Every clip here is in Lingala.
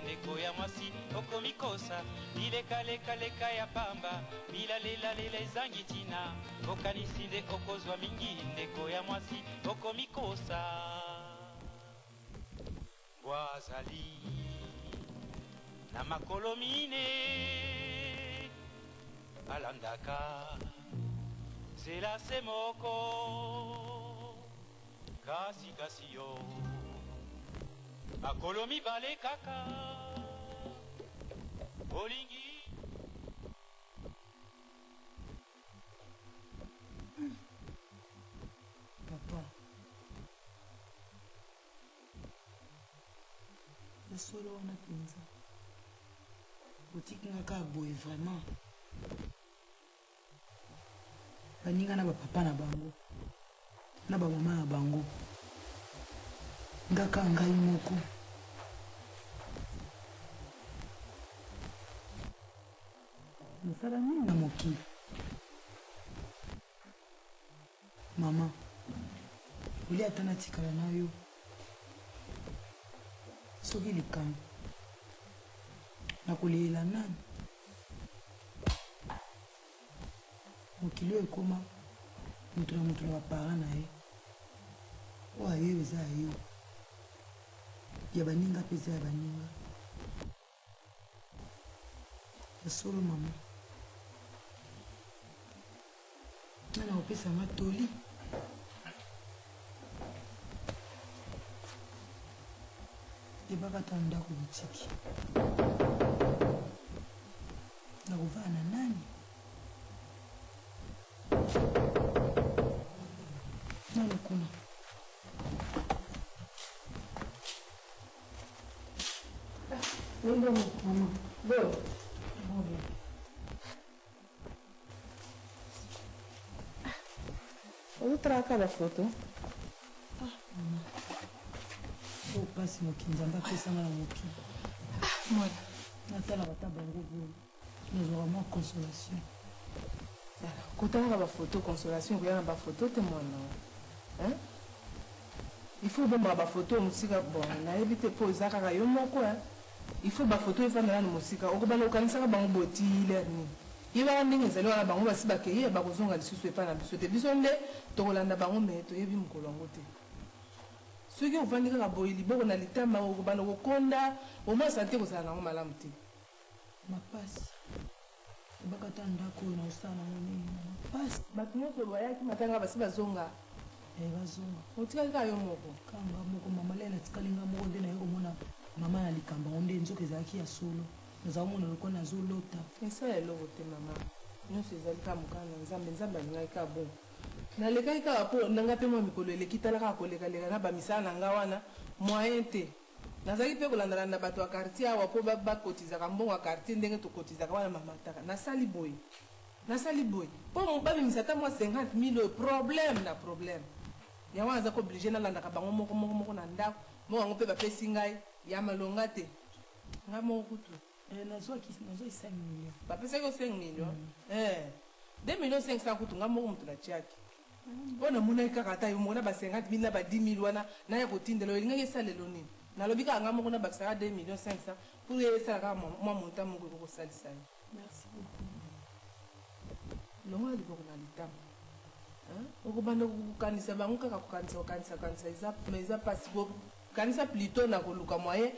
Ndeko ya mwasi okomikosa, bilekalekaleka ya pamba, bilalelalela ezangi ntina, okanisi nde okozwa mingi. Ndeko ya mwasi okomikosa. Mbwa azali na makolo mine, alandaka nzela se moko, kasi kasi yo makolo mibale kaka olingi. Papa, ya solo wana mpenza otiki nga kaka boye vraiment. Baninga na bapapa na bango na bamama na bango, nga kaka ngai moko. Nasala nini na mokili? Mama, olia ata natikala na yo soki likambo nakolelela nani? Mokili oyo ekoma moto na moto na baparent na ye. Oyo ya yo eza ya yo, ya baninga mpe eza ya baninga. Ya solo mama, nani akopesa nga toli? Yebaka ata ndako botiki, nakovanda na nani? Nani kuna? Bonjour, maman. Bon. Bonjour. Ozotalaka bafoto? Ah, mama. Oyo mpasi mokili Nzambe apesanga na mokili. Ah, mwana. Natalaka ata bango boye. Nazwaka mwa consolation. Kotalaka bafoto, consolation ekoya na bafoto te mwana. Hein? Il faut obombaka bafoto mosika. Bon, nayebi te mpo eza kaka yo moko. Hein? Il faut bafoto efanda nanu mosika. Okobanda kokanisaka bango boti lere nini? Yebaka ndenge ezali wana, bango basi bakei, bakozonga lisusu epai na biso te. Biso nde tokolanda bango, me toyebi mokolo yango te. Soki ovandi kaka boye liboko na litama, okobanda kokonda, omwa sante kozala nango malamu te. Mapasi ebaka ata ndako oyo naosala nango nini mama pasi. Bato nyonso bayaki matanga basi bazonga. Eh, bazonga. Otikali kaka yo moko? Kaka nga moko mama lele, natikali nga moko nde naye komona mama na likambo yango nde nzoka ezalaki ya solo. Naza komona lokola nazolota. Esala eloko te mama, nyonso ezali kaka mokano na Nzambe. Nzambe alingaki kaka bongo. Nalekaki kaka mpo na nga mpe mwa mikolo eleki, tala kaka kolekaleka na bamisala na nga wana, moyen te. Nazalaki mpe kolandalanda bato ya quartier awa mpo bakotizaka mbongo ya quartier ndenge tokotizaka wana mamataka. Nasali boye, nasali boye mpo babimisa ata mwa 50 000 oyo, problème na problème. Yango wana nazalaki oblige nalandaka bango moko moko moko na ndako. Mbongo yango mpe bapesi ngai ya malonga te. Ngai moko kutu. Eh, nazwaki nazwaki 5 millions. Bapesaki yo 5 millions? Eh, 2 millions 500 kutu ngai moko moto natiaki. Oyo namonaki kaka ata yo moko na ba 50 000 na ba 10 000 wana naya kotindela yo, elingaki esalelo nini? Nalobi kaka ngai moko nabakisaka 2 millions 500 pour ye esala kaka mwa montant moko ekoki kosalisa ye. Merci beaucoup. Longola liboko na litama. Hein? Okobanda kokanisa bango kaka kokanisa kokanisa kokanisa eza mais eza pasi. Kanisa plutot na koluka moyen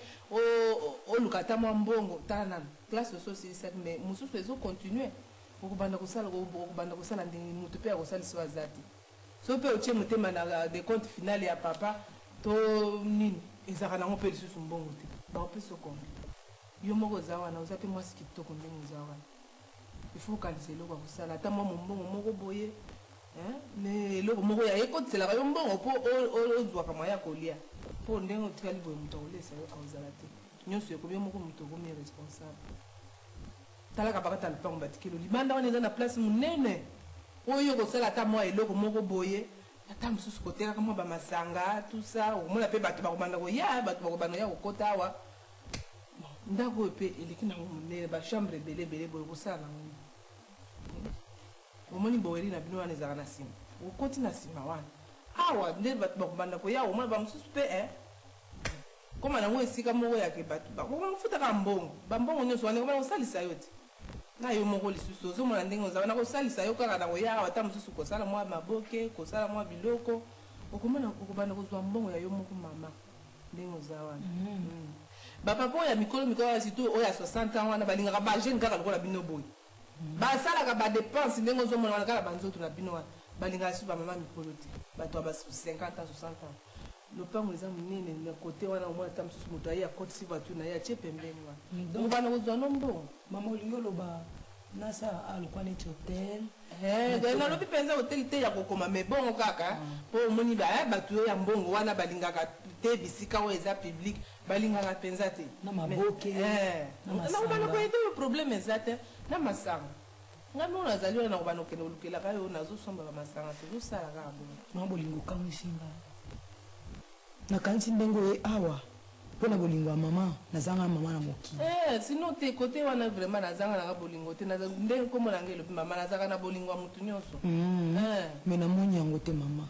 oluka ata mwa mbongo. Tala nanu classe osi osilisaki mais mosusu ezo continuer. Okobanda kosala okobanda kosala ndenge nini mutu pe akosalisa yo aza te. Soki pe otie motema na decompte final ya papa to nini ezalaka nango pe lisusu mbongo te. Bakopesa yo combien? Yo moko oza wana oza pe mwasi kitoko ndenge oza wana. Il faut okanisa eloko ya kosala ata mwa mombongo moko boye hein mais eloko moko ya ekotiselaka yo mbongo po ozwaka moyen ya kolia. Po ndenge otikali boye mutu akolesa yo akozala te. Nionso ekomi yo moko mutu okomi responsable. Tala kabakata lupango batikeli yo libanda wana eza na place munene oyo okosala ata mwa eloko moko boye ata mosusu kotekaka mwa ba masanga tout ça okomona pe bato bakobanda koya bato bakobanda koya kokota awa. Bon ndako oyo pe eleki nango munene ba chambre ebele ebele boye okosala nango nini? Omoni boweli na bino wana ezalaka na sima okoti na sima wana awa nde bato bakobanda koya okomona ba mosusu pe eh. Koma nango esika moko ya ke bato bakofutaka mbongo, bambongo nyonso wana ekoma kosalisa yo te. Na yo moko lisusu ozomona ndenge oza wana, kosalisa yo kaka na koyaka ata mosusu kosala mwa maboke, kosala mwa biloko, okomona okobanda kozwa mbongo ya yo moko mama, ndenge oza wana. Bapapa oyo ya mikolo mikolo wana, surtout oyo ya 60 ans wana, balingaka ba jeune kaka lokola bino boye. Basalaka ba depense ndenge ozomona wana kaka banzoto na bino wana, balingaka lisusu bamama mikolo te, bato ya ba 50 ans, 60 ans. Lopango eza monene na kote wana, omona ata mosusu moto aye akotisi voiture na ye atie pembeni wana, okobanda kozwa no mbongo. Mama, olingi oloba nasala a lokwa neti hotel? Nalobi mpenza hotel te ya kokoma, me bongo kaka mpo omoni bato oyo ya mbongo wana balingaka te bisika oyo eza public, balingaka mpenza te. Na maboke, na masanga. Nakobanda koyede oyo problème eza te na masanga. Ngai moko nazali wana, nakobanda kokende kolukelaka yo, nazosomba bamasanga, tozosala kaka bongo. Mama Bolingo, okamwisi nga. Nakanisi ndenge oye awa mpo na bolingo ya mama, nazanga mama na mokili. Sinon te, kote wana vraiment nazanga nanga bolingo te. Ndenge nkombo na ngai elobi mama, nazalaka na bolingo ya motu nyonso. Me namoni yango te, mama.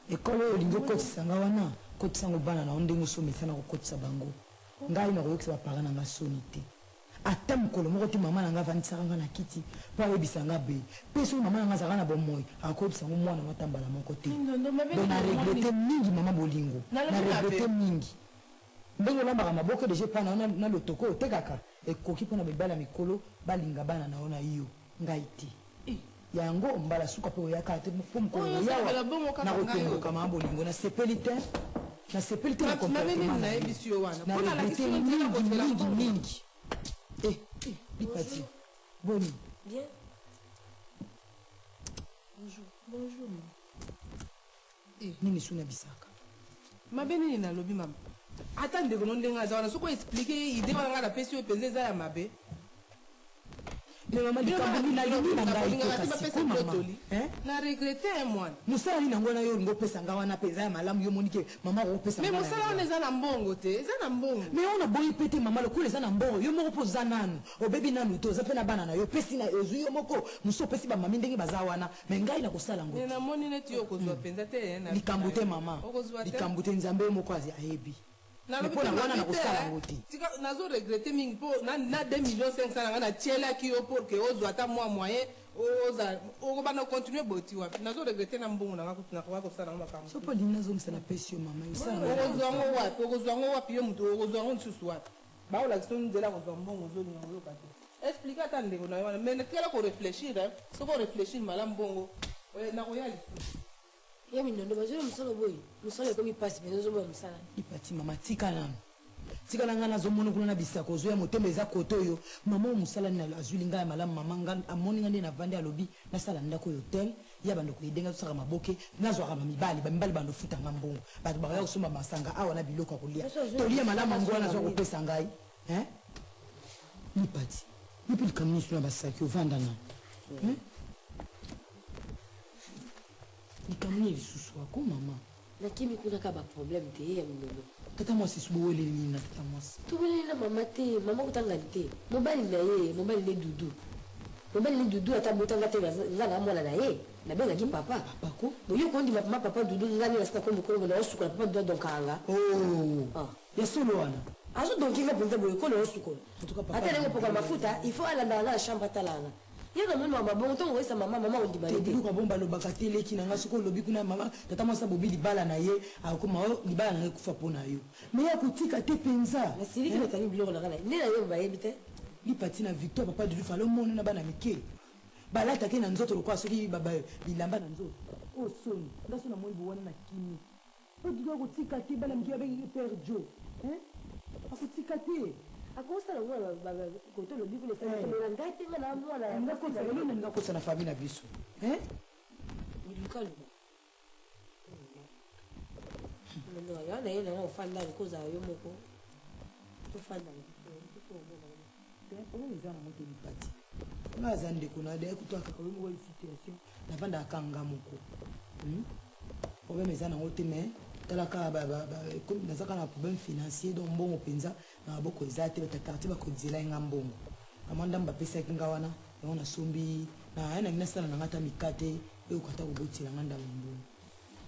Ekolo oyo olingi okotisa nga wana, kotisa yango bana na yo ndenge osomesana kokotisa bango. Ngai nakoyokisa baparent na nga soni te. Ata mokolo moko te mama na nga avandisaka nga na kiti mpo ayebisa nga be. Mpe soki mama na nga azalaka na bomoi, akoyebisa yango mwana ngo ata mbala moko te. Mindondo, mabe Donc na nini regrete omoni? mingi, mama Bolingo. Na Nalobi mabe. regrete mingi. Ndenge olambaka maboke deja epai na yo na lotoko oyo otekaka, ekoki mpo na mibali ya mikolo balinga bana na yo na yo, ngai te. Yango mbala suka mpe oyaka te mpo mokolo Oyo okoya osalaka bongo kaka ngai oyo. nakotomboka. Mama Bolingo, nasepeli te. Nasepeli te na Mabe nini comportement na yo. nayebisi yo wana? Na Mpo regrete nalakisi yo nzela mingi kozwela mingi mbongo. mingi. Eh, Lipati, boni? Bien. Bonjour. Bonjour, mama. Nini su na bisaka? Mabe nini nalobi, mama? Ata ndeko no ndenge aza wana, soki oexpliquer ye idée wana ngai napesi yo mpenza eza ya mabe. Me mama, likambo nini nalingi na ngai te kasi ko mama, hein? Na regrete ye mwana. Mosala nini yango wana yo olingi opesa nga wana mpenza ya malamu? Yo omoni ke mama akopesa me nga na mosala wana yango. Eza na mbongo te, eza na mbongo. Me oyo naboyi mpe te, mama, lokola eza na mbongo, yo moko mpo oza nanu obebi nanu te, oza mpe na bana na yo, opesi na ozwi yo moko, mosusu opesi bamami ndenge baza wana, me ngai nakosala yango me te. Namoni neti yo okozwa mpenza te na vie Likambo na te yo. Mama. Okozwa te. Likambo te, Nzambe ye moko ayebi. Me Nalobi mpo mpe na wana mabe te. nakosala yango te. Tika, nazo regrete mingi mpo na 2 millions 500 na ngai natielaki yo pour ke ozwa ata mwa moyen, ozala okobanda kocontinue boti wapi. Nazo regrete na mbongo na ngai, kutu nakoka kosala yango makambo. So mpo olingi nazongisa, napesi yo, mama, osala na Okozwa yango wapi? Okozwa yango wapi? Yo moto okozwa yango lisusu wapi? Baolakisa yo nzela kozwa mbongo, ozolinga koyoka te. Explique ata ndeko na yo wana, mais tikala korefléchir, hein. Soki orefléchir malamu bongo, nakoya lisusu. Ya Mindondo, bazwi mosala boye, mosala ekomi mpasi mpenza, ozomona mosala. Lipati, mama, tika nanu, tika na ngai. Nazomona kuna na bisako ozoya, motema eza kote oyo. Mama, oyo mosala nini azwili ngai ya malamu? Mama, nga amoni ngai nde navandi, alobi nasala ndako oyo hotel ya bando koyedenga, tosaka maboke, nazwaka bamibali, bamibali bando futa nga mbongo, bato bakaya kosomba masanga awa na biloko ya kolia, tolia malamu. Yango wana azwa kopesa ngai, hein? Lipati, yo mpe likambo nyonso na basaki, ovanda na, hein? Likambo nini lisusu ako, mama? Nakimi kuna kaka baproblème te, ye ya Mindondo. Tata mwasi, su boweleli nini na tata mwasi? Toweleli na mama te, mama kotangani te, mobali na ye, mobali nde Dudu, mobali nde Dudu. Ata botanga te, nga na mwana na ye nabengaki papa. Papa ko? Boyo kondima mama, papa Dudu. Nga nde nasika ko mokolo na osukola, papa Dudu adonkaka nga. Oh. Ah. Ya solo wana? Azodonki nga mpenza boye kolo osukola. En tout cas, papa ata ndenge Dudu. opokola mafuta, il faut alandaka nga na chambre, atalaka nga. Ye namoni mama bongo, ntongo koyesa mama, mama kondima te. Ye te. Biloko ya bongo balobaka te, eleki na nga. Soki olobi kuna mama, tata mwasi abobi libala na ye, akoma o libala na ngai ekufa mpo na yo, me ya kotika te mpenza. Nasiliki, nakangi biloko na nga na nde nayebi, bayebi te. Lipati na Victoire, papa Dudu fale omona na bana mike balataki na nzoto lokola soki bilamba na nzoto. Oyo soni nga so namoni bo wana na kimi po Dudu akotika te. Bana mike babengaki père Jo, hein? Akotika te. Akosala ngo kote olobi kuna esalemela ngai te, nga na mwana ya Alinga kotisa lelo, nalinga kotisa na famille na biso, hein? Luka luka ya na ye nanga, ofanda kozala yo moko, tofanda. Problème eza nango te, Lipati. Nga aza ndeko na daye kutu akaka oyo moko situation navandaka nga moko. Problème eza nango te, mais tala kaka naza kaka na problème financier, donc mbongo mpenza na maboko eza te. Bato ya quartier bakodizela ye nga mbongo, kamwa ndambo bapesaki nga wana, yango nasombi na nangi nasala na nga ata mikate oyo kata kobotela nga ndambo mbongo,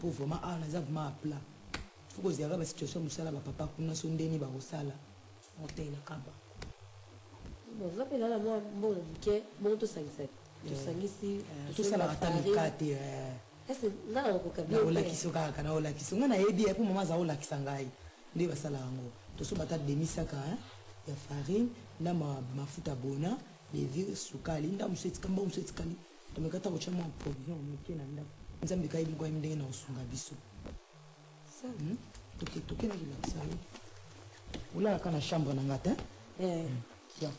po vraiment awa naza vraiment à plat. Faut kozelaka ba situation ya mosala ba papa kuna so ndeni bakosala otelaka bango. Bon, nga mpe na mwa mbongo moke bongo tosangisa tosangisi tosalaka ata mikate eh. Ese nga nakokoka bien te. Nakolakisa kaka, nakolakisa nga nayebi ye mpo mama aza kolakisa ngai nde basalaka yango. Tosomba ata demi saka hein, ya farine na ma, mafuta bona levure sukali ndambo mosusu etikali mbongo mosusu etikali tomeka ata kotya mwa provision ya moke na ndako. Nzambe ka ye moko ayebi ndenge na kosunga biso. Toke toke na kolakisa yo. Olalaka na chambre na nga te? Eh. Ya.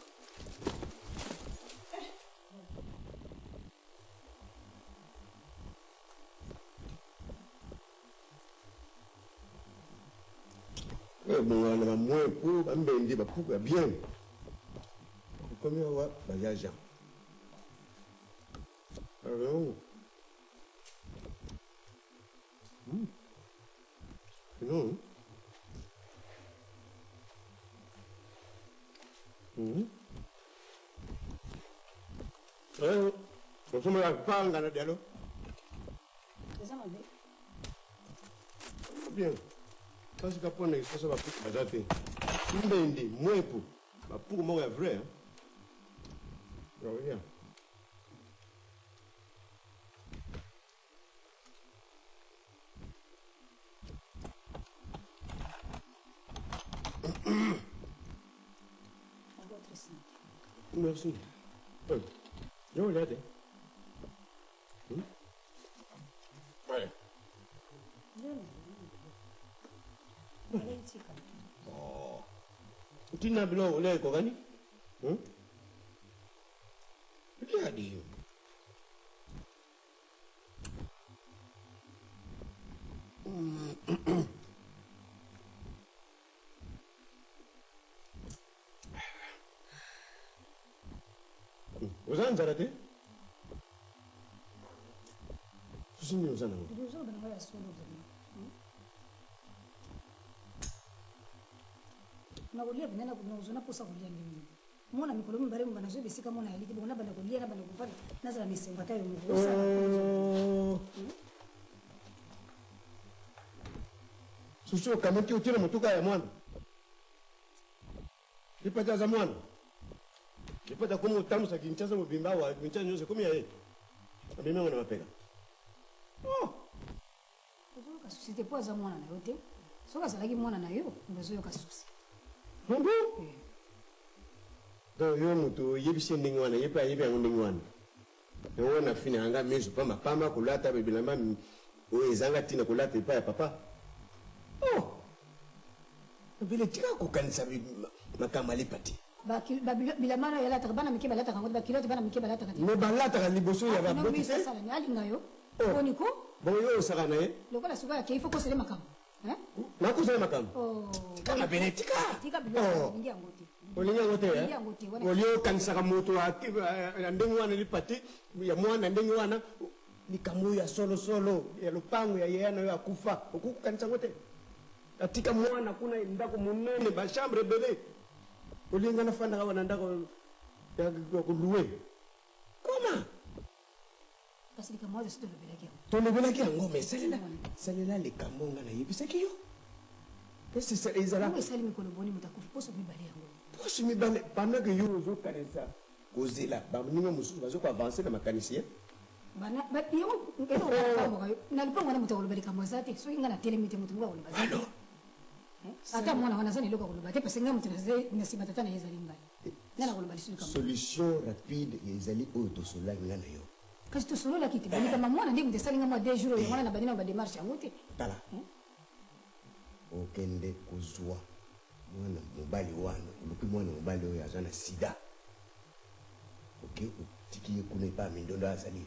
Ebongana na bamwepo bambendi bapuku ya bien okomi awa bayaja alors non Eh, osomela panga na dialo. Eza mabe. Bien. Kasi ka pona isoso ba puku baza te. Mbendi, mwepu, ba puku moko ya vrai. Hein? Bien. Merci. Oh, yo regarde. Ouais. Oh. Tina biloko olia ekokani? Hmm? Lia di. Oza nzala te? Susi nini oza nango? Nakolia mpenza, nakozwa na mposa kolia ndenge nini? Mwana mikolo mibale mobimba nazoyeba esika mwana ayali te, bongo nabanda kolia, nabanda kovanda, nazala na esengo ata yo moko. Osala Oh. Susu okamati otie na motuka ya mwana. Lipati aza mwana. Lipati akomi kotambusa Kinshasa mobimba awa, Kinshasa nyonso ekomi ya ye. Amemi yango na mapeka. Oh! Ozoyoka souci te po aza mwana na yo te. Soki azalaki mwana na yo, nde ozoyoka souci. Ah bon? Donc yo mutu oyebisi ye ndenge wana, ye pe ayebi yango ndenge wana. Yango wana afinaka nga misu pamba pamba, kolata bilamba oyo ezanga tina kolata epai ya papa. Oh! Mabele tika kokanisa makambo ya lipati. Ba bilamba nayo alataka, bana mike balataka yango te, ba culotte bana mike balataka te. Mais balataka liboso ya Afino baboti misu te. asala nini? Alinga yo? Oh. Boni ko? Bongo yo osaka na ye? Lokola sikoyo akei faut kosele makambo. Hein? Nakosala makambo. Oh. Tika mabele tika. Tika biloko Oh. olingi yango te. Olingi yango te? Olingi yango te, wana- Olie okanisaka moto ya ndenge wana lipati ya mwana ndenge wana likambo oyo ya solosolo ya lopango ya yaya na yo akufa okoki kokanisa yango te. Atika mwana kuna ndako monene ba chambre ebele. Olingi nga nafandaka awa na ndako ya koloue? Comment? Kasi likambo wana tosi tolobelaki yango. Tolobelaki yango, mais salela, salela likambo nga nayebisaki yo. Esi ezala. Bongo esali mikolo boni moto akufi? Poso mibale yango. Poso mibale pendant que yo ozokanisa kozela baninga mosusu bazo ko avancer na makanisi ye. Bana ba yango eloko nakamwaka yo na lupango wana moto akoloba likambo aza te soki nga natelemi te moto moko akoloba aza te. Alors Ata mwana wana aza na eloko ya koloba te parce que ngai moto na nsima tata na ye ezali ngai. Ngai nakoloba lisusu likambo. Solution rapide ezali oyo tosololaki nga na yo. Kasi tosololaki te. Likambo ya mwana nde moto esali nga mwa deux jours oyo yango wana nabandi nanu ba demarches yango te. Tala, okende kozua mwana mobali wana, oluki mwana mobali oyo aza na sida, oke otiki ye kuna epai ya mindondo azali.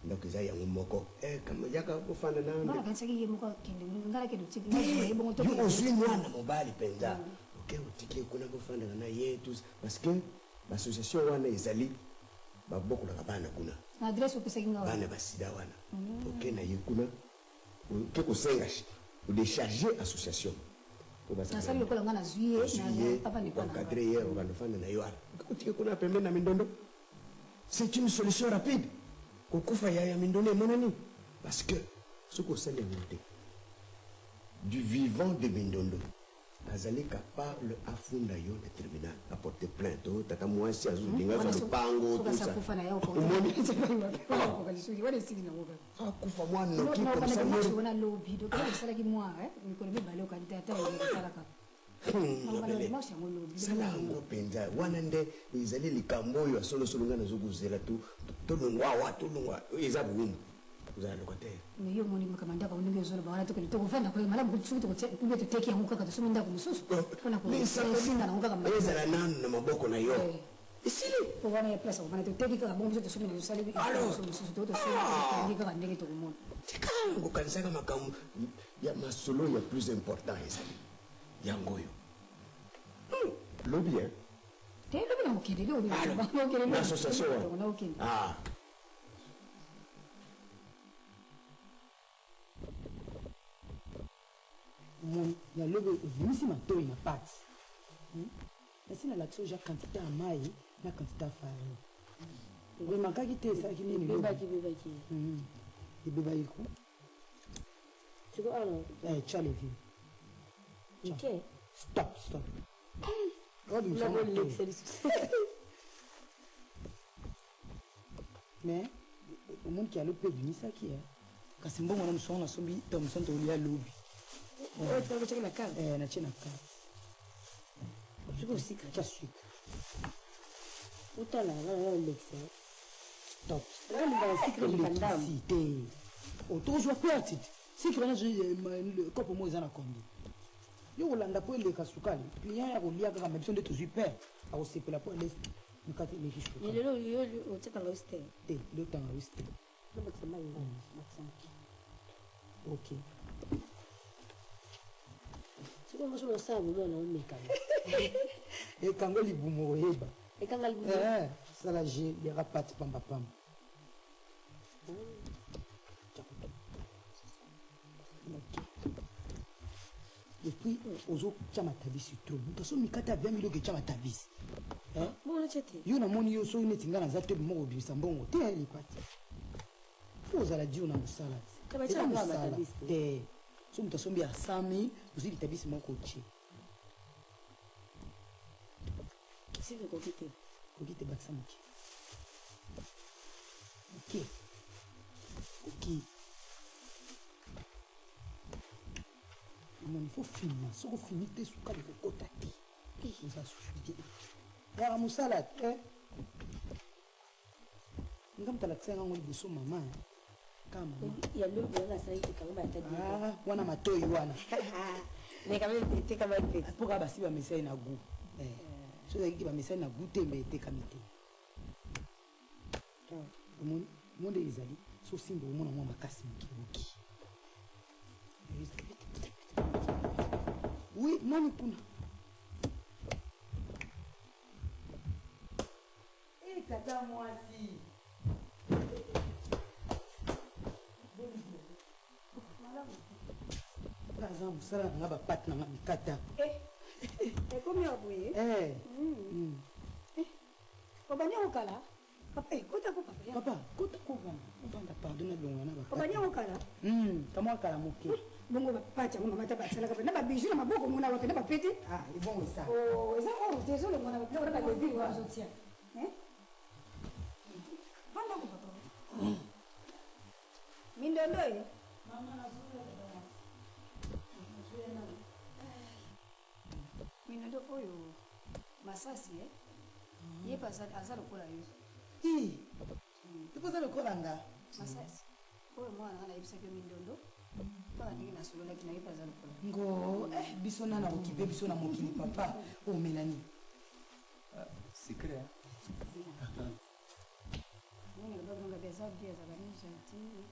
Ndako eza yango moko. Eh, kama yaka kofanda na Nga nakanisaki ye moko akende, nga nakende otiki, nazwa ye bongo tokende. Yo ozui mwana mobali penza. Oke otiki ye kuna bofandaka na ye tout parce que ba association wana ezali babokolaka bana kuna. Na adresse opesaki nga wana. Bana ba sida wana. Oke na ye kuna oke kosenga o decharger association. Po bazala Nasali lokola nga nazui ye, ozui ye, papa n'est pas na nga. encadrer ye, obanda ofanda na ye wana. Oke kotika kuna pembeni na mindondo. C'est une solution rapide. Kokufa ya ya mindone emonani parce que soki osali yango te. Du vivant de Mindondo azali capable afunda yo na tribunal a porter plainte oh tata muasi azolinga azwa lopango tout ça omoni akufa mwa noki comme ça marche wana lobi donc osalaki mwa mikolo mibale okanita ata otalaka sala yango mpenza wana nde ezali likambo oyo ya solosolo ngai nazokozela tolongwa awa tolongwa eza bowumbu ozala locataire. Mais yo omoni makambo ya ndako yango ndenge ozoloba wana tokende tokovanda koye malamu soki tokotia ubie toteki yango kaka tosombi ndako mosusu mpona kolinga nango kaka ezala nanu na maboko na yo eh. esili po wana ya place kovanda toteki kaka bongo biso tosombi na tosali mosusu to tosombi tokangi kaka ndenge tokomona tika kokanisaka makambo ya masolo ya plus important ezali yango oyo hmm, lobi hein te lobi na kokende lobi na association wana ah Omoni ya lobi obimisi matoyi na pate nasi nalakisi oja quantité ya mayi na quantité ya farine oremarkaki te esalaki nini ebebaki ebebaki ebebaki ko siko awa eh, tya levure ok stop stop obimisa matoyi Mais omoni ke alo pe ebimisaki eh. Kasi mbongo na mosusu nasombi Thomson tokolia lobi. Oyo tango otiaki na carte? Eh, natie na carte. Soki osika. Tia sucre. Otala nga na olekisa. Stop. Nga sucre eleka ndambo. Olekisi te. Oh, tokozwa perte te. Sucre wana kopo moko eza na combien? Yo kolanda po eleka sukali. Client ya kolia kaka mais biso nde tozwi perte. Akosepela po alesi. Mokate eleki sukali. Mais lelo yo otie tangawisi te? Te, lelo tangawisi te. Nabakisa mayi, bakisa moke. Ok. Sikoyo nga soki nasala bomo na omekana. Ekanga libumu okoyeba. Ekanga libumu. Eh, sala je liaka pate pamba pamba. Ok. Et puis ozotia matabisi trop. Moto aso mikate ya 20 mille oketia matabisi. Hein? Bongo natia te. Yo namoni yo soki neti nga naza te moko obimisa mbongo te lipati. Faut ozala dur na mosala te. Eza mosala te. So moto asombi ya 100 mille ozwi litabisi moko otie. Sika ekoki te. Koki te bakisa moke. Moke. Koki. Omoni faut fina soki ofini te sukali ekokota te oza susu te yaka mosala te nga moto alakisa yango liboso mama kaka mama ya lobi wana asalaki ekango batadi ah, wana matoi wana mais quand même etekamaki te mpo kaka basi bamesai na gout eh. soki ezalaki bamesai na gout te mbe etekami te Omoni monde ezali so simba omona mwa makasi moke oki. Oui, nani kuna? Eh, tata mwasi. Aza mosala na nga bapate na nga mikata. Eh, ekomi ya boye. Eh. Obandi yango kala? Papa, eh, kota ko papa. Papa, kota ko vanda. Ovanda pardon na longola na ba. Obandi yango kala? Kamwa kala moke. Bongo ba pati yango mama ta basalaka ba na ba bijoux na maboko mona wapi na ba pete? Ah, ebongo esa. Oh, eza oyo te ezolongwa na ba biloko na ba levure wana ozotia. Eh? Vanda ko papa. Mindondo ye. Mama nazoya tata mwasi. Nazoya nanu. Mindondo oyo masasi eh? Ye pe aza aza lokola yo. Ii ye pe aza lokola nga. Masasi oyo mwana na nga nayebisaki yo mindondo kaka ndenge nasololaki na ye pe aza lokola yo. Ngoo eh biso nani akokipe biso na mokili papa oh Melanie. Secret hein. Ndenge nalobaki na ngabi aza bien azalaka ni gentil.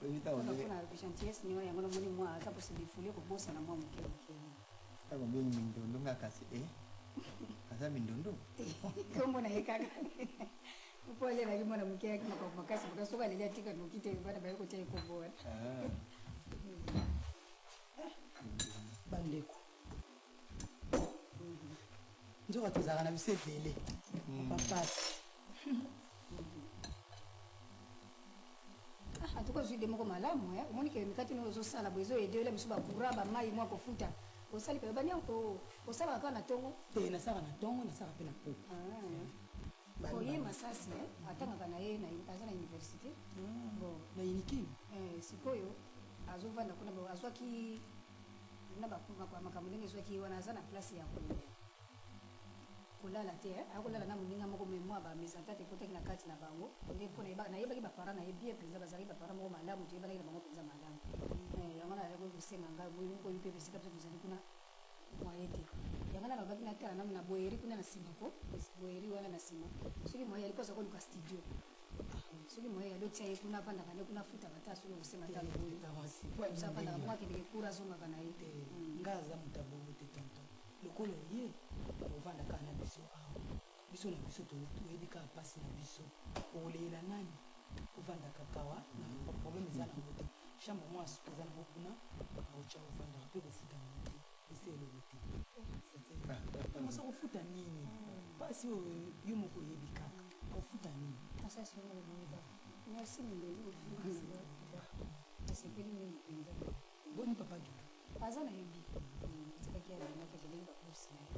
Oyebi ntango Kaka ndenge mpona gentillesse ne wana yango namoni mwa aza ko se defouler kobosana mwa moke moke. Ntango obengi mindondo nga kasi eh aza mindondo? Kombo na ye kaka mpo alelaki mwana moke ayaki makambo makasi makasi soki aleli atika noki te bana baye kotia ye kombo wana. Ah. Bandeko nzoka tozalaka na biso ebele papa pasi. Ah, En tout cas ozwi idee moko malamu eh. Omoni ke mikate nayo ozosala boye ezo aider yo la misu ba courant ba mayi mwa kofuta. Osali pe bani yango osalaka kaka na tongo? Te nasalaka na tongo nasalaka pe na pokwa. Ah. Bon ye masasi eh, atangaka na ye na aza na universite. Bon na Unikin. Eh sikoyo azovanda kuna bo azwaki na ba makambo ndenge ezwaki ye wana aza na place ya ko Kolala te hein, akolala na moninga moko mais mua ba mesentente ekotaki na kati na bango nde po nayebaki ba parents na ye bien penza, bazalaki ba parents moko malamu, toyebanaki na bango penza malamu eh, yango wana azalaki kosenga ngai boye moko mpe esika biso tozali kuna moyen te, yango wana nalobaki natala nanu na boyeri kuna na sima ko boyeri wana na sima soki moyen yali mpo aza koluka studio soki moyen yali otia ye kuna avandaka nde kuna afutaka ata soki okosenga ata loboyi avandaka bongo akendeke kura azongaka na ye te nga aza moto ya bongo te tonton Lokola oye ovanda kaka na biso awa biso na biso toyebi kaka pasi na biso okoleyela nani ovanda kaka awa na problème eza nango te chambre mwa suka eza nango kuna aotya ovandaka mpe kofuta nango te ese eloko te mosa kofuta nini pasi oyo yo moko oyebi kaka kofuta nini. Merci Mindelu. Nasepeli mingi mpenza. Boni papa Doudou? Aza na ye bien. Atikaki abimaki akendaki ba course na ye.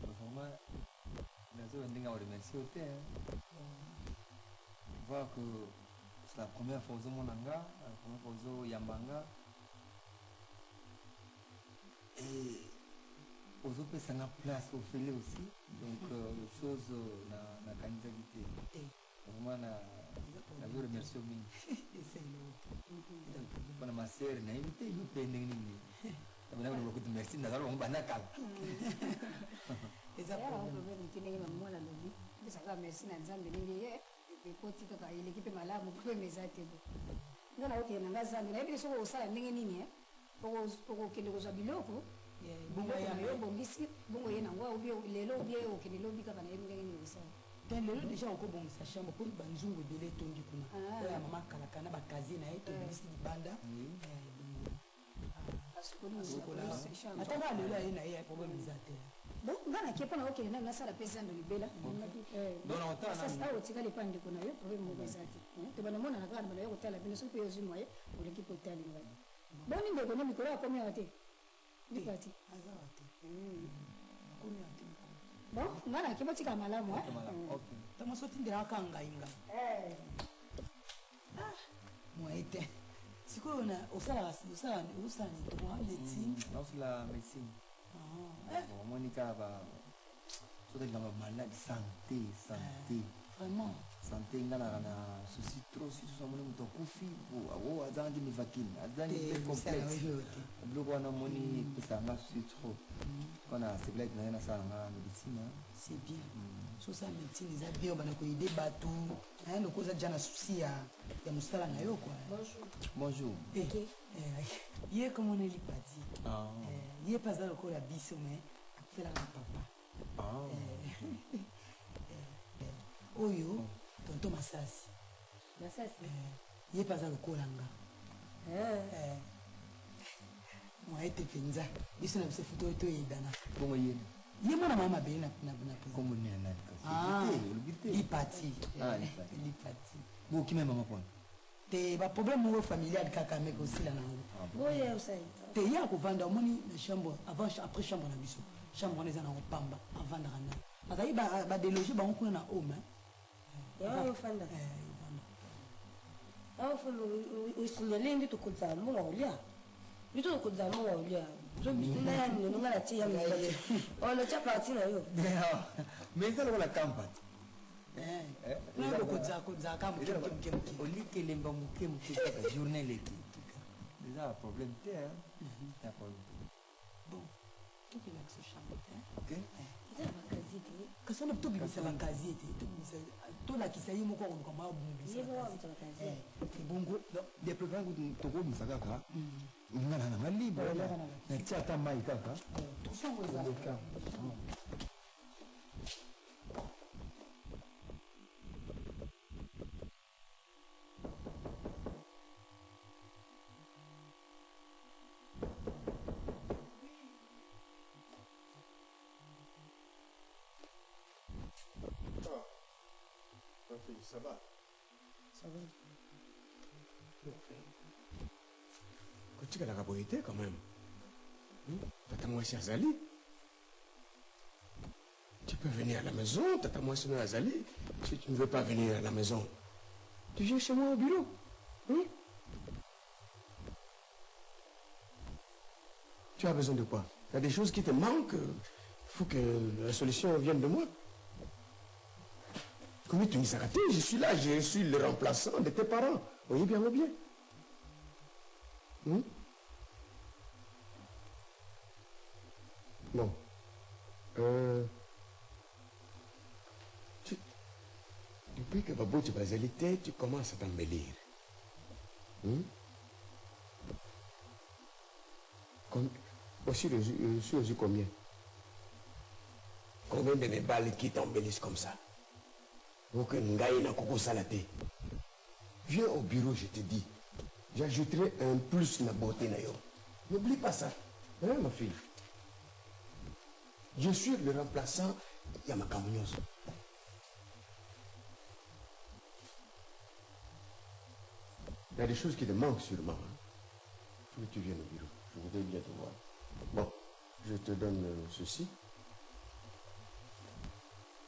Vraiment nazo ndenge ya remercier yo te hein. Voir que c'est la première fois ozomona nga, la première fois ozoyamba nga. Et ozopesa nga place ofele aussi donc chose na nakanisaki te. Vraiment na nazo remercier yo mingi. Pona ma sœur nayebi te yo pe ndenge nini. Nabanda koloba kutu merci nazala bango banda kala. Eza problème te ndenge mama mwana alobi. Pesa kaka merci na Nzambe ndenge ye ekoti kaka eleki pe malamu problème eza te bo. Nga nakokende na nga zando nayebi te soki okosala ndenge nini eh. Okokende kozwa biloko biloko na yo obongisi bongo oye nango awa ou bien lelo ou bien okende lobi kaka nayebi ndenge nini okosala. Te lelo dejà oko bongisa chambre po ba nzungu ebele etondi kuna oyo ya mama kalaka na ba casier na ye tobimisi libanda asukola ata kaka lelo aye na ye problème eza te. Bon nga nake pona okende nanu nasala pe zando libela masasi awa otikali epa ndeko na yo problème moko eza te tobanda omonana kaka na banda ya kotala bino soki pe yo ozwi moyen oleki pe otali ngai. Boni ndeko no mikolo akomi awa te? Lipati. Aza awa te. Akomi awa te mikolo. Bon, nga nake botika malamu hein. Okay. Tango so tindelaka kaka ngai ngai. Eh. Ah, moyen te. Sikoyo na osalaka osala osala ni droit médecine. Naosala médecine. Ah. Eh. Bon, omoni kaka ba soki likambo ya malade santé santé. Vraiment. Santé nga naka na souci trop surtout namoni moto akufi o azangaki mivakine azangi mpe complexe biloko wana omoni epesaka nga souci trop mpona sepelaki na ye nasala nga médecine. C'est bien. So osala médecine eza bien obanda koyede bato loko oza deja na souci ya mosala na yo quoi. Bonjour. Bonjour. Eh, ye komona elipati ye mpe aza lokola biso mais akufelaka na papa. Oyo tonton Masasi. Masasi. Ye mpe aza lokola nga. Moyen te mpenza biso na biso futu oyo toyedana. Bongo ye. Ye mwana mama mabele na na na Kombo nini ya nani kasi? Olobi te. Lipati. Ah, Lipati. Lipati. Bo okima mama pona. Te ba problème moko familial kaka mais kosila nango. Boye osali. Te ye akovanda omoni na chambre avant après chambre na biso chambre wana eza nango pamba avandaka na azali ba ba déloger bango kuna na home hein. Ya ofanda. Awa ofanda osignale nde tokotisaka mbongo ya kolia. Biso tokotisaka mbongo ya kolia. So biso na ya nino nga natie ya mibali. Oh natia parti na yo. Mais eza lokola kampa te. Kokozaka moke moke moke moke. Olikelemba moke moke kaka journée eleki. Eza na problème te hein. Ya problème te. Bon, tokenda biso chambre te. Ok. Eza na bakazie te. Kasi wana tobimisa bakazie te, tobimisa tolakisa ye moko akoluka mwa Ye moko abimisa bakazie. Ebongo De préférence kutu tokobimisa kaka nga na nga libre natia ata mai kaka. Tosongo eza. Oleka. Ah, ma fille, ça va? Ça va. Kotikalaka boye te quand même. Tata mwasi azali. Tu peux venir à la maison, tata mwasi no azali. Si tu ne veux pas venir à la maison, tu viens chez moi au bureau. Tu as besoin de quoi? Il y a des choses qui te manquent. Il faut que la solution vienne de moi. Comment tu nous as raté? Je suis là, je suis le remplaçant de tes parents. Voyez bien, voyez bien. Non. Depuis que Babou, tu vas éliter, tu commences à t'embellir. Comme, aussi, je suis aussi combien? Combien de mes balles qui t'embellissent comme ça? Ok, ngai na koko salate. Viens au bureau, je te dis. J'ajouterai un plus na beauté na yo. N'oublie pas ça. Hein, ma fille? Je suis le remplaçant Yamakamu nyonso. Il y a des choses qui te manquent sûrement. Hein? Il faut que tu viennes au bureau. Je voudrais bien te voir. Bon, je te donne ceci.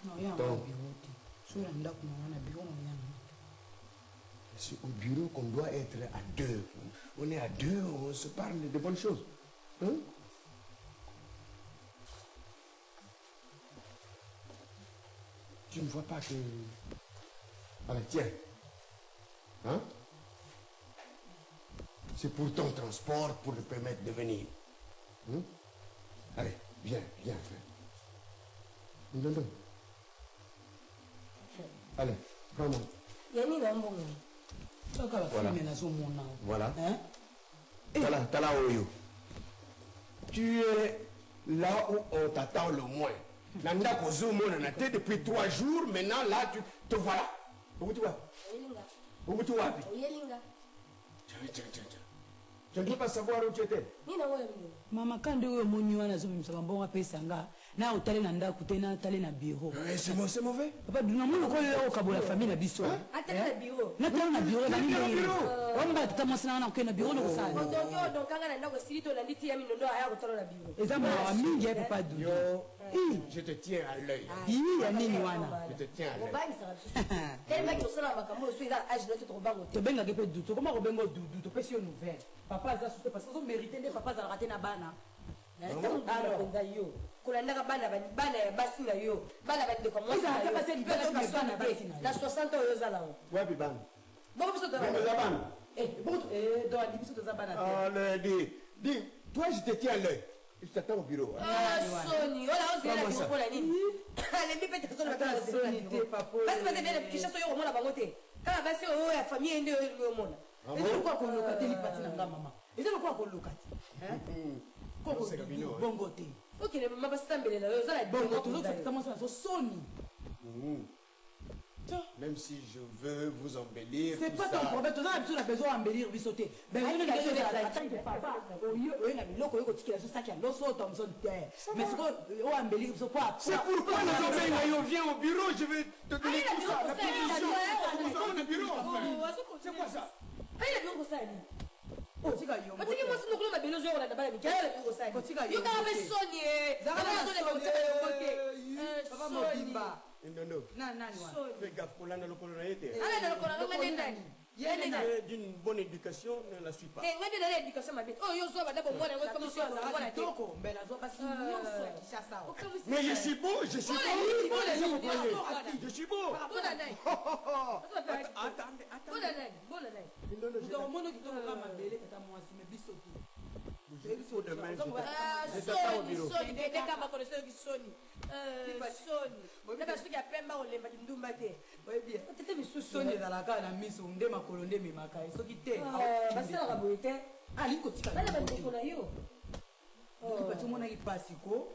Non, il y a un Donc, bureau. Sur un doc, non, on a bureau, on y a un. C'est au bureau qu'on doit être à deux. On est à deux, on se parle de bonnes choses. Hein? Tu ne vois pas que... Allez, tiens. Hein? C'est pour ton transport, pour te permettre de venir. Hein? Allez, viens, viens, viens. Non, non. Allez, prends-moi. Yani na mbongo. Voilà. Voilà. Hein? Tala, tala oyo. Tu es là où on t'attend le moins. Nanda kozo mona na te depuis 3 jours, maintenant là tu te voilà. Où tu vas? Où tu vas? Oyelinga. Tiens, tiens, tiens, tiens. Je ne veux pas savoir où tu étais. Nina oyo mino. Mama kande oyo moni wana azobimisa bambongo apesa nga. Na otale na ndako te, na otale na bureau. Ouais, c'est bon, c'est mauvais. Papa, duna moni okoyo oyo okabola famille na biso. Hein? Atale na bureau. Na tala na bureau, na nini Na oyo? bureau. Omba tata mwasi na nga na kokende na bureau, na kosala nini? Odongi, odongi nga na ndako esili to nalandi ti ya mino ndo aya kotala na bureau. Eza mawa mingi, eh, papa Dudu. Yo, je te tiens à l'œil. Ii, ya nini wana? Je te tiens à l'œil. Obangisaka biso. Tellement que osala makambo oyo, soki eza âge na yo te, tokobango te. Tobengaki mpe Dudu, tokoma kobenga Dudu, topesi yo nouvelle. Papa aza sute parce que ozo mérite nde papa azalaka te na bana. Ntango Alors. mpenza yo kolandaka bana bana ya basi na yo, bana bandeko ya mwasi Ezalaka na yo. basi ya libala, Mpe mais bana te. basi na yo. Na 60 oyo oza nango. Wapi bana? Bongo biso toza Bongo bana. eza bana. Eh, bongo to-, eh, donc, andi biso toza bana te. Allez, dis, dis, toi je te tiens à l'œil. Je t'attends au bureau. Hein. Ah, soni. Ola, ozela Comment bureau ça? mpona nini? Alembi mpe te, soni Ata bakala ozela soni bureau. te, papa. Basi baza bien na Kinshasa oyo komona bango te. Kaka basi oyo ya famille nde oyo omona. Ah Eza bon? lokola koloka te lipati na nga, mama. Eza lokola koloka te. Hein? Koko Oseka bino, hein? bongo te. Okende mama basambela yo, oza na Bongo bureau tozokisa mpenza yo. tata mwasi na so soni. Même si je veux vous embellir, C'est tout pas ça. ton problème. Toza na biso na besoin embellir biso te. Ben, Ah, oyo tika na biso biso ezalaka na tant que papa, oyo, oyo na biloko, oyo kotikela biso saki ya loso, oyo Thomson te. Mais sikoyo, oyo embellir biso po C'est pourquoi nous avons yo, viens au bureau, je vais te donner Ah, tout il a ça, la bureau, permission. ça, Nous avons le bureau, enfin. Oh, azoko- C'est quoi ça? Ayi na bureau kosala nini? Kotika yombo Otiki te. mwasi nokolo mabele ozoyoka na bana mike, ayi na bureau kosala nini? Kotika Yo kaka yombo mpe te. soni, eh. Zaka na Bana azoleka soni, kotika yombo te. eh, Eh, papa soni. mobimba. Ndondo. Na, nani wana? Soni. Fais gaffe, kolanda lokolo na ye te. Ala na lokolo na nga nde nani? Ye nde nani? Eh, D'une bonne éducation, ne la suis pas. Eh, nga nde nali éducation mabe te. Oyo yo ozwa banda bomwana yango, ekomi Biso soki azalaka bomwana te. kitoko, mbele azwa basi nyonso ya Kinshasa awa. Okamwisi Mais je ngai. suis beau, je suis Bon, beau. les Bon, filles, les bon, filles, les vous filles. voyez. Je suis beau. Bona nani? Attendez, attendez. Bona nani? Bona nani? Ndondo, je Moto akomona kitoko kaka mabele, tata mwasi, mais biso te. t'attends. Demain, je Ah, Je t'attends au soni, bureau. soni, kende kaka makolo soki soni. Soni. Na basuki ya pemba olembaki ndumba te. Oyebi, Tete misusu. soni ezalaka kaka na miso, nde makolo nde ememaka ye. Soki te, Ah, basalaka boye te. alingi kotika Bana yombo te. bandeko na yo. Lipati omonaki pasi ko.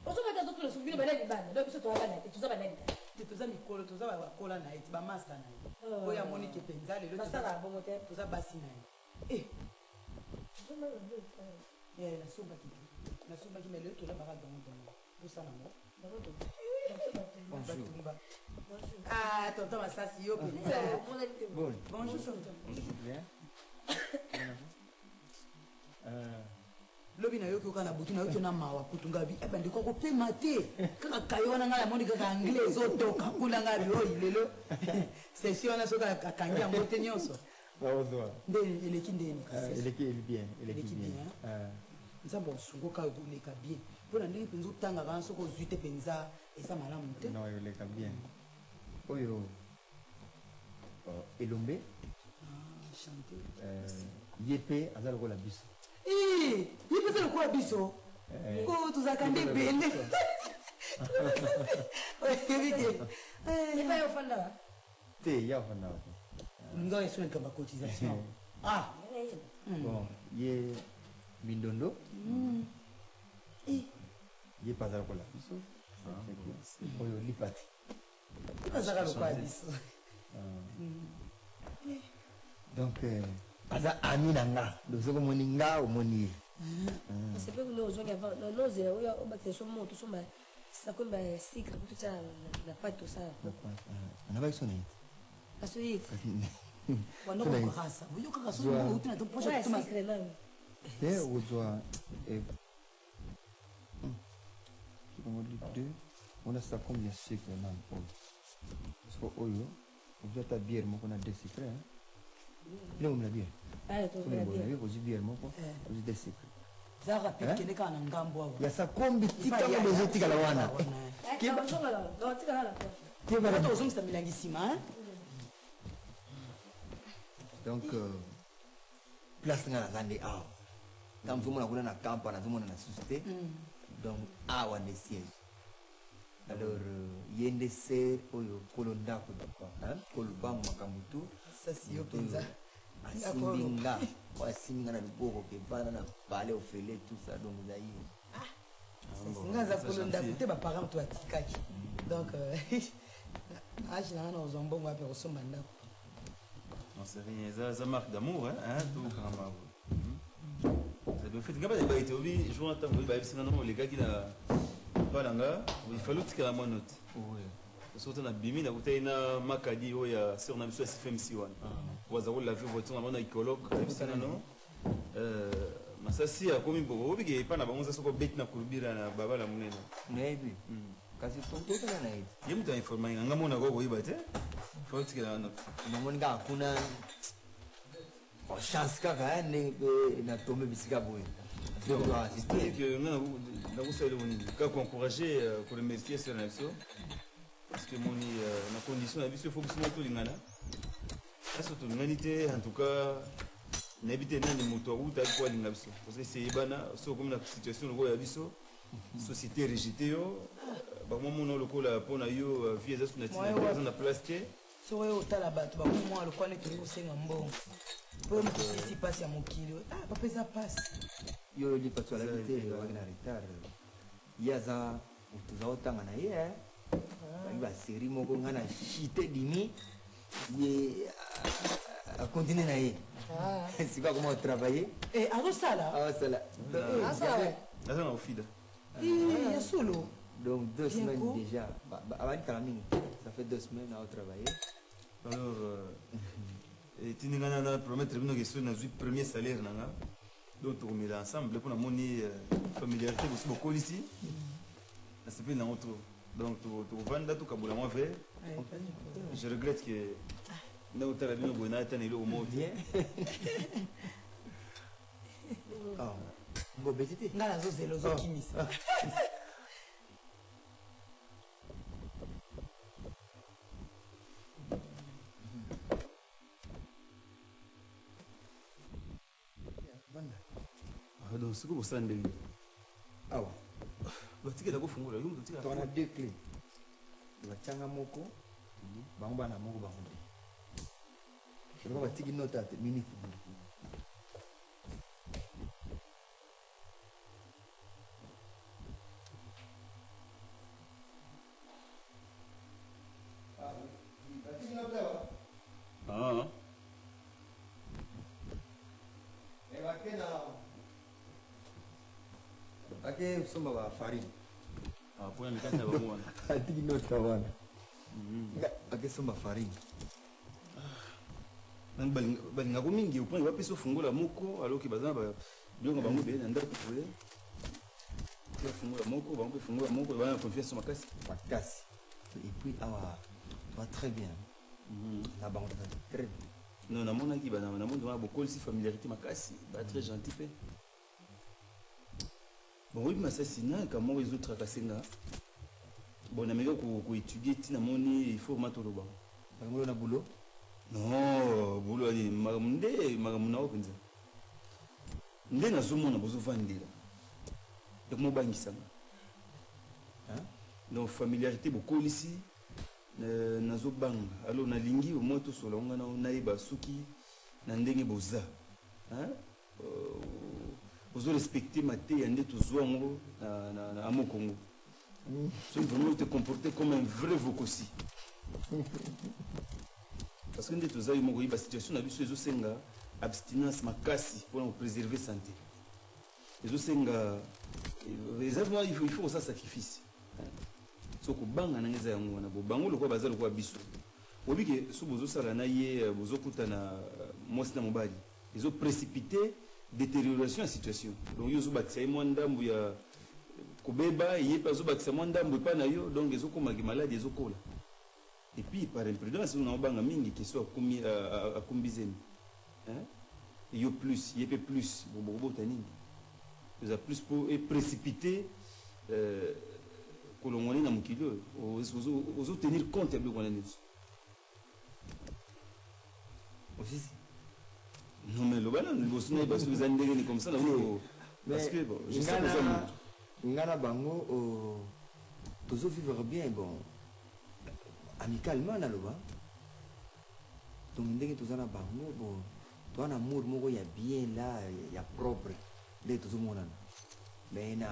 Ozomata azotuna soki bino banani bana. Donc biso toza bana te, toza banani te. Te, toza mikolo, toza bakola na ye ti, bamaska na ye. Oh. Oyo amoni ke mpenza lelo Basalaka bongo te. toza basi na ye. Eh, eh, nasombaki te. Nasombaki, mais lelo tolambaka dongo dongo. Posa nango. Bonjour. Batumba. Ah, Tonton Masasi yo mpenza. Bon. Bonjour tonton. Bien. Lobi nayoki oka na butu, nayoki na mawa kutu ngabi eh, bandeko akopema te kaka kaye wana, ngai namoni kaka anglais ezotoka kuna, ngai abi oyo lelo session wana soki akangi yango te nyonso. Baozwa. Nde eleki ndeni kasi? Eleki bien, eleki Eleki bien. bien. Nzambe osungo kaka koleka bien mpo na ndenge mpenza otangaka wana, soki ozwi te mpenza eza malamu te. Non, eleka bien. Oyo Elombe. Ah, chante. Ye mpe aza lokola biso. Ye mpe eza lokola biso. Ko tozalaka nde ebele, oyebi te. Epai ofanda? Te, ya ofanda te. Olinga oyo esonika bacotisation, ah. Bon, ye Mindondo, ye mpe aza lokola biso. Oyo Lipati. Azalaka lokola biso. Donc aza ami na nga, donc soki omoni nga, omoni ye. Sepe kuna ozongi avant nozela oyo obakisa so moto so sakomba ya sucre po totya na pate tosala. Nabaki so na ye. Kasi oye. Wanda kokarasa oyokaka soki outi na oyo ya sucre nano. Te, okozwa soki deux wana sakombi ya sucre nano oyo, soko oyo ozwi ata bière moko na deux sucre bino komela bière. Tozomela bière. Ozwi bière moko, ozwi deux sucre. Za rapide, kende kaka na ngambo awa. Ya sakombi tikanga nde ezotikala wana. Ozongala na Keba ozongisa milangi nsima, hein? Donc place nga naza nde awa. Ntango tozomona kuna na kampa, nazomona na susu te. Donc awa nde siège. Alors ye nde ser oyo kolo ndako, hein, kolo bango makambo tu. Sasi yo Moto oyo mpenza. Asimbi nga, oyo asimbi nga na loboko ke vanda na palais ofele, tout ça, donc eza ye. Nga aza kolo ndako te, baparent moto atikaki. Donc age na nga na kozwa mbongo ape kosomba ndako. Non, c'est rien. Ça marque d'amour, hein, tout karama. C'est bien fait. Ngaba ba été obi jour ntango ba bisinga non les gars qui na pas nga, il fallait tika moi note. Surtout na bimi na kutai na makadi oyo ya sur na biso ya CFMC wana. Waza ko laver voiture na bana ikolo, bisinga non. Masasi akomi boko obi ke pa na bango soko beti na kulubira na baba la munene. Nayebi kasi totala na ye. Ye mutu informer nga nga mona ko koyiba te. Faut tika la note. Namoni kaka kuna, bon, chance kaka ndenge mpe natombe bisika boye. C'est que nga nakosala eloko nini kaka koencourager, koremercier sœur na biso, parce que moni na condition na biso, il faut biso moko tolingana. Aso tolingani te, en tout cas nayebi te nani moto awuta po alinga biso, parce que seyebana so okomi na situation lokola ya biso, société rejeté yo, bakomomona lokola mpo na yo vie eza so na ntina te, eza na place te. Soki oyo otala bato bakomwa lokwa neti oyi kosenga mbongo mpo moto osisi mpasi ya mokili. Ah papa, eza mpasi. Yo Lipati alaki te, obaki na retard. Ye aza toza kotanga na ye baki basérie moko, ngai na chite dimi, ye acontinue na ye. Sikoyo akoma kotravailler. Azosala? Asala. Aza na ofida. Ya solo? Donc deux Bien semaines quoi. déjà. Abandi kala mingi, ça fait 2 semaines ao travailler. Alors etindi nga na promettre bino ke soki nazwi premier salaire na nga, donc tokomela ensemble, mpo namoni familiarité bosi bokolisi, nasepeli nango trop. Donc tokovanda, tokabola mwa verre. Je regrette que nde otala bino boye, nayata na eloko moko te. Ngobeti te. Ngai nazozela ozokimisa. Ah, donc sikoyo bosala ndenge Awa. Batikela kofungola yo moto otikala. Tokana deux clés, batianga moko, bango bana moko, bango te eloko batiki nota te minute. Ah. Bake na bake somba bafarine. Ah, mpona mikati na bango wana. Atiki nota wana. Akesomba farine. Nani balingako mingi au point bapesa ofungola moko alors que baza na biloko na bango ebele na ndako boye. Tia fungola moko, bango mpe fungola moko, baza na confiance makasi. Makasi. Et puis awa toa très bien. Na bango toza très bien. Non, namonaki bana namoni wana bokolisi familiarité makasi, ba très gentil mpe. Bon, oyebi masasi na likambo moko ezotracase nga. Bon, nameka koétudie ntina namoni il faut ma toloba. Balongolo na boulot? Non, boulot nini, makambo nde makambo na yo mpenza. Nde nazomona bozovandela. Ekomobangisa nga. Donc familiarité bokolisi nazobanga. Alors nalingi au moins tosola ngo nga nayeba soki na ndenge boza. Hein? Ozo respecter mateya nde tozwa yango na Amo Congo. Soki vraiment te comporter comme un vrai vokosi. Parce que nde toza yo moko oyeba situation na biso ezosenga abstinence makasi mpona kopréserver santé. Ezosenga eza vraiment il faut kosala sacrifice. So kobanga nanga eza yango wana bo bango lokola baza lokola biso. Oyebi ke so bozosala na ye bozokutana mwasi na mobali ezoprécipité détérioration ya situation. Donc yo ozobakisa ye mwa ndambu ya kobeba, ye mpe azobakisa mwa ndambu epai na yo, donc ezokomaki maladi ezokola. Et puis par imprudence na obanga mingi question akomi akumbi zemi. Hein? Yo plus, ye mpe plus, bobota nini? Eza plus po eprécipité kolongwa na mokili oyo ozotenir compte ya biloko wana nyonso. Osisi? Non mais loba nanu liboso nayeba soki eza ndenge nini comme ça nango, parce que bon, je sais koza motu. Nga na bango tozovivre bien, bon, amicalement naloba. Donc ndenge toza na bango, bon, toza na amour moko ya bien là, ya propre ndenge tozomonana, mais na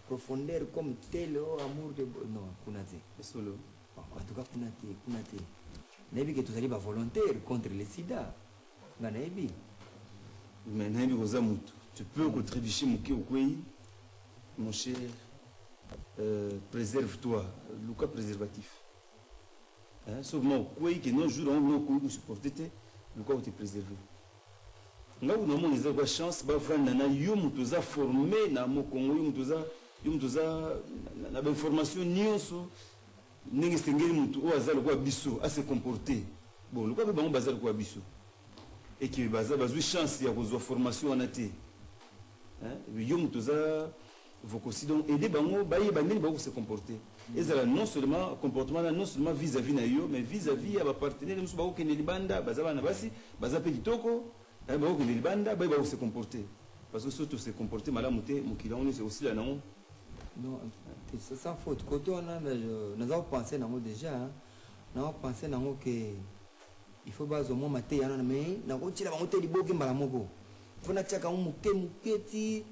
profondeur comme tel, oh, amour de non, kuna te. Solo. Bon, en tout cas kuna te, kuna te. Nayebi ke tozali bavolontaire contre le sida, nga nayebi. Mais nayebi koza motu, tu peux kotrébucher moke, okwei. Mon cher, préserve-toi, luka préservatif, hein? Soki ma okwei ke non, jour yango okoki kosupporte te, luka kote préserver. Nga kuna namona eza kwa chance bavanda na yo, moto oza formé na mokongo, yo moto oza, yo moto oza na bainformation nyonso ndenge esengeli motu oyo aza lokola biso ase comporter. Bon, lokola mpe bango baza lokola biso eke baza bazwi chance ya kozwa formation wana te. Hein? Yo moto oza vokosi, donc aider bango bayeba ndenge bako se comporter. Ezala non seulement comportement na non seulement vis-à-vis na yo, mais vis-à-vis ya bapartenaire mosusu bakokende libanda, baza bana basi, baza mpe kitoko, bakokende libanda, bayeba kose comporter. Parce que soki tose comporter malamu te, mokili yango nyonso ekosila nango. Non, c'est sans faute. Côté wana, naza kopense nango déjà, hein. Naza kopense nango ke il faut bazwa mwa mateya wana, mais nakotiela bango te liboke mbala moko. Faut natiaka yango moke moke ti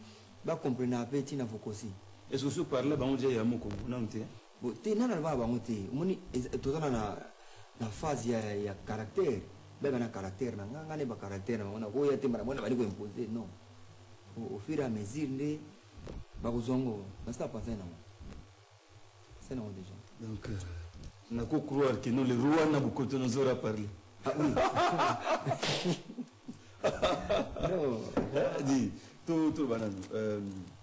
bacomprenaka mpe ntina vokosi. Est ce que so parle bango déjà ya mokongo nanu te? Bon, te, nana alobaka bango te. Omoni toza na phase ya caractère, bayeba na caractère na nga, nga nayeba caractère na bango. Nakoya te mbala mona bali koimpose, non. Au fur et à mesure nde bakozwa yango. Nasala pense nango, pense nango déjà. Donc nako croire que non, le roi Nabucodonosor a parlé. Ah oui, non. Di to toloba nanu,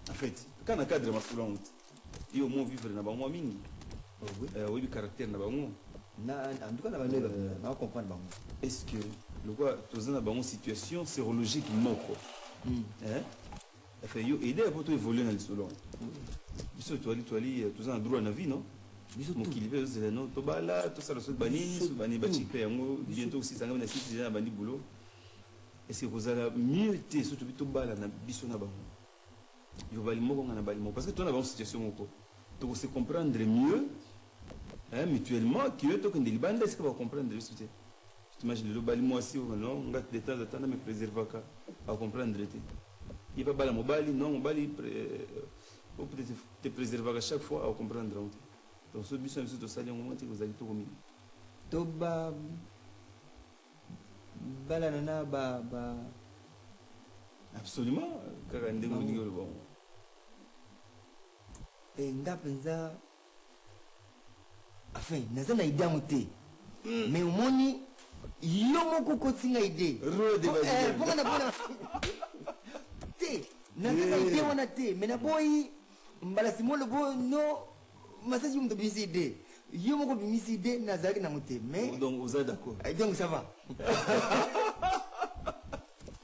en fait ka na cadre masolo yango te, yo mo vivre na bango mwa mingi. Oh, oui. Oyebi caractère na bango. Na, en tout cas na bano na comprendre bango. Est ce que lokola toza na bango situation sérologique moko, hein? Enfin, yo aide po to évoluer na lisolo yango. Biso toali toza na droit na vie, non? Biso tout. Mokili mpe ezozela no tobala, tosala soki banini, soki banini bachipe yango bientôt osisanga na sisi déjà na bandi boulot. Est ce que kozala mieux te so tobi tobala na biso na bango, yo bali moko, nga na bali moko, parce que toza na bango situation moko, tokose comprendre mieux, hein, mutuellement que tokende libanda esika bacomprendre biso te? Imagine lelo bali mwasi oyo, non, nga de temps en temps na me préservaka, bacomprendre te. Ye pa bala mobali, non, mobali po peut-être te préservaka chaque fois, acomprendre yango te. Donc so biso na biso tosali yango mo te, kozala kitoko mingi. To ba balana na ba Absolument, kaka ndenge olingi oloba yango. Nga mpenza, en Enfin, naza na idée yango te. Mais omoni yo moko okotisi nga idée. Roi de Po- eh, Babylone. mpo nga naboyi te naza na idée wana te mais naboyi mbala sima olobo no masasi yo moto obimisi idée, yo moko obimisi idée, nazalaki nango te mais Donc oza d'accord? Eh, donc ça va.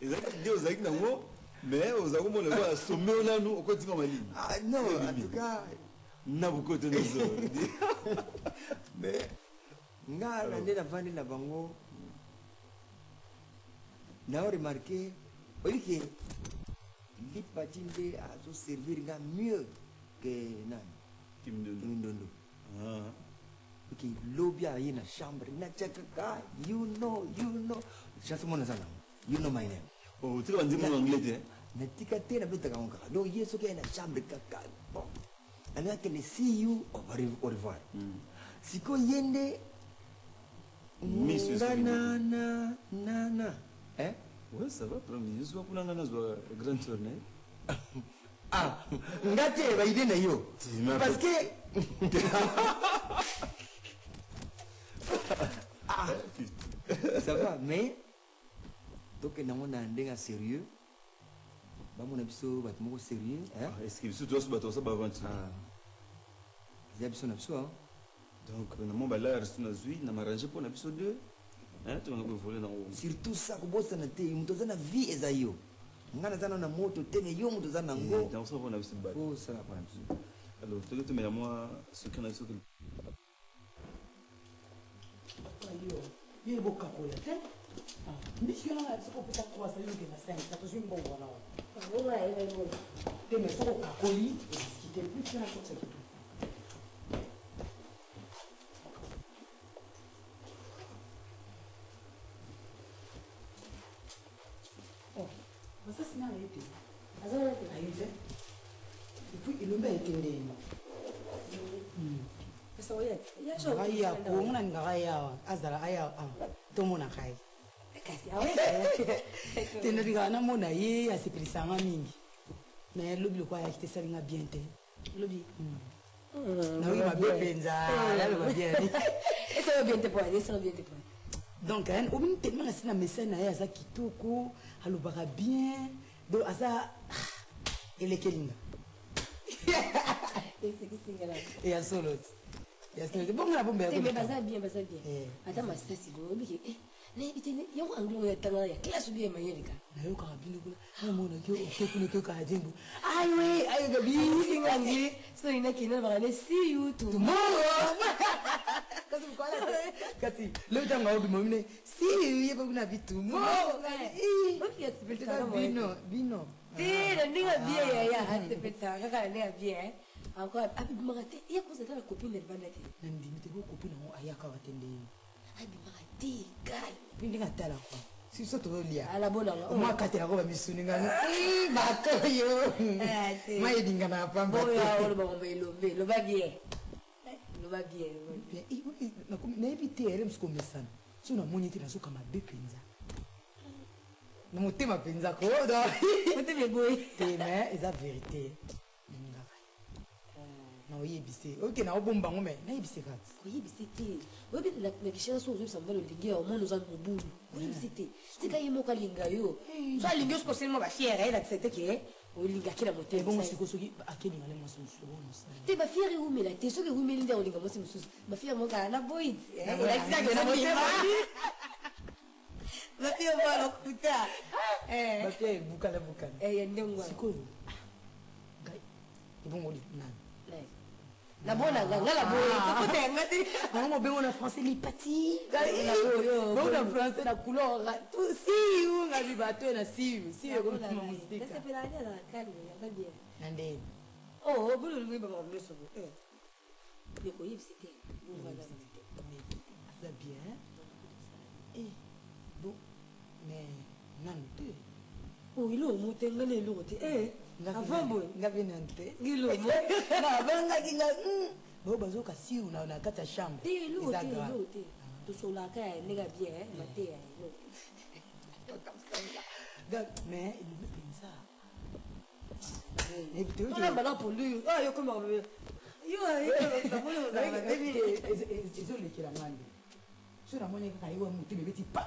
Ezalaki idée ozalaki nango, mais oza komona lokola asombe yo nanu okotinga malili. Ah, non, en tout cas na bokoto nyonso. Mais nga na nde navandi na bango, nao remarquer oyebi ke Lipati nde azoservir nga mieux ke nani. Kimindondo. Kimindondo. Ah. Ok, lobi aye na chambre, natia kaka "You know, you know", chanson mona aza nango, "You Know My Name". Oh, otika banzembo na anglais te? Natika te, nabetaka yango kaka. Donc ye soki aye na chambre kaka, bon, alingi akende, see you, au revoir. Sikoyo ye nde Miso nga esoki. na na na na eh? Ouais, ça va, premier zwa kuna, nga nazwa grande sœur na ye. Ah, nga te, ba idée na yo. Parce que ah, ça va, mais tokende yango na ndenge ya sérieux, bamona biso bato moko sérieux, hein? Est ce que biso toza so bato baza baaventure? Eza biso na biso, hein? Donc na mwa balare so nazwi na marange mpo na biso deux, tobanda koévoluer nango. Surtout ça, kobosana te, moto aza na vie eza yo. Nga naza nano na moto te, mais yo moto oza nango. Nakosala mpo na biso bato. Osala mpo na biso. Alors toki tomela mwa secret na biso. Yo yo ebokakola te, mbisi yo nanga soki opesa 3 yo okenda 5, tozwi mbongo wana wana te, mais soki okakoli odiscuter plus na kotisa kitoko. Masasi na ye te, aye te, et puis elombe aye te ndeni aya komona ningaka ye awa, azala aya awa tomonaka ye te. Nalingaka namona ye, asepelisanga mingi, mais lobi lokola ayaki te, esalinga bien te. Lobi? Nayoki mabe mpenza, naloba bien. Esala bien te po, esala bien te po. Donc obini tellement nasi na message na ye, aza kitoko, alobaka bien, donc aza elekelinga. Esekisingela. Ya solo ti, ya solo ti, bongo na bombe. Te, mais baza bien, baza bien. Ata masasi oyebi ke nayebi te yango anglais oyo atanga ya classe obi ya mayeleka. Nayokaka bino kuna, namonaki oke kuna, toyokaka jembo ayoe ayoka bisingangi. So inakende na bakane, see you tomorrow. Kasi mokoala te, kasi lobi ntango aobima omine see you, ye mpe kuna bi tomorrow. Bino bino. Te, na ndenge ya bien, yaya asepelisaka kaka na ndenge ya bien. Encore abimaka te, ye koza ata na copine na libanda te. Na ndimi te, bo copine yango ayaka awa te ndenge. Abimaka te, calme. Mpe ndenge atalaka si biso tozolia. Alabonanga. Omwa akatelako bamisuni ngano bato oyo mayedinganaka pamba. Oyo oloba ngomba elombe, loba bien, loba bien. Nayebi te, ele mosuku omesana so namoni ete nazoka mabe mpenza na motema mpenza ko. Motema eboyi. Te, mais eza vérité, nalingaka na oyebise oke na obomba yango, mais nayebise kati. Koyebise te, oyebi na Kinshasa so ozoyebisa mobali olingi ya omoni oza mobulu. Koyebise te, tika ye moko alinga yo. So alingi yo, soki osalima bafiere, ayelakisa te ke olingaki na motema. Ebongo sikoyo soki akelinga le mwasi mosusu, bongo mosala? Te, bafiere ewumela te. Soki ewumeli nde olinga mwasi mosusu. Bafiere moko kaka na boyi elakisaka na motema, bafiere moko lokuta. Bafiere ebukana bukana. Ya ndenge wana. Sikoyo ngai ebongo nani? Nabonanga nga na boye, tokota yanga te. Nango mobengo na français lipati, bongo na français na couleur siu ngabi bato na siu siu ekomema mosika. Nasepelaka nde azala calme, aza bien. Na ndeni? Oh, bolo olingi bamaka nyonso bo mais koyebisi te, bongo aza te. Aza bien. Eh, bon, mais nanu te. Oh, eloko mo te, nga na eloko te. Eh, avant boye. Nga mpe nanu te. Eloko mo. Nabangaki nga bao bazoka siu na kati ya chambre. Te, eloko te, eloko te. Tosolaka ya ndenge ya bien, mateya eloko. Mais elombe mpenza. Tolamba na pondu oyo, yokomaka. Ezolekela nga nde so namoni kaka ye wa motema ebeti pa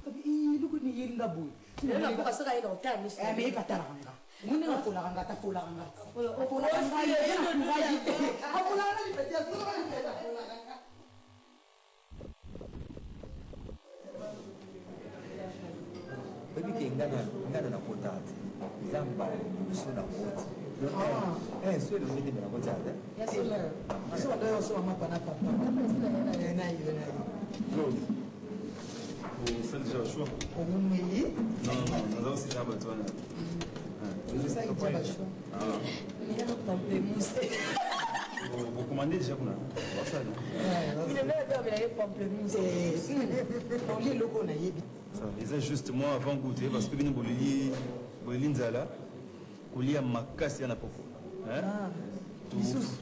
eloko nini eyeli nga boye mais ye atalaka nga omoni ndenge afolaka nga ata afolaka nga afolaka ngai courage te afolaka nga lipeti afolaka lipeti afolaka nga. Oyebi ke nga na nakota te, eza mbala liboso na koti. So elongi te me nakoti ate. Biso bato oyo osoma mapa na papa na yo na yo. Osali déjà choix. Owumeli. Non, non, naza osila bato wana. Osali déjà ba choix. Pamplemousse. Bocommande déjà kuna basala. Pamplemousse. Olie eloko nayebi. Eza juste moi avant goûter parce que bino boleli boleli nzala kolia makasi ya na poko.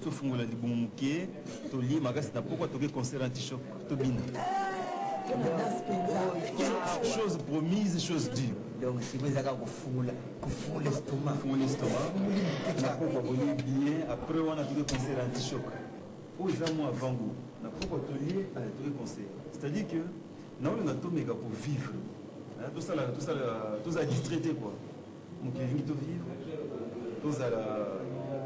Tofungola libumu moke, tolie makasi na pokwa, toke concert anti-choc, tobina. Chose promise, chose due. Donc sikoyo ezaka kofungola kofungola estomac. Kofungola estomac na pokwa, bolie bien, après wana toke concert anti-choc. Oyo eza mwa avant goût. Na pokwa tolie, toke concert. C'est-à-dire que naolinga tomeka kovivre, tosala tosala tozala distrait te quoi. Mokili elingi tovivre, tozala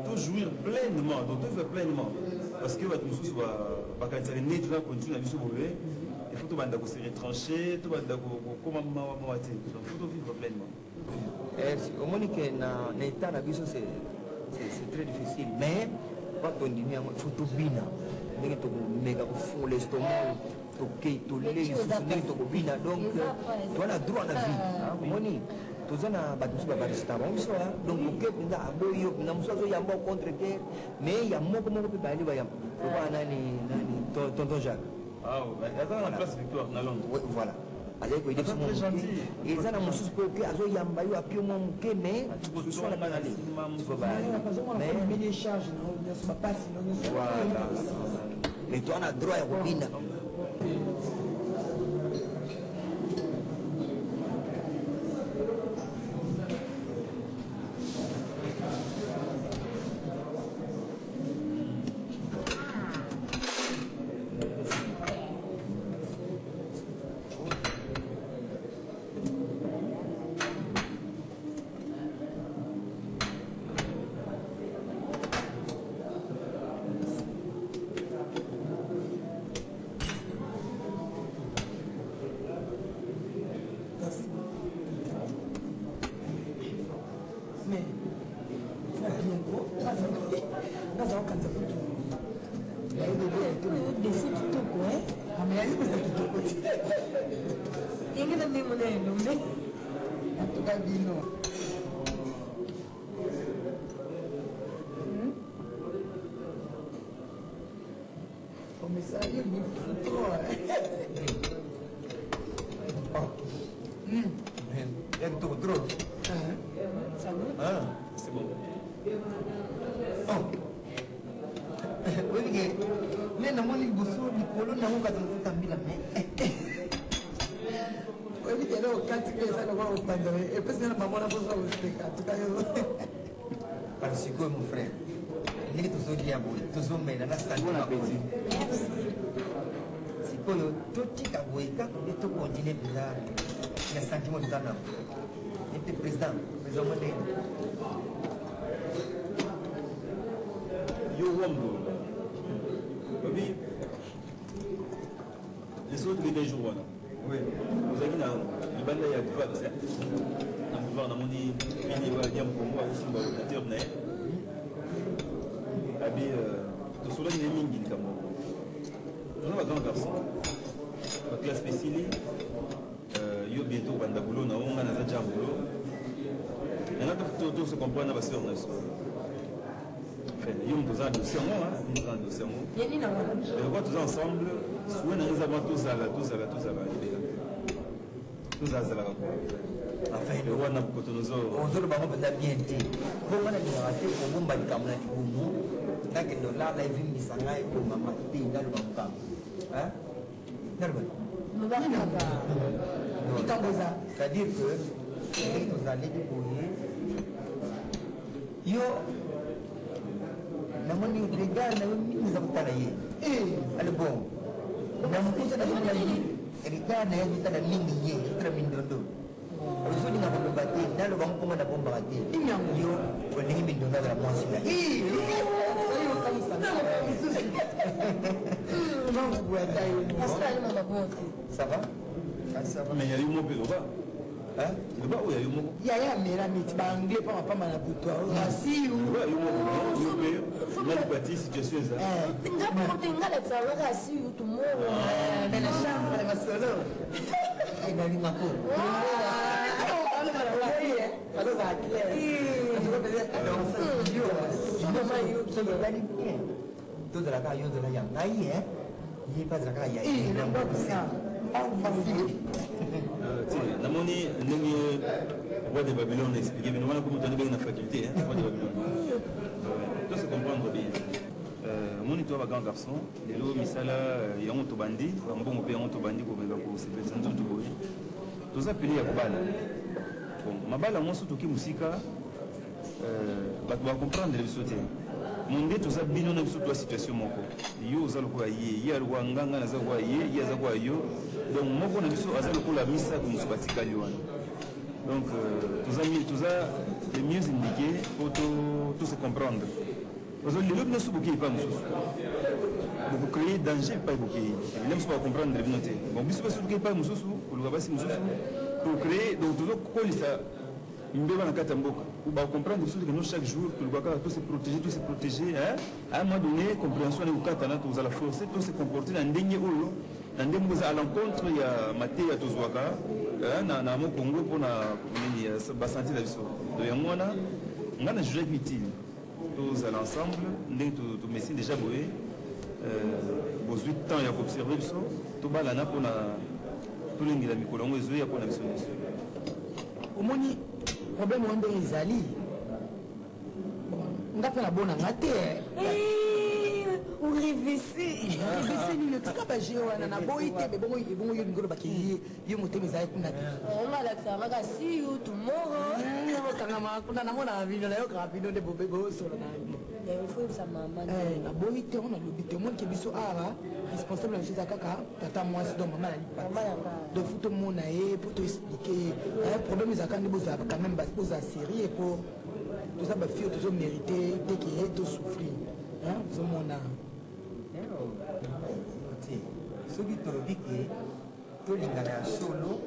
tojouir pleinement, donc tovivre pleinement, parce que bato mosusu bakanisaka neti na condition na biso boye, il faut tobanda kose retrancher, tobanda kokoma mawa mawa te. Donc faut tovivre pleinement. Omoni ke na état na biso c'est très difficile, mais batondimi yango, il faut tobina ndenge tokomeka kofungola estomac, tokei tolei lisusu ndenge tokobina. Donc toza na droit na vie. Omoni toza na bato mosusu babarista bango biso, donc oke mpenza aboyi yo mpenza, mosusu azoyamba au contre terre, mais ya moko moko mpe bayali bayamba lokola nani nani, tonton Jacques. Aza na place Victoire na Londres. Voilà, azali koyede biso mwa moke. Eza na mosusu mpe oke azoyamba yo apio mwa moke, mais susu wana mpe nale. Voilà, mais toza na droit ya kobina. Mais bien ko naza kokanisa kutu. Desi kitoko. Mais ayi koza kitoko te. Ndenge na ndenge mona elombe. En tout cas bino. Oh, mais ça y est, mais trop. Ya kitoko trop. Ça goûte. Ah. C'est bon. Oh. Oyebi ke nde namoni liboso likolo nango kati mofuta mbila me. Oyebi ke eloko kati mpe eza lokola kopanza epesi nga na bango na mposa koseka tuka yo. Kasi sikoyo mon frère, ndenge tozolia boye, tozomela na sentiment, sikoyo totika boye kaka nde tocontinue mpenza na sentiment toza nango ete président président mo ndenge. Yo wambo obi les autres beta jour wana ozalaki na libanda ya Divax na boulevard, namoni fini ya mokongo azosimba ordinateur na ye abi tosolani na ye mingi likambo. Toza bagrand garçon, baclasse mpe esili, yo bientôt kobanda boulot na yo, nga naza ja boulot nanga, tose comprendre na basœur na biso. Yo moto oza na dossier yango, moto oza na dossier yango. Yani na wana. Lokwa toza ensemble, souhait na nga eza mwa tozala tozala tozala libela, tozalazalaka kwa. Enfin, wana bokoto nozo. Ozoloba ngo mpenza bien te, mpo nga nalingaka te kobomba likambo na libumu, nakende olala evimbisa ngai ekomama te. Naloba mokambo, naloba. Likambo eza. C'est-à-dire que ndenge tozaleli boye, yo na Namoni regard na yo mingi eza kotala ye. Ale bon. Na mokusa nazomona regard na ye azotala mingi ye, azotala mindondo. Ozolinga koloba te, naloba ngo mpo nga nabombaka te. Yo olingi mindondo azala mwasi na yo. Ça va? Ça va. Mais ya yo moko mpe loba. Loba oyo ya yo moko. Yaya amela neti baanglais pamba pamba na butu asiu. Loba ya yo moko. Yo mpe nani bati situation eza. Nga moko te, nga lakisa nga kaka see you tomorrow. Mais na chambre masolo. Nalinga ko. Soki otali bien, tozala kaka yo ozala ya ngai, ye mpe azala kaka ya ye. Ti namoni ndenge roi de Babylone expliqué bino wana komo toni bengi na faculté, hein, roi de Babylone. To se comprendre bien. Omoni toa ba grand garçon lelo misala yango tobandi bambongo mpe yango tobandi komeka kosepelisa nzoto boye toza pene ya kobala. Bon, mabala yango so toki mosika, bato bacomprendre biso te. Monde toza bino na biso toa situation moko, yo oza lokola ye, ye lokola nga, nga naza lokola ye, ye aza lokola yo. Donc moko na biso aza lokola misato, mosusu batikali wana. Donc toza les mieux indiqués po to se comprendre. Parce que lelo bino so bokei epai mosusu, bokocréer danger epai bokei, ebele mosusu bacomprendre bino te. Bon, biso mpe so tokei epai mosusu koluka basi mosusu, tocréer, donc tozokolisa mbeba na kati ya mboka. Bacomprendre biso te. No, chaque jour toluka kaka to se protéger, to se protéger, hein? À un moment donné, compréhension wana ekokatana, tozala forcé to se comporter na ndenge oyo, na ndenge moko eza à l'encontre ya mateya tozwaka na mokongo mpona nini, basanté na biso. Donc yango wana nga na jugeaki utile tozala ensemble ndenge tomesi déjà boye. Bozwi temps ya koobserve biso, tobalana mpona tolengela mikolo yango ezoya mpona biso nyonso. Omoni problème wana ndenge ezali, nga mpe nabonanga te. Orevese. Revese nini? Tika baje wana, naboyi te. Ebongo ebongo yo lingi olobaki ye, yo motema ezali kuna te. Nga lakisa nga kaka see you tomorrow. Okangama kuna, namonaka bino, nayokaka bino nde bosolo na bino. Il faut yebisa mama. Naboyi te, ngo nalobi te. Omoni ke biso awa responsable na biso eza kaka tata mwasi, donc mama na lipati. Donc faut tomona ye mpo toexpliquer ye problème ezalaka nde bozala quand même, bozala sérieux, po toza bafille, tozomérite te ke tosouffrir, ozomona. Te, soki tolobi ke tolingana ya solo,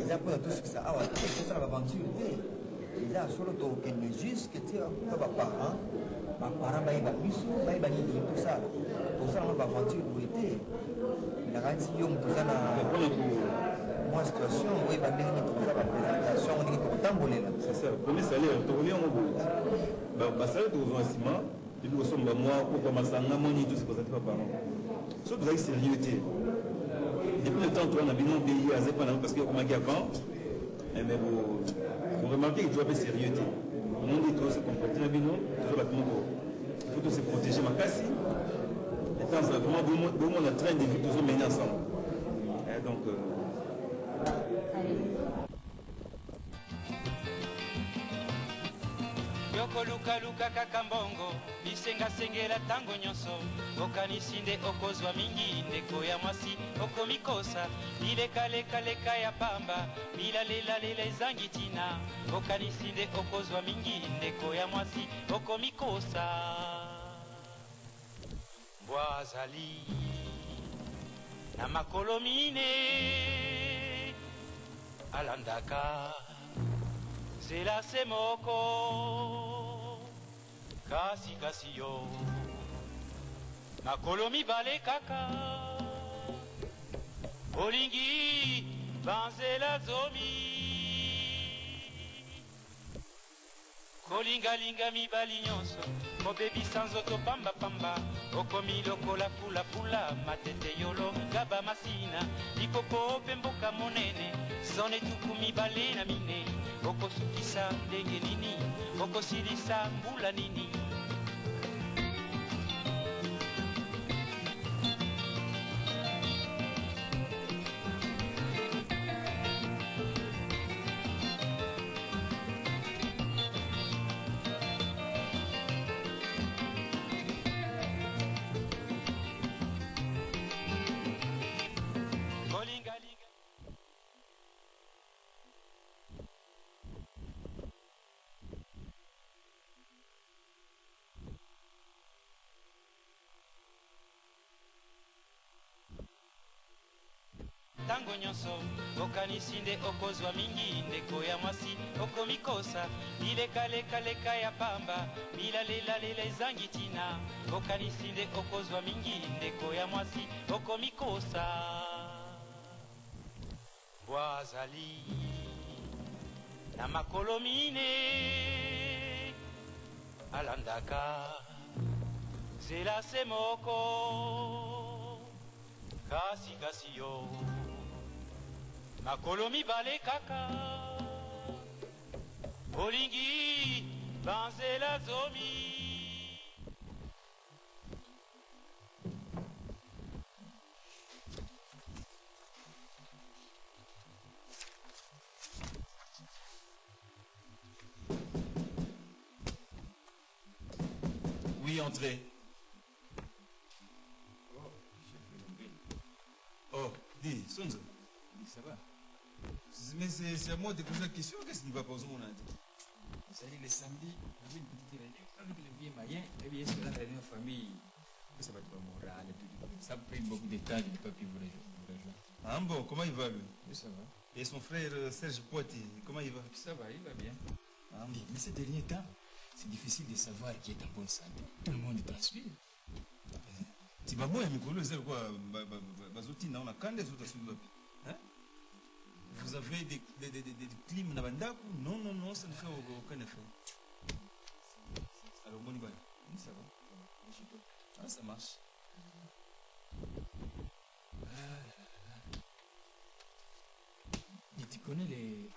eza mpona tosukisa awa te, tosala baventure te. Eza ya solo, tokokende jusque ti pa baparent, baparent bayeba biso, bayeba nini tolingi tosala. Tosala ngo baventure boye te. Nakanisi yo moto oza na mwa situation, oyeba ndenge nini tokosala baprésentation yango, ndenge tokotambolela. C'est ça, premier salaire tokolia yango boye te. Basalaire tokozwa nsima epi kosomba mwa kokwa masanga moni, to se présente pa parent. So tozalaki sérieux te depuis le temps toza na bino mpe ye aza epa na parce que akomaki avant. Mais bo remarquer que toza mpe sérieux te. Omondi tozo se comporter na bino, toza bato moko, il faut to se protéger makasi. Étant vraiment bomona train de vie tozomener ensemble. Donc Yokolukaluka kaka mbongo, bisengasengela ntango nyonso, okanisi nde okozwa mingi. Ndeko ya mwasi, okomikosa, bilekalekaleka ya pamba, bilalelalela ezangi ntina, okanisi nde okozwa mingi. Ndeko ya mwasi, okomikosa. Mbwa azali na makolo mine, alandaka nzela se moko, kasi kasi yo makolo mibale kaka, olingi banzela zomi. Kolingalinga mibali nyonso, kobebisa nzoto pambapamba, okomi lokola fulafula, Matete, Yolo, Ngaba, Masina, Likopo mpe mboka monene, zone 24. Okosukisa ndenge nini? Okosilisa mbula nini? ntango nyonso okanisi nde okozwa mingi ndeko ya mwasi okomikosa bilekalekaleka ya pamba bilalelalela ezangi ntina okanisi nde okozwa mingi ndeko ya mwasi okomikosa mbwa azali na makolo mine alandaka nzela se moko kasi kasi yo makolo mibale kaka olingi banzela zomi. Oui, entrez. Oh, dis, Sonzo. Dis, ça va. Mais c'est à moi de poser la question. Qu'est-ce qui ne va pas au monde C'est-à-dire, le samedi, on avait une petite réunion avec le vieux Mayen. Et bien sûr, la réunion famille, ça va être moral et tout. Ça a pris beaucoup de temps, je n'ai pas pu vous rejoindre. Ah bon, comment il va lui? Oui, ça va. Et son frère Serge Poitier, comment il va? Ça va, il va bien. Ah bon. Mais ces derniers temps, c'est difficile de savoir qui est en bonne santé. Tout le monde transpire. Tibabo ya mikolo ezali kwa bazotinda na kanda ezotasuli wapi? Hein? Vous avez des clims na bandako? Non, non, non, ça ne fait aucun effet. Alors, bon, bye. Ça va, ça va. Je suis Ah, ça marche. Ah là là. Et tu connais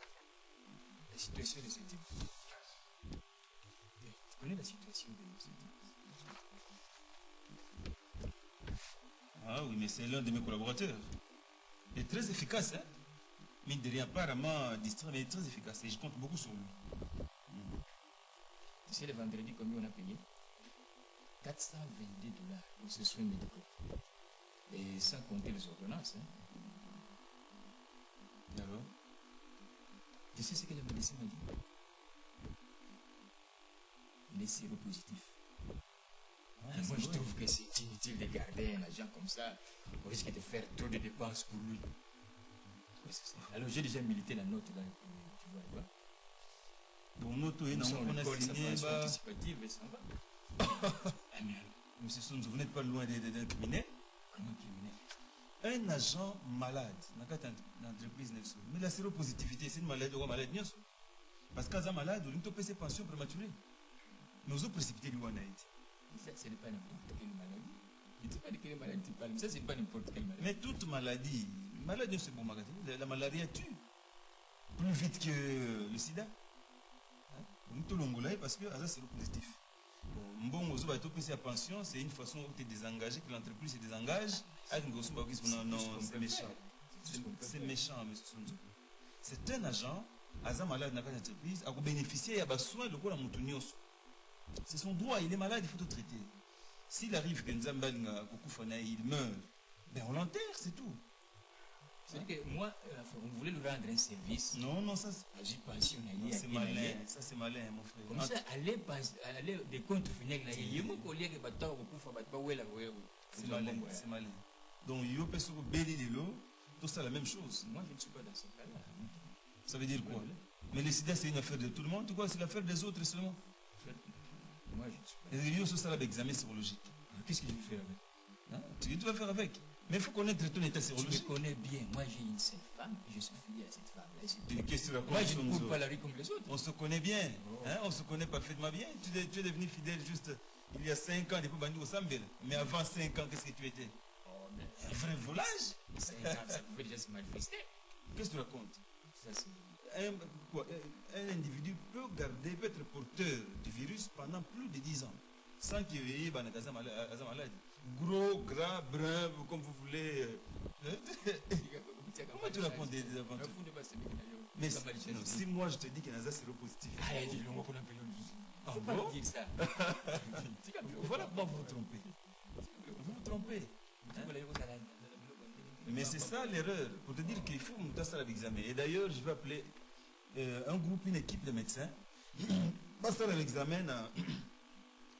la situation de ce type? Tu connais la situation de ce type? Ah oui, mais c'est l'un de mes collaborateurs. Il est très efficace, hein? Mine de rien, apparemment distrait, mais il est très efficace. Et je compte beaucoup sur lui. Tu sais, le vendredi, combien on a payé? 422 $ pour ses soins médicaux. Et sans compter les ordonnances. Hein? Et alors? Tu sais ce que le médecin m'a dit? Il est séropositif. Ah, Et moi, c'est je vrai. trouve que c'est inutile de garder un agent comme ça. On risque de faire trop de dépenses pour lui. Oui, c'est ça. Alors, j'ai déjà milité la note là, que tu vois là-bas. Bon, note, oui, Comme ça, non, on on lui a colle sa signé, pension bah... anticipative et s'en va. Ah, mais alors, Monsieur Sonzo, vous n'êtes pas loin d'un criminel. Comment criminel? Un agent malade, dans la entreprise, mais la séropositivité, c'est une maladie, une maladie, bien sûr. Parce qu'un malade, on peut ses pensions prématurées. Mais vous précipitez lui en Haïti. Ça, ce n'est pas n'importe quelle maladie. Je ne sais pas de quelle maladie tu parles, mais ça, ce n'est pas n'importe quelle maladie. Mais toute maladie, maladie, c'est bon, maladie. La malaria tue plus vite que le sida. Hein? Tout le parce que ça, c'est le positif. Bon, bon, la pension, c'est une façon où tu es désengagé, que l'entreprise se désengage. Ah, non, non, c'est méchant. C'est méchant, monsieur Sonzo. C'est un agent, aza malade dans l'entreprise, a bénéficié, il a soin de quoi la montunioso. C'est son droit, il est malade, il faut tout traiter. S'il arrive que Nzambe alinga kokufa na ye, il meurt, ben on l'enterre, c'est tout. C'est-à-dire que moi, enfin, on voulait lui rendre un service. Non, non, ça c'est. J'y pensais, on a Non, lié, c'est à malin, lié. ça c'est malin, mon frère. Comme ça, aller penser, aller des comptes finaux, là, il y a mon collègue qui va t'en recouvrir, va te ouais, là, ouais, ouais. C'est Ils ont malin, bon, ouais. c'est malin. Donc, yo peso beli lelo, tout ça la même chose. Moi, je ne suis pas dans ce cas-là. Ça veut dire quoi? Ouais. Mais le sida, c'est une affaire de tout le monde, ou quoi? C'est l'affaire des autres seulement. Moi, je ne suis pas. Et yo, ça, l'examen sérologique. Qu'est-ce que je vais faire avec? Hein? Tu vas faire avec. Mais il faut connaître ton état Je me sérologique. connais bien. Moi, j'ai une seule femme et je suis fidèle à cette femme-là. Et qu'est-ce que tu racontes, Moi, je ne Sonzo? cours pas la rue comme les autres. On se connaît bien. Oh. Hein? On se connaît parfaitement bien. Tu es devenu fidèle juste il y a 5 ans depuis Bandou Sambel. Mais avant 5 ans, qu'est-ce que tu étais? Oh, mais Un vrai volage. 5 ans, ça pouvait déjà se manifester. Qu'est-ce que tu racontes? Ça, c'est... Un individu peut garder, peut être porteur du virus pendant plus de 10 ans, sans qu'il y ait malade. Gros, gras, brun, comme vous voulez. Comment tu racontes des aventures? Mais non, si moi je te dis qu'il y a un séropositif. Ah, il dit, on appelle le Ah Faut pas bon? dire ça. Voilà comment vous vous trompez. Vous vous trompez. Hein? Mais c'est ça l'erreur. Pour te dire qu'il faut monter ça à l'examen. Et d'ailleurs, je vais appeler un groupe, une équipe de médecins. Basta l'examen.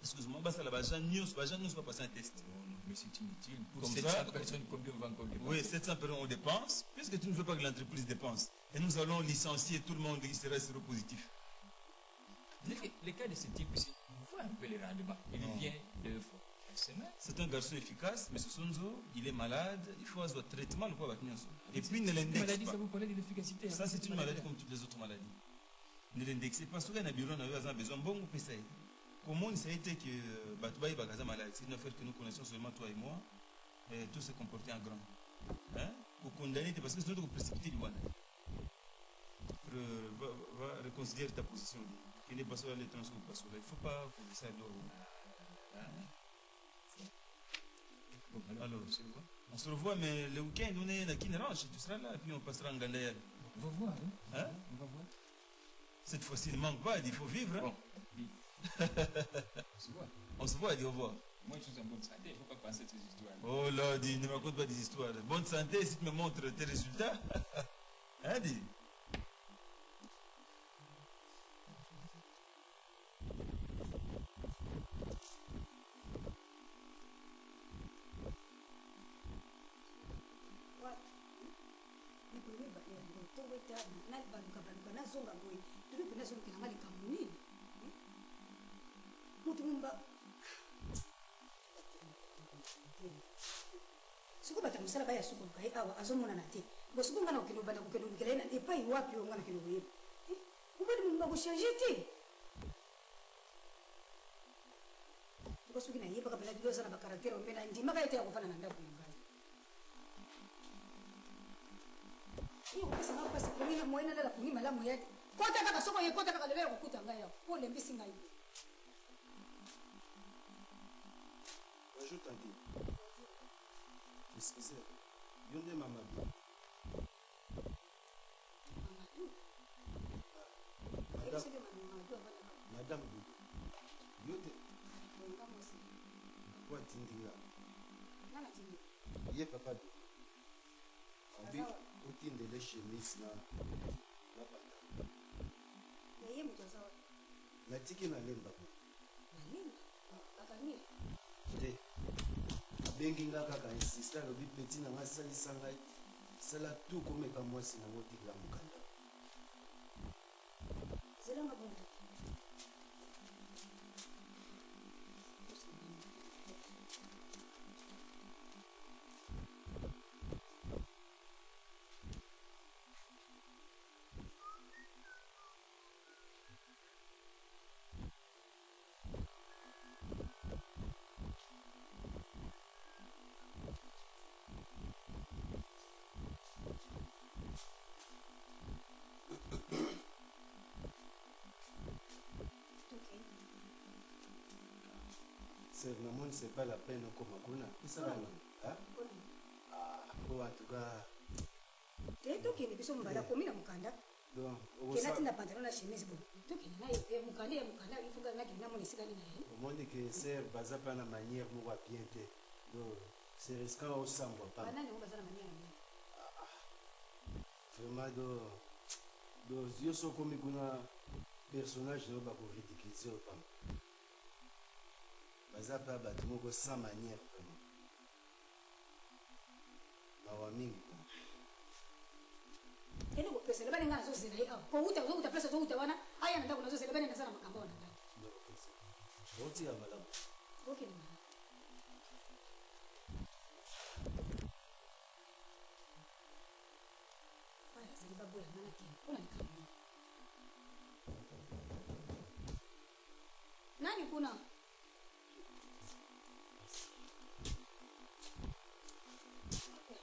Excuse-moi, basta la bajan news, bajan news va passer un test. Mais c'est inutile. Pour Comme 700 ça, personnes, combien on va encore dépenser Oui, 700 personnes, on dépense, puisque tu ne veux pas que l'entreprise dépense. Et nous allons licencier tout le monde qui sera séropositif. Le, le cas de ce type, c'est voit un peu les rendements. Il Non. vient deux fois par semaine. C'est un garçon efficace, mais Sonzo, il est malade, il faut avoir un traitement, le quoi, va tenir ça. Et puis, ne C'est une l'indexe maladie, pas. ça vous parlait de l'efficacité. Ça, c'est une maladie comme toutes les autres maladies. Ne l'indexez pas. Souvent, dans le bureau, on a besoin de bon ou ça. Comment ça a été que Batouba Bakaza malade C'est une affaire que nous connaissons seulement toi et moi. Et tous se comporter en grand. Hein? Pour condamner, parce que c'est notre précipité du Rwanda. Va, va reconsidérer ta position. Il n'est pas sur les transports, pas sur là. Il ne faut pas que ça Hein? Bon, alors, Alors, on se revoit. On se revoit, mais le week-end, on est à Kinranche, tu seras là, et puis on passera en Gandayal. On va voir. Hein? Hein? On va voir. Cette fois-ci, ne manque pas, il faut vivre. Hein? Bon, oui. On se voit. On se voit, il dit au revoir. Moi, je suis en bonne santé, il ne faut pas penser à ces histoires. Oh là, dis, ne me raconte pas des histoires. Bonne santé, si tu me montres tes résultats. Hein, dis. Mikolo mibale yango ntongo ete nabalukabaluka nazonga boye tobi mpe nazolukela nga likambo nini moto momba soki bato ya mosala baya sukoluka ye awa azomonana te bo soki nga na kokende obanda kokende olukela ye na epai wapi oyo nga nakende koyeba mobali momba kochange te tuka soki nayebaka mpena bilo aza na bacaractere ombe na ndimaka ye te ya kofanda na ndako na ngai. Oyo kopesa nga mpasi pongi na moye nalala pongi malamu ya te. Kota kaka soko ye kota kaka lelo ya kokuta ngai awa po olembisi ngai. Bonjour tante. Excusez. Yo nde Mamadou. Mamadou. Madame, Oyebisi nde Mamadou avandaka. Madame Doudou. Yo te Nga mwasi. po atindi nga. Nga natindi. Ye papa Doudou. Abi Aza wapi? otindele chemise na na pantalon. Na ye moto aza wapi? Natiki na lemba kuna. Nalemba. Bakangi ye. Te. Abengi nga kaka insiste alobi petit na nga asalisa ngai sala tout komeka mwasi nango otikela mokanda. Zela nga bongo. C'est namoni c'est pas la peine okoma kuna. Esala nini? Hein? Ah, po en tout cas Te tokende biso mobali akomi na mokanda. donc Ke natinda pantalon na chemise boye. Tokende na ye eh, mokanda ya mokanda il faut nga nakende namona esika nini na ye. Omoni ke ser baza pa na manière moko ya bien te. Donc c'est risquant osambwa pa. Banani yango baza na manière ya bien? Vraiment do do yo so okomi kuna personnage na yo bakoridiculize yo pamba. Baza pa bato moko sans manière vraiment. Mawa mingi quoi. Kende kopesa lebani nga nazozela ye awa. Kouta ozouta place ozouta wana aya na ndako nazozela bani naza na makambo awa na ndako. Otika malamu. Okende malamu. Faya azali baboya nga nakende mpona likambo nini? Nani kuna?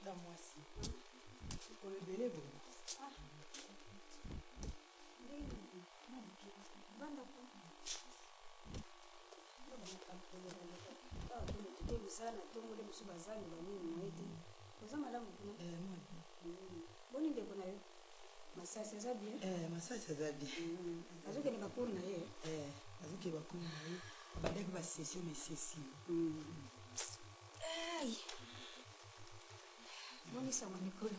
Ta mwasi. Mikolo ebele boye. Ah. Banda po. Te mosala na ntongo nde mosusu bazangi banini moye te. Oza malamu kuna? Boni ndeko na yo? Masasi aza bien? Masasi aza bien. Azokende bacours na ye? Azokende bacours na ye. Abandaki basession mais sesi. Ai. Boni sango mikolo?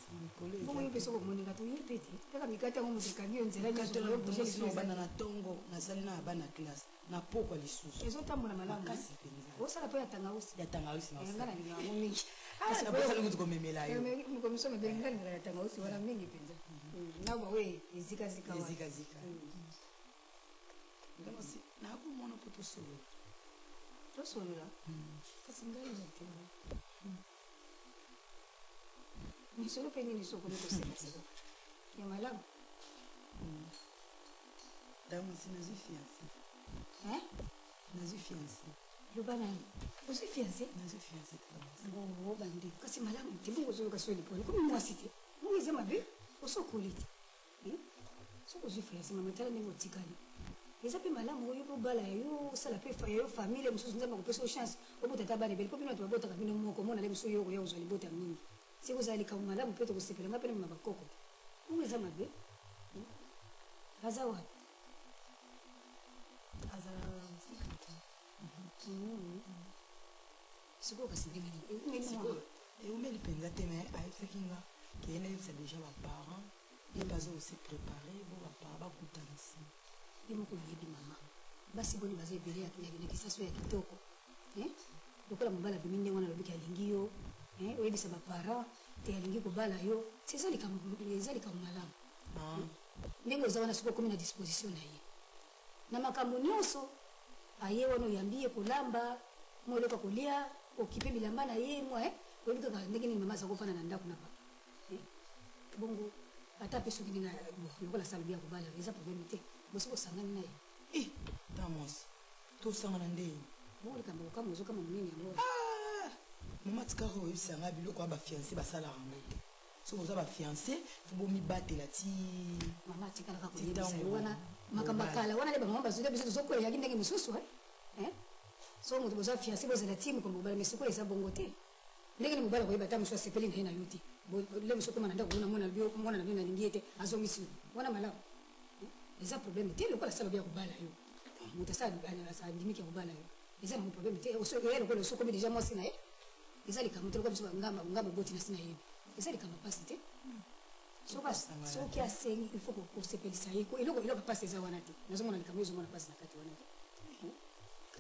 Sango mikolo eza Bongo yo mpe soki omoni nga toye mpe te. Kaka mikate yango moto ekangi yo nzela nyonso. Mikate oyo bouger lisusu lisusu bana na ntongo nasali na bana classe. Na pokwa lisusu. Ezotambola malamu. Makasi mpenza. Osala mpo ya tangawisi. Ya tangawisi na Nga osala. nalingaka yango mingi. Ah, nabosani kutu komemela yo. Komiso mebele nga nalingaka ya tangawisi wana mingi mpenza. Na bawe ezikazika wana. Ezikazika. Ndamasi nakomona mpo tosolola. Tosolola? Kasi ngai na te. Lisolo mpe nini soki okomi kosekaseka? Ya malamu. Ndamasi nazwi fiancé. Hein? Nazwi fiancé. Loba nani? Ozwi fiancé? Nazwi fiancé te. Bongo bandeko kasi malamu te bongo ozoyoka soni pona komi mwasi te bongo eza mabe osokoli te soki ozwi fiancé mama tala ndenge otikali eza mpe malamu oyo mpe obala ya yo osala mpe ya yo famille mosusu nzambe akopesa yo chance obota ata bana ebele mpo bino bato babotaka bino moko omona nde mosusu yo okoya kozwa libota mingi se kozala likambo malamu mpe tokosepela nga mpe na mema bakoko te bongo eza mabe aza wapi Azala mosika te. Sikoyo kasi ndenge nini eumeli Sikoyo eumeli mpenza te mais ayebisaki nga ke ye nayebisa deja baparent ye mpe aza kose prépare bo baparent bakutana nsima. Yo moko oyebi mama basi boni baza ebele na kisaso ya kitoko eh? Lokola mobali abimi ndenge wana alobiki alingi yo eh? Oyebisa baparent te alingi kobala yo si eza likambo eza likambo malamu ndenge oza wana soki okomi na disposition na ye na makambo nyonso aye wana oyambi ye kolamba mwa eloko ya kolia okipe bilamba na ye mwa eh? Oyebi kaka ndenge nini mama aza kofanda na ndako na papa eh? Bongo ata mpe soki ndenge bon, lokola asalobi ya kobala eza problème te bosi bosangani na ye. Eh, ta mwasi tosangana ndenge bongo likambo kokamwa ozokama monene yango. Ah! Mama tikaka oyebisa ngai biloko ya bafiance basalaka yango te soki boza bafiance fo bomibatela ti mama atikalaka koyebisa yo wana makambo ya kala wana nde bamama bazwi biso tozokweyaki ndenge mosusu eh? Soki moto boza fiance bozala ti mokolo mobala mais sikoyo eza bongo te ndenge ni mobali akoyeba ata mosusu asepeli na ye na yo te le mosusu okoma na ndako omona mwana na yo mwana na bino nalingi ye te azongisi yo wana malamu eza problème te lokola asala obi ya kobala yo moto asala andimiki ya kobala yo eza nango problème te oye lokola osi okomi deja mwasi na ye eza likambo te lokola biso bangamba ngamba oboti na si na yebi eza likambo ya mpasi te soki asengi il faut kosepelisa ye eloko eloko mpasi eza wana te nazomona likambo ezomona mpasi na kati wana te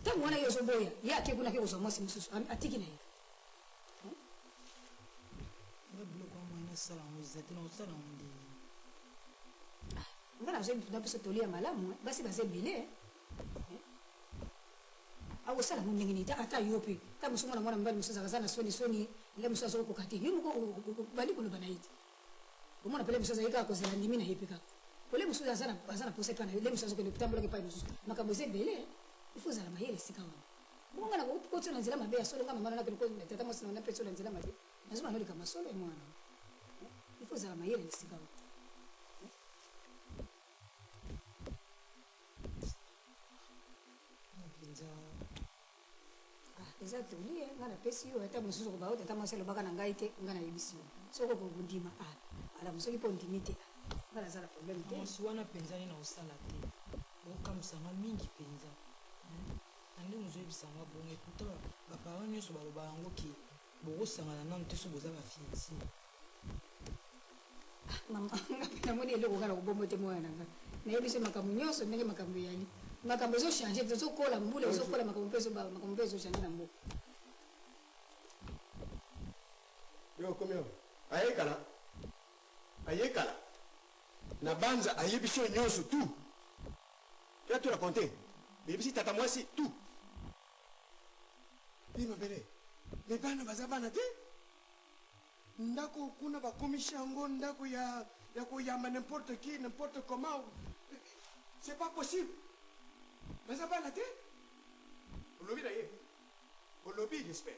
ntango wana ye ozoboya ye ake kuna ake kozwa mwasi mosusu atiki na ye nga biloko ya moyen nasala yango eza te nakosala yango ndenge nga nazwi biso toli ya malamu basi baza ebele akosala ngo ndenge nini ata yo mpe ta mosu mwana mwana mobali mosusu azalaka aza na soni soni le mosusu azokokoka te yo moko obandi koloba na ye te omona mpe le mosusu azali kaka kozela ndimi na ye mpe kaka ole mosusu aza na posa epai na yo le mosusu azokende kotambolaka epai mosusu makambo eza ebele il faut ozala mayele esika wana bongo nga nakokotio na nzela mabe ya solo nga mama na nakende tata mwasi na napesi yo na nzela mabe nazoma no likambo ya solo ya mwana il faut ozala mayele na esika wana. Eza toli nga napesi yo ata mosusu koba tata mwasi alobaka na ngai te nga nayebisi yo soki okondima alamu soki mpo ondimi te nga naza na problème te. Mwasi wana mpenza nini nakosala te okamwisanga mingi mpenza na ndenge ozoyebisanga bongo eputa baparent nyonso baloba yango ke bokosangana nanu te so boza bafiance. Mama nga mpe namoni eloko kaka kobombo te mwana na nga nayebi so makambo nyonso ndenge makambo eyali makambo ezochange tozokola mbula ezokola makambo mpe makambo mpe ezochange na mboka. Yo okomi awa ayekala ayekala na banza ayebisi yo nyonso tout ya tout raconte eyebisi tata mwasi tout i mabele me bana baza bana te ndako kuna bakomisi yango ndako ya, ya koyamba n'importe qui n'importe comment c'est pas possible baza bana te olobi na ye olobi j'espère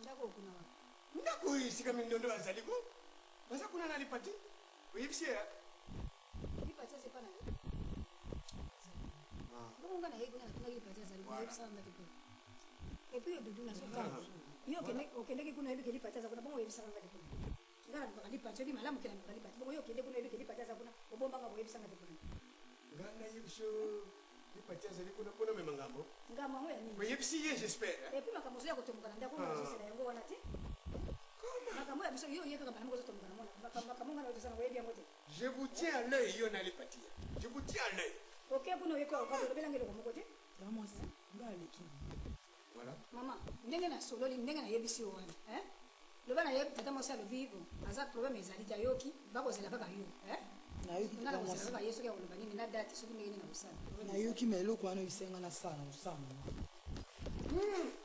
ndako kuna wapi ndako oyo esika mindondo azali ko baza kuna na lipati oyebisi ye lipati aza epa na yo bongo nga naye kuna natunaki lipati azali kuna oyebisaka nga te mpe epuis yo dudu nazotala yo okendeki kuna oyebi ke lipati aza kuna bongo oyebisaka nga te kuna nga nalukaka lipati oyebi malamu ke naluka lipati bongo yo okende kuna oyebi ke lipati aza kuna obombanga boyebisanga te kuna nga nayebisi yo lipati azali kuna mpona mema ngambo ngambo yango ya nini oyebisi ye j'espère epuis makambo ozoya kotomboka na ndako ozosela yango wana te makambo ya biso yo oye kaka mbala moko ozotomboka na mona makambo nga na ozosala oyebi yango te. Je vous tiens à l'œil, yo nalipatia. Je vous tiens à l'œil. Oke kuna oyekola olobelanga eloko moko te. Mwasi nga aleki. Voilà. Mama, ndenge nasololi, ndenge nayebisi yo wana, eh? Loba na ye, tata mwasi alobi bon, aza problème ezali te, ayoki bakozela kaka yo, eh? Nayoki. Nga Tata nakozela mwasi. kaka ye soki akoloba nini na date, soki ndenge nini akosala. Nayoki, ma eloko wana oyisenga nasala, kosala mama.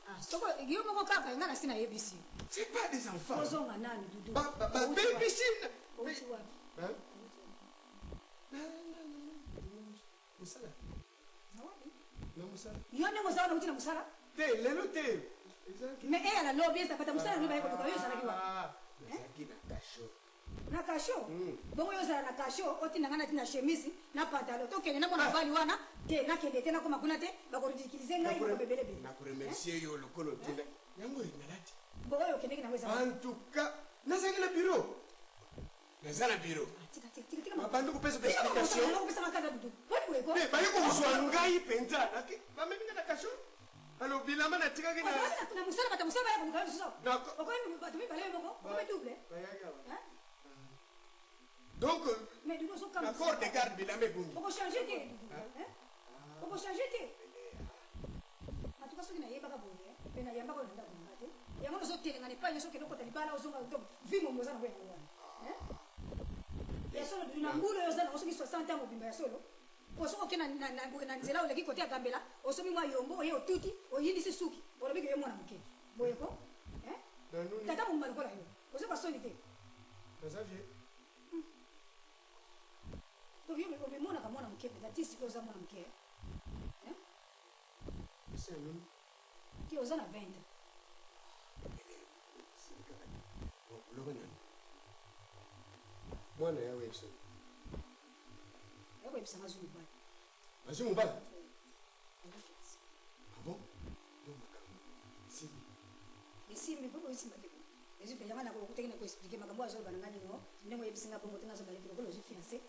Ah, soko yo moko kaka nga nasi nayebisi yo. C'est pas des enfants. Ozonga nani, Dudu? Ba, ba, ba, baby-sin. Outi wapi? Hein? Mosala. Na mosala. Yo ndenge oza wana, outi na mosala. Te, lelo te. Mais eyala lobi ezapata mosala, lobi baye koluka yo, ozalaki wapi? Nazalaki na kasho. Na kasho? Bongo yo ozala na kasho, otinda ngai nati na chemise na pantalon, tokende na mwana mobali wana te, nakende te, nakoma kuna te, bakoridiculize ngai bakobebelebele. Nakoremercier yo lokolo otinda. Yango nalati. Bongo oyo okendeki nango eza? En tout cas, nazalaki na bureau. Naza na bureau. Babandi kopesa baexplication. Te, baye kozwa ngai mpenza. Bamemi nga na kasho. Alo bilamba natikaki na na mosala, bato mosala baya koluka yo lisusu, okomi bato mibale, yo moko okomi double. Bayaki awa. Donc, Mais Dudu, ozokamwisa. na corps de garde bilamba ebungi. Okochange te, Dudu, hein? Okochange te. En tout cas, soki nayebaka boye mpe nayambaka oyo na ndako na nga te, yango nazotelengana epai nyonso, okende okota libala, ozonga, donc vi momo oza nango yango wana, hein? Ya solo, Dudu, na mbula oyo oza nango, soki 60 ans mobimba, ya solo, po soki oke na nzela, oleki kote ya Gambela, osomi mwa yombo, oye otuti, oyindisi suki, olobi ke yo mwana moke boye ko, hein? Tata mobimba lokola yo, ozoka soni te? Naza vie. Donc yo omimonaka mwana moke mpenza ti sikoyo, oza mwana moke, hein? Ese nini? Ti oza na 20 ans. Loba nani? Mwana ya oyebisa. Yakoyebisanga azwi mobali. Azwi mobali? Ah bon? Donc makambo esimbi. Esimbi mpo osimba te, ezwi mpenza. Nga nakokutaki na koexpliquer makambo oyo azoloba na nga nino, ndenge oyebisinga bongo te, nga azobalaki lokola ozwi fiancé.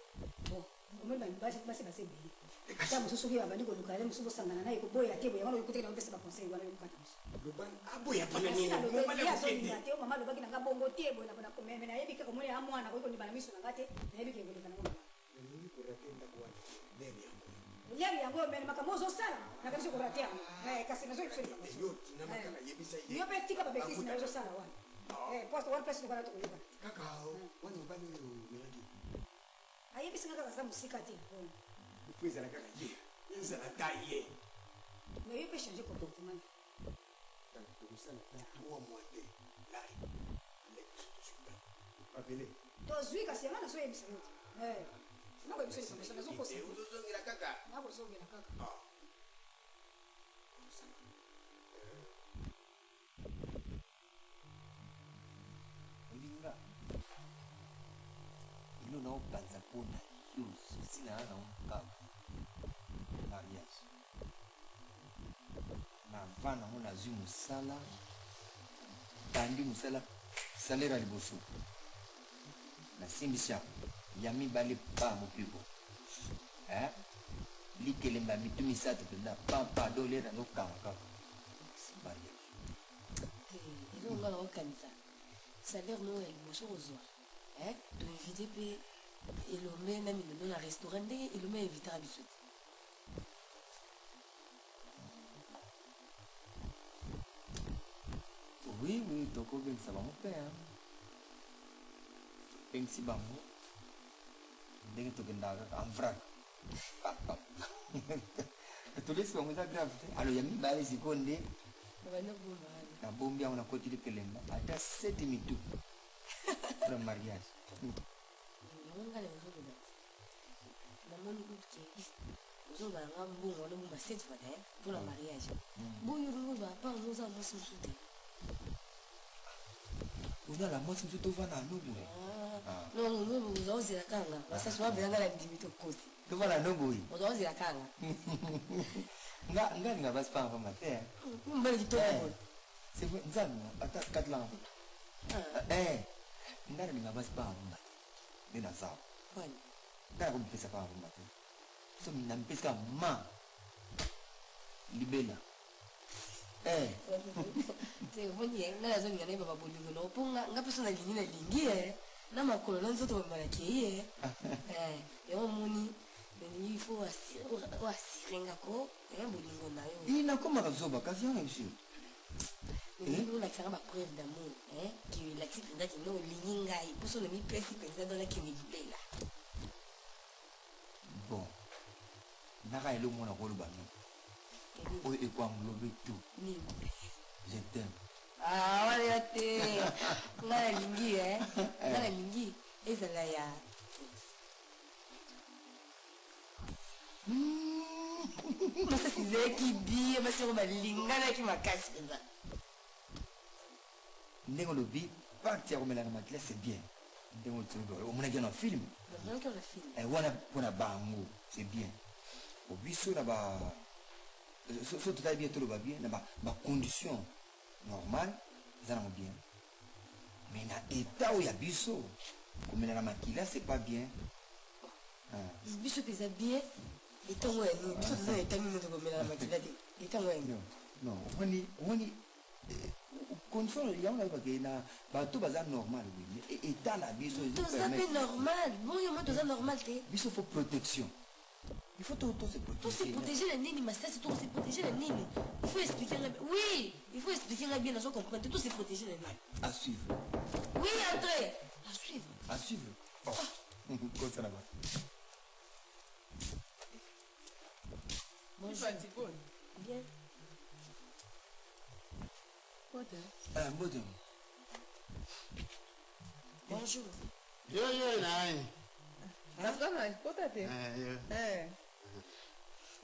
Bon, omoni basi basi basi ebele, ata mosusu soki abandi koluka ye, mosusu bosangana na ye, koboya te boye. Yango okutaki na opesa baconseil wana, yokokata mosu. Loba aboya mpona nini? Mobali Ye akokende. azolinga te. O mama alobaki na nga bongo te boye me nayebi kaka, omoni ya mwana akoki kondima na miso na nga te, nayebi ke koleka nango malamu. Nalingi korater ndako wana lere yango. Lere yango, mene makambo ozosala nakanisi korater yango. Kasi nazoyebi biso likambo. Yo tina makala, yebisa ye. Yo mpe tika babêtises na yo ozosala wana. Poste wana place lokala tokoyokana. Kaka wana mobali oyo melaki. Ayebisinga kaka aza mosika te. Ifo ezala kaka ye, ezala ta ye. Mais yo mpe change comportement. Tokosala ta 3 mois te lai aleki biso tozwi babele. Tozwi, kasi yanga nazoyebisa yo te, nakoyebisa likambo so nazokosa. Ozozongela kaka. Nakozongela kaka. Ah. Olinga elo naopanza mpona yo, souci na nga nango kaka mariage. Na avant nango nazwi mosala, bandi mosala, salaire ya liboso nasimbisi yango, ya mibale pa mopiko, Eh? Likelemba mitu misato mpenza pampa dolere nazokanga kaka si mariage. Eloko nga naokanisa, salaire moko ya liboso kozwa, toinvite mpe Elombe na Minono na restaurant, ndenge Elombe ainvitaka biso te. Oui, tokobengisa bango mpe, hein. Tobengisi bango ndenge tokendaka kaka en vrac, tolesi bango, eza grave te. Alo ya mibale sikoyo nde babanda kobomba wana. Nabombi yango, nakoti likelemba ata sete mitu mpona mariage. Yango ngai nazoloba te, namoni kutu ke ozoloba nanga mbongo wana obomba sept fois te mpona mariage boyo, oloba part oza mwasi mosusu te. Ozala mwasi mosusu, tovanda no boye. Non, oza ozela kanga masasi wabelanga na ndimi tokosi. Tovanda no boye. Oza ozela kanga. Nga nga linga basi panga pamba te. Mobali kitoko boye. C'est vrai, Nzambe ata katelanga kutu. Nga nalinga basi panga pamba te, nde naza awa. Kwani? Nga nakomipesa panga pamba te, so namipesi kaka ma libela. Te, omoni ye, ngai nazolinga nayeba babolingo nao, mpo nga mpe so nalingi, nalingi ye. Na makolo na nzoto bamalaki ye. Eh, yango omoni nalingi il faut oasire nga ko eh, bolingo na yo. I nakomaka zoba kasi yango biso. Nalingi olakisanga ba preuve d'amour eh, ke elakisi mpenza ke no olingi ngai mposo na mipesi mpenza do nakende libela. Bon. Naka eloko mona koloba no. Oyo ekoenglobe tout. Nini? Je t'aime. Ah, wana ya te. Ngai nalingi eh. Ngai nalingi ezala ya masasi ezalaki bien basi yango balinganaki makasi mpenza. Ndenge olobi parti ya komelana makila c'est bien. Ndenge olobi omonaki na film. Namonaki na film. Eh, wana mpona bango c'est bien. Bo biso na ba so totali bien toloba bien na ba ba condition normale eza nango bien. Mais na état oyo ya biso komelana makila c'est pas bien. Ah. Biso mpe eza bien etango ya nini biso toza na eta nini tokomelana makila te etango ya nini. Non, omoni omoni condition yango nayebake na bato baza normal oui mais état na biso toza mpe normal bon yo mo toza normal te. Biso faut protection, il faut to se To se protéger. Protéger na nini masasi? To se protéger na nini? Il faut expliquer nga bien. Oui, il faut expliquer nga bien, nazo comprendre te. To se protéger na nini? À suivre. Oui, entrez. À suivre. À suivre. Oh, kosala ba Bonjour. Bien. Ah, mbote. Bonjour. Yo yo nani? Nazana kota te. Eh, yo. Eh.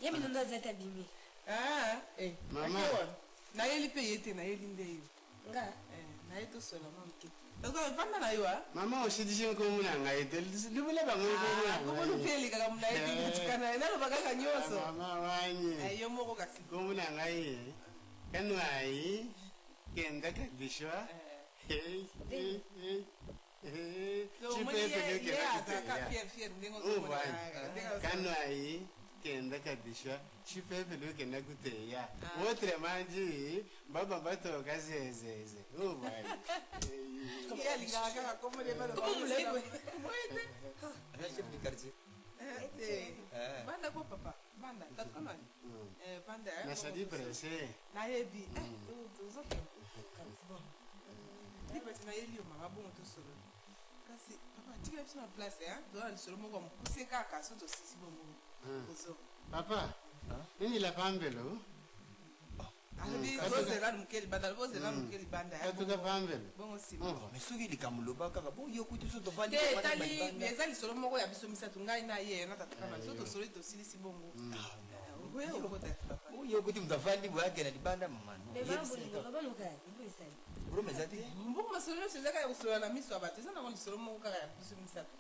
Ye minondo aza te abimi. Ah, eh. Mama. Ake wana. Nayeli mpe ye te, nayeli nde yo. Nga. Eh, naye tosola mwa moke. Tata, vanda na yo ah. Mama osidisi nkombo na ngai te libula bango nkombo na Kombo mpe elekaka molayi te kotika na ye. Naloba kaka nyonso. Mama wanyi. Eh, yo moko kasi. Nkombo na ngai ye. Kanwai kenda kadishwa. Hey, hey, hey. Hey. So, omoni ye ye azalaka fier fier ndenge ozomona. Ndenge azalaka. Kanwai kenda kadishwa chipepele okenda kuteya autrement dit baba batoka zezeze uvani. Ye alingaka kaka kombo nde baloba. Kombo molayi boye. Boye te. Aza chef du quartier. Eh, te. Eh. Vanda ko papa. Vanda. Tata kanwai. Eh, vanda. Eh, nasali presse. Nayebi. Eh, tozokende. Bon. Lipati nayeli yo mama bongo tosolola. Kasi papa tikela biso na place hein. Toza na lisolo moko ya mokuse kaka so tosisi bongo. Ozo. Papa, nini la pambelo? Alobi bozela moke libanda, alobi bozela moke libanda. Eh, Katuka bongo- pambelo. Bongo nsima. Mais soki likambo loba kaka bo yo kuti so tovandi Te tovandi etali balibanda. eza lisolo moko ya biso misato ngai na ye na tata kama so tosoli tosilisi bongo. Okoya okota papa. Oyo kuti moto avandi boye akenda libanda mama no. Mais Yebisa bolingo kaka. babaluka liboesali. Problème eza te. Mbongo masolo nyonso eza kaka ya kosolola na miso ya bato eza nango lisolo moko kaka ya biso misato.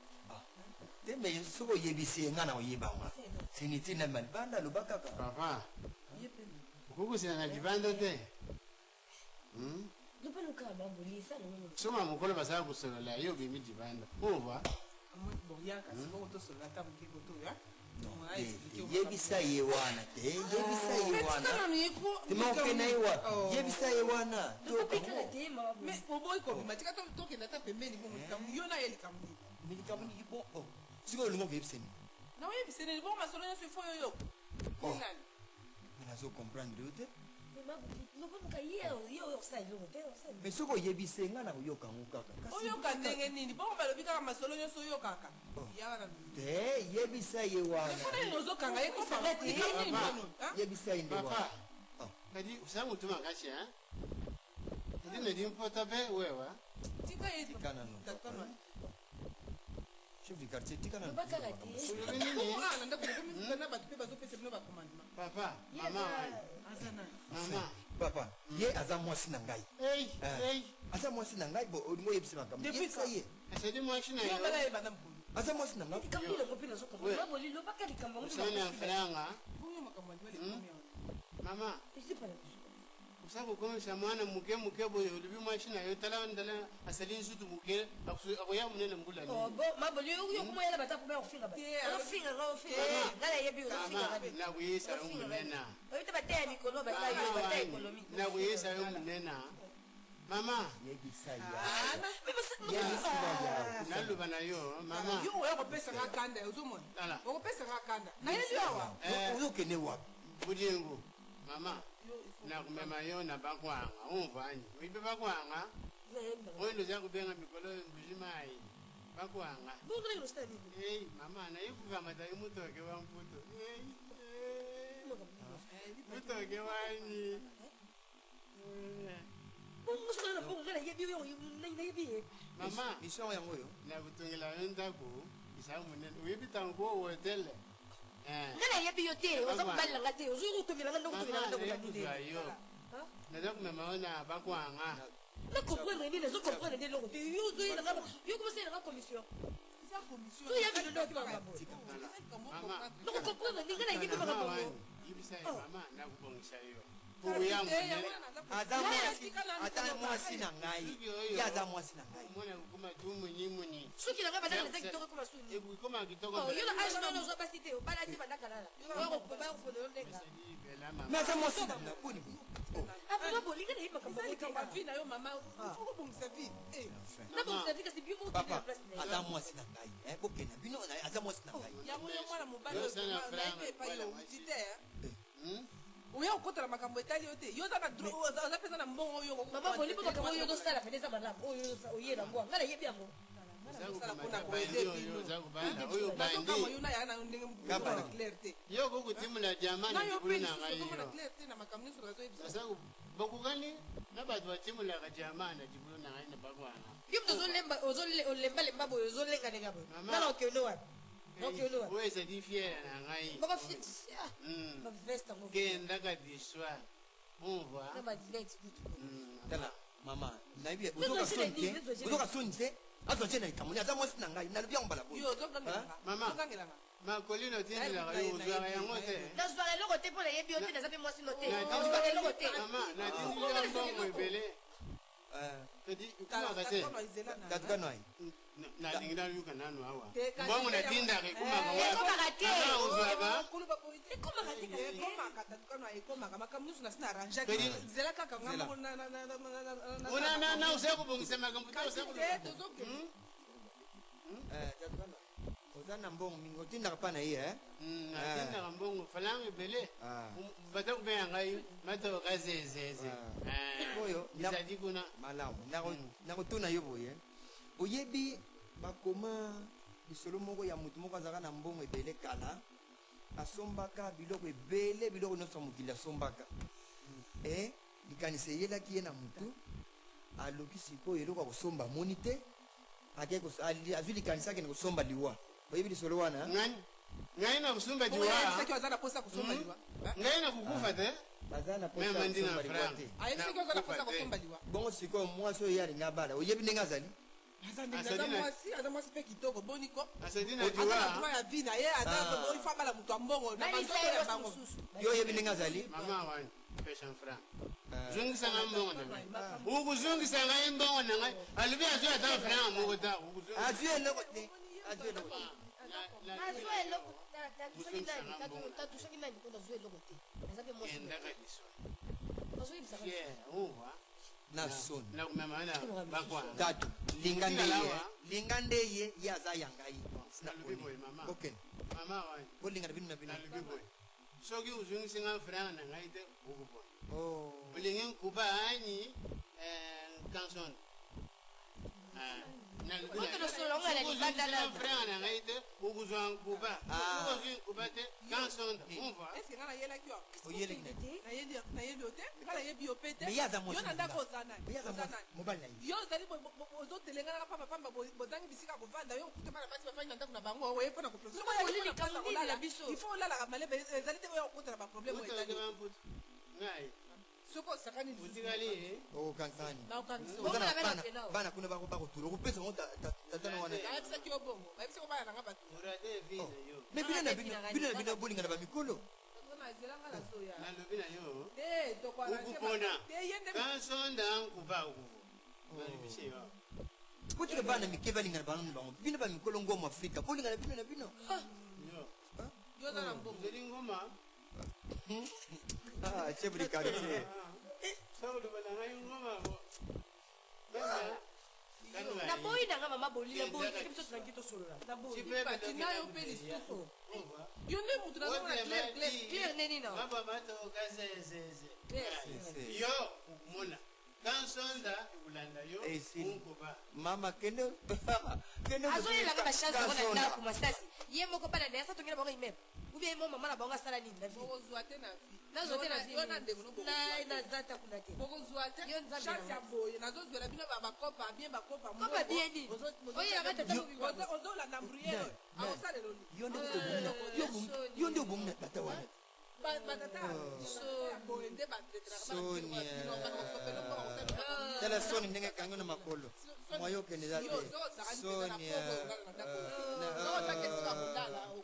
Te mais soki oyebisi ye ngai na koyeba nga seniti na malibanda aloba kaka. Papa, Ye mpe okukusina na libanda te. Lobaluka baboli esala ngo. Soma mokolo basala kosolola yo obimi libanda ova. Bon ya kasi bongo tosolola ata moke koto ya. Yebisa ye wana te, yebisa ye wana te ma okenda ye wapi, yebisa ye wana. Tokopekala te mama. Mais oboyi kobima tika tokende ata pembeni bongo likambo yo na ye likambo nini. Mais likambo nini bon oh sikoyo olingi okoyebisa nini? Na oyebisa nini bongo masolo nyonso ifo yo yoka. Oh. Nani? Mais nazo comprendre yo te. Lobaluka ye ye oyo osala eloko te osala. Mais soki oyebisi ye ngai na koyoka yango kaka. Kasi Oyoka ndenge nini bongo balobi kaka masolo nyonso oyokaka. Yaka na te yebisa ye wana. Mpona nini ozokanga ye Osanga te. likambo nini nano? Ah? Yebisa ye nde wana. Papa, kadi osala motu makasi hein? Kadi nadi mpota be wewa. Tika ye Tika nano. Tata nani? Chef du quartier tika nano. Loba kaka te. Olobi nini? Ah, na ndako bokomi na bato mpe bazopesa bino bacommandement. Papa, mama wanyi. Aza nani? Mama. Papa, ye aza mwasi na ngai. Ei, Eh. ei. Aza mwasi na ngai bo olingi oyebisa makambo. Depuis Yebisa ye. Asali mwasi na Yo yo. bala ye banda mokolo. Aza mwasi na ngai. Likambo nini yango mpe nazo comprendre. Baboli lobaka likambo yango mpe Osala na nakosi. franga. Bongo makambo ya libala ekomi awa. Mama, Ezipala biso. osa kokomisa mwana moke moke boye olobi mwasi na yo tala ndala asali nsutu moke akoya monene mbula nini. Oh, bon, maboli yo yo kuma yala bata kuma ofinga ba. Te, Ofinga nga ofinga. Nga nayebi ofinga Mama, nga be. nakoyesa yo monene. Oyebi te bateya mikolo bata yo Mama bata wanyi, économie. nakoyesa yo monene. Mama. Yebisa ya. Naloba na yo, mama. Yo oya kopesanga kanda, ozomona okopesanga kanda, nayebi awa. Ozokende wapi? Budingu, mama, nakumema yo na bakwanga, umvani uyibe bakwanga oyo ndoza kubenga mikolo mbuji mai bakwanga. Ei mama, nayikukamata imutoke wa mputo. Ei, mutoke wani. Mama, mission yango oyo. Nakutongela yo ndako isa monene, oyebi ntango hotel. Nga nayebi yo te, oza mobali na nga te, ozoki kotongela nga ndako, tongela nga ndako Mama, na nini? nayekozwa yo, naza komema yo na bakwanga. Na comprendre nini? Nazo comprendre nde eloko te. Yo ozoyela nga, yo komosalela nga commission. So oyebi lelo oki makambo noko comprendre nini? Nga nayebi makambo yango. Yebisa ye, mama, nakobongisa yo puku ya monene. Aza mwasi, aza mwasi na ngai, ye aza mwasi na ngai. Omona kokoma tu munimuni. Soki na nga bandaka eza kitoko, ekoma suni. Ekoma kitoko. Yo na age nono ozwa basi te, obala te, bandaka lala bayakoponelo ndenga. Mais aza mwasi na ngai, boni? Apapa bolinga nayebi makambo Eza yango te. likambo ya vie na yo, mama, faut kobongisa vie. Nabongisa vie, kasi bio moko okende na Papa, place na ye. aza mwasi na ngai. Eh, bokenda bino, aza mwasi na ngai. Yango yo mwana mobali Yo oyo, sana vraiment, nayebi frère, epai wala yo mwasi. outi te, eh. Oya kokotala makambo etali yo te, yo oza na oza mpenza na mbongo oyo. Mama, bolingo makambo oyo ozosala pene eza malamu, oyo oyela yango, nga nayebi yango. Mpona koede bino, nazokama yo na ya na yo ndenge ozomona clair te. Yo kokotimula diama Na na yo libulu mpe na lisusu ngai. ozomona Yo clair te na makambo nyonso nazoyebisa. Naza bokokani na bato batimulaka diama na libulu na ngai na bakwanga. Yo moto ozolemba, olembalemba boye, ozolengalenga boye. Mama. Nga na okende wapi? Na okende wapi? Oyo ezali fiere na ngai. Moko baveste yango. Kendaka diswa onvoi. Na badinet kutu. Tala mama, nayebi Nzoto ozoka soni te. esili, nzoto esili. Ozoka soni te, azwa tie na likambo ni aza mwasi na ngai, nalobi yango mbala boye. Yo ozogangelanga. Mama. Ozogangelanga. Makolino otindelaka yo, ozwaka yango te. Nazwaka eloko te mpo nayebi yo te, naza mpe mwasi no te. Na- Nazwaka eloko te. Mama, natindeli yo mbongo ebele. Ekomaka te. Tatuka noi. Nalingi naluka nanu awa. Te, kasi Mbongo te natindaka ekomaka Eh, wapi? Ekomaka te. Mama, ozwaka. Ekomaka te kasi. Ekomaka, tatukano ekomaka, makambo nyonso nasi na arrangeaki. Pedi- Zela kaka nga Zela. moko na- Ona na na oza kobongisa makambo te. Kasi Oza te koluka. tozokende. Tatuka noi, oza na mbongo mingi otindaka mpa na ye, eh? Natindaka mbongo falanga ebele. Ah. Baza kobenga ngai matoka zezeze. Oyo ezali kuna. Malamu. Nakotuna yo boye, oyebi bakoma lisolo moko ya motu moko azalaka na mbongo ebele kala, asombaka biloko ebele, biloko nyonso ya mokili asombaka. E likanisi eyelaki ye na motu, aloki sikoyo eloko ya kosomba amoni te, ake azwi likanisi akende kosomba liwa. Oyebi lisolo wana? Ngai ngai na kosomba Bongo liwa. ayebisaki oyo aza na posa kosomba liwa. Ngai na kokufa te. Baza na posa Meme ya ndi na kosomba liwa franc. te. Ayebisaki oyo aza na posa kosomba liwa. Bongo sikoyo mwasi oyo ye alingi abala, oyebi ndenge azali? Aza ndenge aza Asali na- mwasi, aza mwasi mpe kitoko, boniko. Asali na Aza na liwa. droit ya vie na ye, aza Ah. il faut abala moto ya mbongo na Balisa banzoto ye ya mwasi bango. mosusu. Yo oyebi ndenge azali? Mama wani, pesa franc. Zongisa ngai mbongo na ngai. Ukuzongisa ngai mbongo na ngai. Alobi azwi ata franc moko ta. Ukuzongisa. Azwi eloko te, azwi eloko te. Nazwa eloko, tatusaki nani, tatusaki nani mpo nazwa eloko te, naza mpe mwasi no Kendaka liswa. nazoyebisaka. Fiere, uwa. Na soni. Nakomema na bakwanga. Tatu, linga nde ye. Awa. Linga nde ye, ye aza ya ngai. Nalobi boye, mama. Bokende. Mama wani. Bolingana bino na bino. Nalobi boye. Soki ozongisi ngai franc na ngai te, okobona. Oh. Olingi nkuba anyi kanson. Oyo tosolola ngo na libanda landa. Franc na ngai te, okozwa nkuba. Soki ozwi nkuba te, kanson, umva. Est-ce que nga nayelaki yo? Oyelaki na ye. Nayebi yo te, nga nayebi yo pe te. Mais ye aza mwasi Yo na na ndako nga. oza nani? Mais ye aza Oza mwasi- nani? mobali na ye. Yo ozali ozotelenganaka pambapamba, bozangi bisika kovanda, yo okuta bana basi bafandi na ndako na bango, oye mpona kopesa. Soki oyaki Olili mpona likambo kosa nini na kolala, biso? il faut olalaka malebe, ezali te oyo okotala baproblème oyo etali. Ngai. Soki osakani lisusu. Otikali ye. Okokanisani. Nakokanisa. Oza na Bongo na bana, bana bana kuna bakotula, okopesa bango tata na wana. Nayebisaki yo bongo, bayebisaki yo bana nanga bato. Orate vie na yo. Mais bino na bino, bino na bino bolingana bamikolo. Nazelanga nazoya. Nalobi na yo. Te, tokoarrange Okupona. te, ye nde Kansonda nkuba okuvu. Balibisi yo. Kotika bana mike balingana bango na bango. Bino bamikolo ngoma Afrika, bolingana bino na bino. Yo. Yo oza na mbongo. Ozali ngoma. Ah, chef de quartier. Sokoloba na ngai ngoma bo. Mama bolila boyi tika biso tranquille tosolola. Na boyi. Lipati na yo mpe lisusu yo nde motu nazomona clair clair. Clair nini na? Mabwa matoka zezeze. Clair. Yo mona kansonda ekulanda yo Esili. unkoba. Mama kende kende. Azoyelanga bachance yango na Kasonda. ndako masasi ye moko bana na ye asatongela bango immeuble ou bien mo mama na bango asala nini na vie. Bokozwa te na vie. Nazwa te na vie. Yo na ndeko no bokozwa te. Naza ta kuna te. Bokozwa te. Yo Nzambe Chance na ya boye nazozwela bino bakopa bien, bakopa. Kopa bien nini? Oyelaka tata mobimba. Ozolanda bruyere oyo akosalela oni. Yo nde yo nde obomi na tata wana. Batata ya boye nde Soni, tala soni ndenge ekangi na makolo mwayo okende eza te. Soni,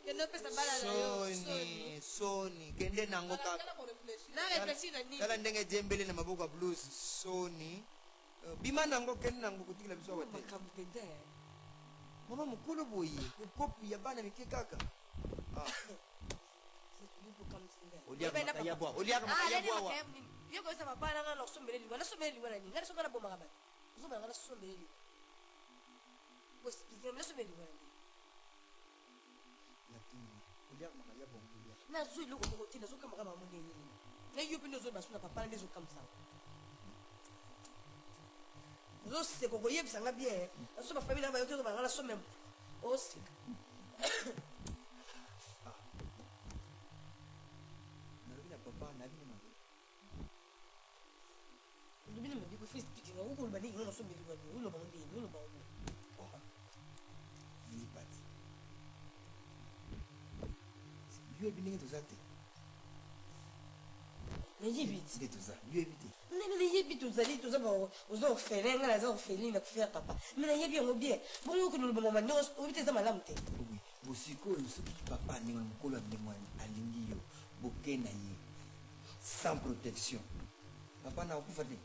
Kende opesa bala na yo. soni, soni, kende nango kaka. Na réfléchir na nini? Tala ndenge ejembeli na maboko ya blues. Soni. Bima nango, kende nango, kotikela biso awa te. Makambo mpenza. Mama mokolo boye, kokopi ya bana mike kaka. Ah. Oliaka makaya bwa, oliaka makaya bwa wa. Yo koyesa papa nanga nasombele liwa, nasombele liwa na nini? Ngai soki nabomaka bato ozobala nga, nasombele liwa, oexplike, nasombele liwa na nini? Natuni, oliaka makaya bwa, oliaka. Nazwa eloko moko te, nazokamaka mamo ndenge nini na yo mpe nde ozoyeba so na papa na nde ezokamwisanga, ozoseka koyebisanga bien naso bafamille na bayoki ozobala nga nasombe, oseka. Nalobi na papa nayebi na mabe. Olobi na mabe, kofa explike nga okoloba ndenge nga nasombeli liwa nini, oloba ngo ndenge oloba ngo. Lipati, yo yebi ndenge toza te. Nayebi. Nde toza, yo yebi te. Ndenge nayebi tozali, toza oza orphelin, ngai naza orpheline na kufela papa, mais nayebi yango bien. Bongo okende oloba mama ndenge oyebi te, eza malamu te. Oui, bosikoyo soki papa ndenge wana, mokolo ya ndenge wana alingi yo, boke na ye sans protection, papa na akufa te.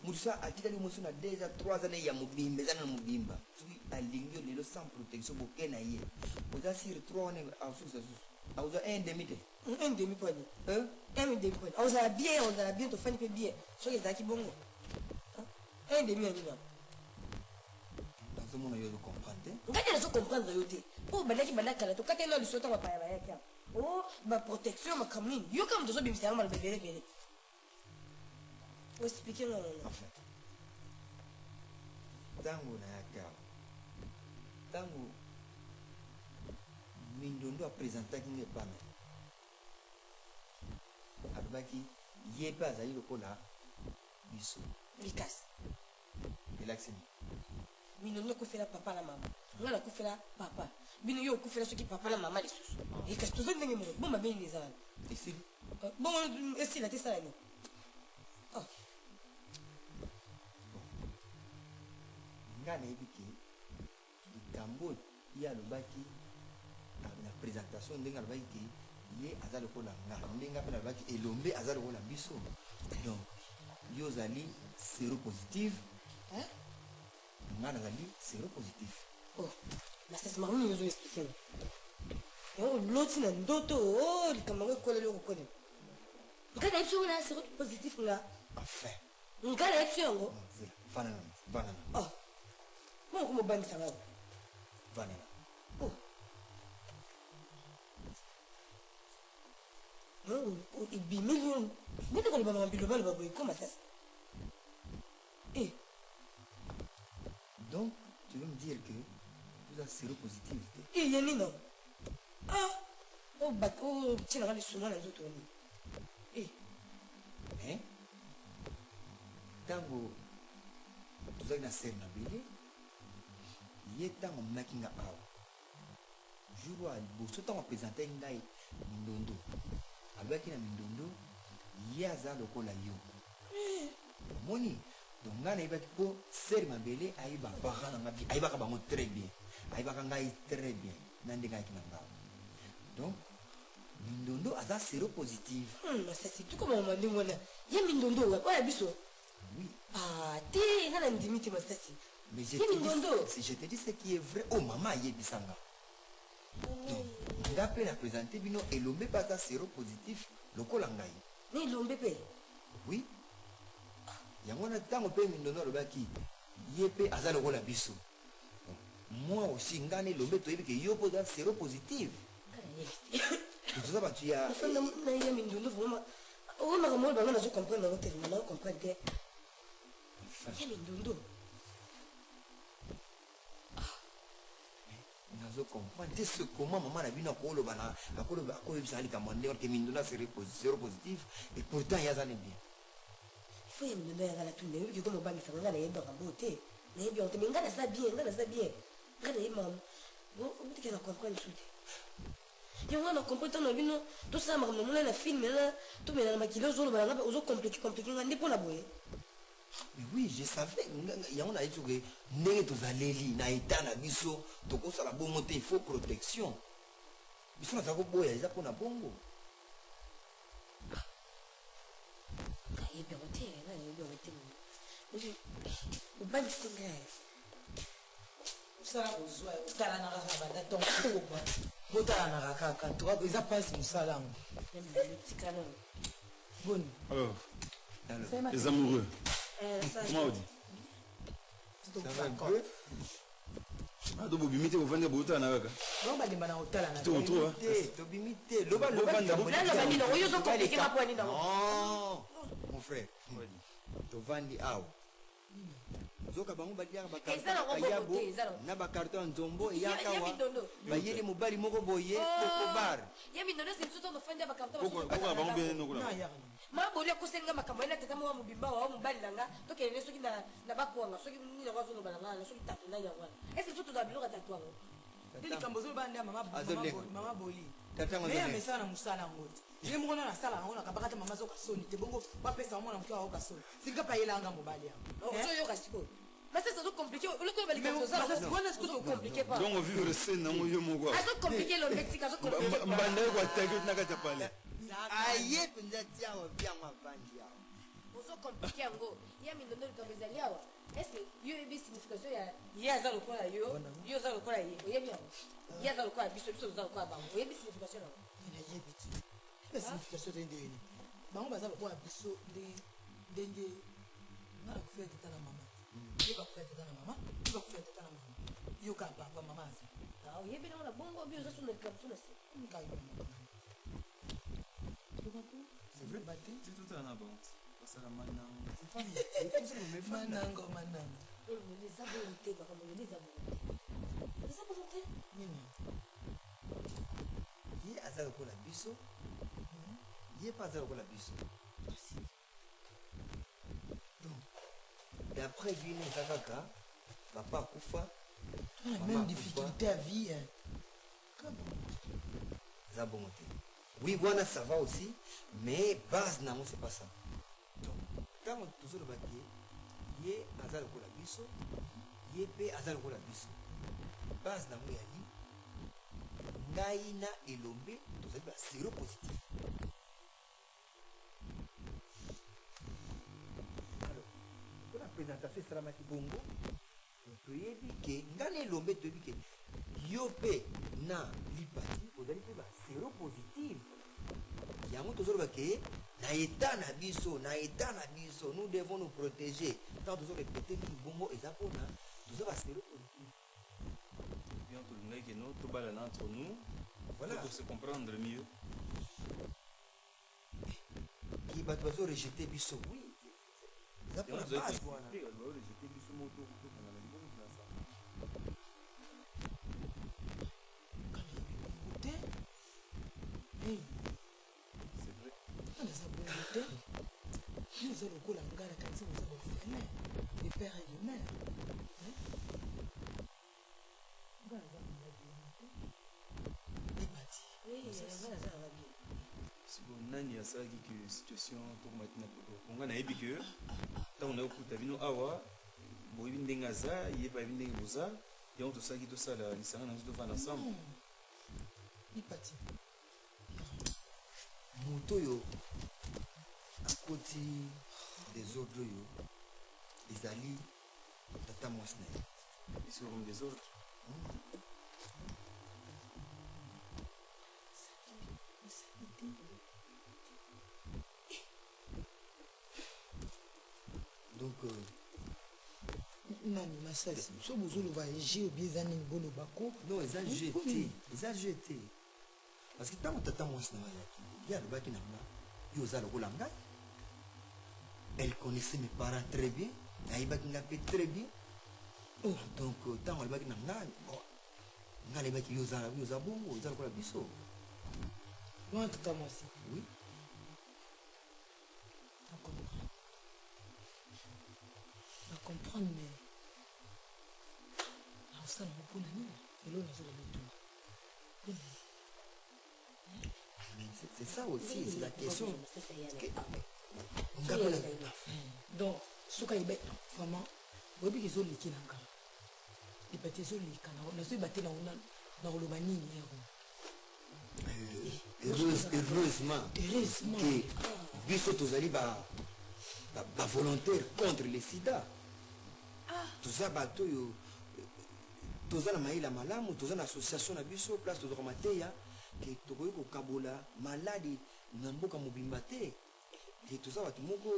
Motu so atikali mosu na 2 ans, 3 ans ya mobimba, eza na mobimba. Soki alingi yo lelo sans protection, boke na ye, oza sur 3 wana, akosusa susu, akozwa un demi te. Un demi poni, un demi poni? Ozala bien, ozala bien, tofandi mpe bien. Soki ezalaki bongo, un demi ya nini? Nazomona yo ozocomprendre te. Ngai nde nazocomprendre yo te, mpo bandaki banda kala tokateli na liso ntango bapaya bayaki awa, o baprotection makambo nini, yo kaka moto ozobimisa yango maloba ebele ebele, oexplike nga nano. Enfin, ntango nayaki awa, ntango Mindondo apresentaki nga epa na ye, alobaki ye mpe azali lokola biso. Likasi. Elakisi nini? Mindondo akufela papa na mama, ngai nakufela papa, bino yo okufela soki papa na mama lisusu. Ekasi toza ndenge moko, bomba beni eza wana. Esili. Bongo esila te, esala nini? Ah. Ngai nayebi ke likambo oyo ye alobaki na présentation, ndenge alobaki ke ye aza lokola nga, ndenge mpe nalobaki elombe aza lokola biso, donc yo ozali séro positive, nga nazali séro positif. Oh, masasi, makambo nini ozoexplike nga? Yango oloti na ndoto o likambo yango ekoleli okokolela ngai nayebi songo na séro positif nga. Enfin. Ngai nayebi so yango. Zela, vanda na, vanda na. Oh, moko mobangisa ngai. Vanda na. Oh, ebimeli yo ndenge koloba makambo bilobaloba boye ekoma sasa e. Donc tu veux me dire que oza séro positive te? E, ya nini? Ah, otielanga lisolo na nzoto nini e? Mais ntango tozalaki na sere mabele, ye ntango amemaki nga awa jour oyo ya liboso, ntango apresentaki ngai Mindondo, alobaki na Mindondo ye aza lokola yo. Omoni, donc ngai nayebaki mpo sere mabele ayeba parent na ngai bien, ayebaka bango très bien, ayebaka ngai très bien na ndenge ayaki na ngai. Donc Mindondo aza séro positive. Masasi, tukoma ndenge wana ye Mindondo oyo ya biso? Oui. Ah te, nga na ndimi te, masasi. Mais je Ye te dis, Mindondo. Je te dis ce qui est vrai. Oh mama ayebisanga, donc nga mpe na présente bino elombe mpe aza séro positif lokola ngai. Na elombe mpe? Oui, yango wana ntango mpe Mindondo alobaki Ye mpe aza lokola biso. Moi aussi, ngai na Elombe toyebi ke yo mpe oza séropositive. Toza bato ya Nafanda na ye mindondo vraiment. Oyo makambo oyo bango nazo comprendre yango te, vraiment nazo comprendre te. Ya mindondo. Nazo comprendre te ce comment mama na bino akoloba na akoloba akoyebisa likambo ya ndenge ke mindondo séropositive et pourtant ye aza ne bien. Il faut ya mindondo yanga na tuna yobi kiko mobangisa nga nayebi makambo oyo te. Nayebi yango te mais nga naza bien, nga naza bien. Nga nayebi makambo. Bon, obitike na comprendre su te. Yango na comprendre ntango na bino tosala makambo na mona na film na tomela na makili ozoloba na nga ozo compliquer compliquer nga nde mpo na boye. Mais oui, je savais yango nayebi soki ndenge tozaleli na état na biso tokosala bongo te, il faut protection. Biso naza koboya eza mpona bongo. Nayebi yango te, nayebi yango te. Obangisi ngai. Mosala kozwa otalanaka kaka banda ntongo pokwa, botalanaka kaka ntuka eza mpasi mosala yango. Boni. Alors, les amoureux, comment on dit? Ça va un peu? Ah, to bobimi te, bovandi botala kaka. Bango balemba na kotalana. Kitoko trop, hein? Te, tobimi te. Loba loba Bovanda, likambo Nani abandi nango? Yo ozo compliquer nga mpo ya nini nango? Non, mon frère. Tovandi awa. Nzoka bango baliaka Eza nango bacarton bongo kayabo te, eza nango. na bacarton ya nzombo Ya- eyaka ya awa mindondo. bayeli mobali moko boye koko bar. Ya mindondo ese biso ntango tofandi ya bakarton Koko koko na bango bien noko na. Ayaka. Maboli akoseli nga makambo ye na tata moko ya mobimba wa mobali na nga tokende ne soki na bakwanga soki nini yango azoloba na nga na soki tatu nani yango wana ese biso tozala biloko ya tatu yango. Nde likambo ozoloba nde ya mama Azolenga. mama Boli. Tata yango Me ya azolenga. mesala na mosala yango te. Ye moko nano asala yango nakabaka te mama azoka soni te bongo bapesa mwana moke aoka soni. Silika pa yelanga mobali yango. Ozoyoka sikoyo masasi azo compliquer oloko oyo balikambo Mais wana sikoyo ozocompliquer pa Donc vivre scène nango yo moko. azocompliquer lometika azocompliquer. Mbanda ko attaquer na kati ya palais. Aye mpenza ti awa vi yango avandi awa. Ozocompliquer yango ya mindondo likambo ezali awa. Est ce que yo oyebi signification ya ye aza lokola yo, yo oza lokola ye? Oyebi yango? Ye aza lokola biso, biso toza lokola bango. Oyebi signification yango? Nayebi te. Ebe signification te ndenge nini? Bango baza lokola biso ndenge ndenge nga nakufela tata na mama te. Ye bakufela tata na mama, ye bakufela tata na mama. Yo kaka papa mama aza. Ah, oyebi nango na bongo bi oza so na likambo so na se. Ngai mama. C'est vrai, tu tout en avant. Basala manango. Manango manango. Eza bongo te, makambo olobi eza bongo te, eza bongo te. Nini? Ye aza lokola biso, ye mpe aza lokola biso. Donc d'après bino eza kaka papa akufa, Toi, la mama même akufa, difficulté à vie. Hein. Eza bongo te. Oui, wana ça va aussi, mais base nango c'est pas ça. Donc ntango tozoloba ke ye aza lokola biso, ye mpe aza lokola biso, base nango yali ngai na Elombe tozali ba séropositif. Alors mpona présentation esalamaki bongo, toyebi ke ngai na Elombe toyebi ke yo mpe na Lipati ozali mpe ba séropositive. Yango tozoloba ke na état na biso, na état na biso, nous devons nous protéger. Ntango tozorépéter mingi bongo eza mpona toza ba séropositive. Bien tolingaki ke no tobalana entre nous. Voilà. Pour se comprendre mieux. Ki bato bazorejeter biso, oui, eza mpona Yango base wana. Bazorejeter biso moto tokangana liboko na sa. Te. Hey, C'est vrai. nga naza bongo te. Yo oza lokola ngai nakanisi boza baorphelin de père et de mère. Hein? Nga naza maladi wana te. Lipati. Oui, nga naza nanga bien. Sikoyo nani asalaki ke situation tokoma tina po nga nayebi ke ntango nayokuta bino awa boyebi ndenge aza, ye mpe ayebi ndenge boza, yango tosalaki tosala lisanga na biso tovanda ensemble. Lipati. Moto oyo akoti désordre oyo ezali tata mwasi na ye. Ici comme désordre. Donc Nani masasi so bozoloba jeu obi eza nini boloba ko? Non, eza jeu te, eza jeu te, parce que ntango tata mwasi na ngai ayaki, ye alobaki na nga: yo oza lokola ngai. Elle connaissait mes parents très bien, ayebaki ngai mpe très bien. Oh, donc ntango alobaki na ngai, bon, ngai nayebaki yo oza bongo, oza lokola biso. Wana tata mwasi? Oui. Na comprendre, na comprendre, mais nakosala yango mpona nini? Eloko nazoka botuna, mpona nini? Mais c'est ça aussi, c'est la question. Donc soki ayeba vraiment, oyebiki ezoleki na nga lipati, ezoleka, nazoyeba te na koloba nini ero. Heureusement Heureusement. que biso tozali bavolontaire contre le sida. Toza bato oyo toza na mayele ya malamu, toza na association na biso, place tozwaka mateya ke tokoki kokabola maladi na mboka mobimba te, ke toza bato moko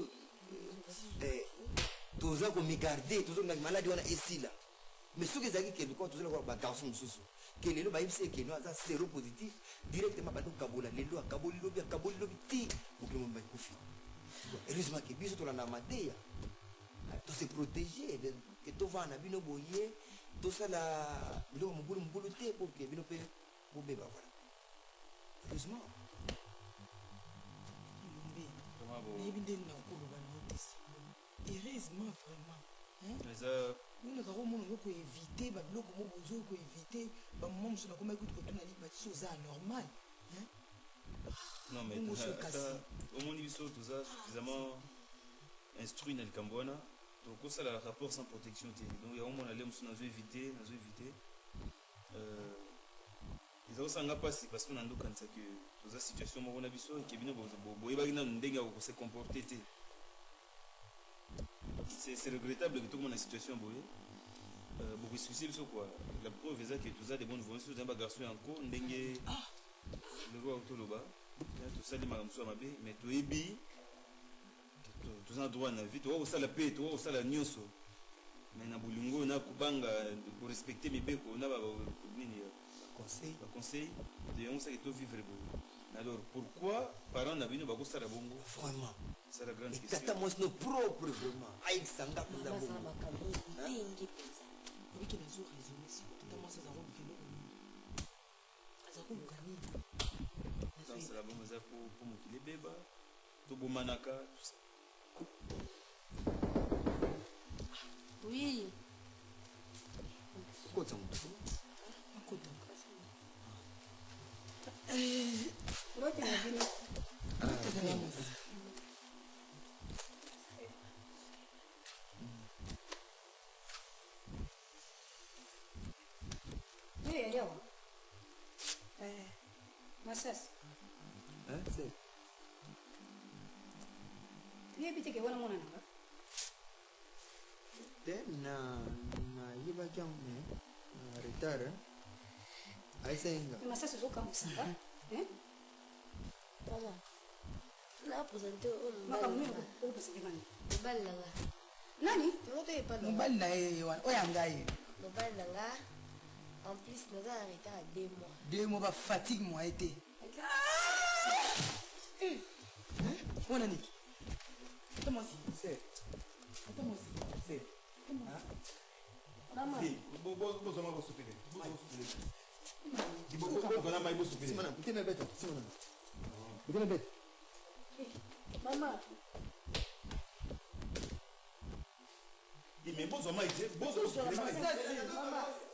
toza komigarde, tozolingaki maladi wana esila. Mais soki ezalaki ke lokola toza lokola bagarçon mosusu, ke lelo bayebisi eke no aza séro positif, directement bandi kokabola, lelo akaboli, lobi akaboli, lobi, ti mokili mobimba ekufi. Heureusement ke biso tolanda mateya, tose protéger, ke tovanda na bino boye, tosala biloko mobulu mobulu te po ke bino mpe bobeba. Voilà, heureusement. Elombe, nayebi ndenge nakoloba na yo te. Heureusement vraiment. Eza Oleka komona, oyo koéviter babiloko mo bozo koéviter bamama mosusu. Nakomaki kutu kotuna lipati so oza anormal. Non, mais Bongo so kasi. Omoni, biso toza suffisamment instruit na likambo wana, tokosala rapport sans protection te. Donc yango mona le mosusu nazo éviter, nazo éviter. Eza kosanga mpasi parce que nandokanisa ke toza situation moko na biso, ke bino boyebaki nanu ndenge ya kose comporter te. C'est regrettable que tokomona situation boye. Bokoexcuse biso quoi. La preuve eza ke toza de bonne volonté, toza bagarçon yanko ndenge lelo toloba, tosali makambo mosusu ya mabe, mais toyebi toza na droit na vie, tokoki kosala mpe tokoki kosala nyonso, mais na bolingo, na kobanga, korespecte mibeko na nini, conseil. Baconseil de yango saki tovivre boye. Alors pourquoi parent na bino bakosala bongo? Vraiment. C'est la grande question. Tata mwasi no propre, vraiment, ayebisa nga mpenza Mama aza bongo. makambo mingi mpenza. Obiki, nazo raisonner siko, tata mwasi aza koluka eloko nini? Aza koluka nini? Tosala bongo eza po mokili ebeba, tobomanaka, tout ça. Oui. Okotisa motu. Akota. Mbote na bino. Tata mwasi. Yo yali awa. Masasi. Hein, c'est Oyebi te ke wana mwana nanga? Te, na nayebaki yango, mais na retard, hein. Ayebisaki nga. Me Masasi, ozokamwisanga. Mama, na présente oyo. Makambo nini okopresente ngani? Mobali na nga. Nani? Yango toyepa. Mobali na ye wana, oyo ya ngai. Mobali na nga. En plus naza na retard ya 2 mois. 2 mois, bafatigue moye te. Wana nini? Ata mwasi, ata mwasi. Mama. Bozwama, bosopele, bozwana mai, bosopele. Simona, muteme beta, Simona. Muteme beta. Mama. Mais bozwa mai te, bozwa, bosopele mai.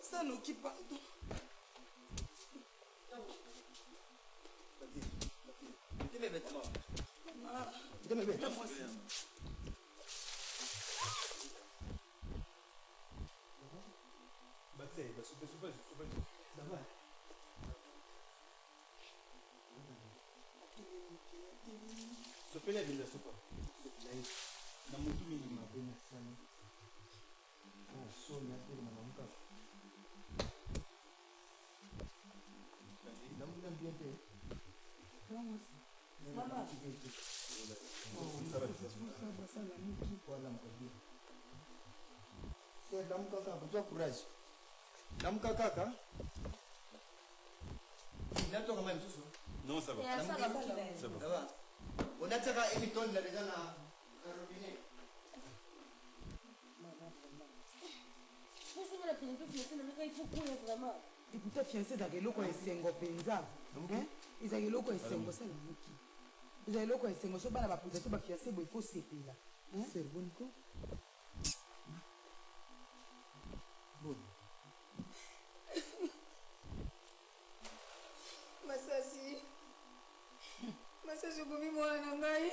Sanoki, pardon. Muteme beta. Muteme beta. Bate, basupe, supe, supe. Ça va? Sopele abinda sopa na motu mingi. Ah, soni atelema na mukaka. Namuna bien te. Mama. Voilà, bien. C'est Sœur, lamuka kaka, zwa courage. Lamuka kaka. Natoka mai mosusu. Non, ça va. Ça va. Ça va. Onatiaka emitonda deja na na robinet. Eputa fiance ezalaka eloko ya esengo mpenza. Hein? Ezalaka eloko ya esengo sala moki. Ezalaka eloko ya esengo so bana bapoza to bafiance boye fo sepela. Hein? Sœur, boni ko? Boni. Masasi, masasi obomi mwana na ngai,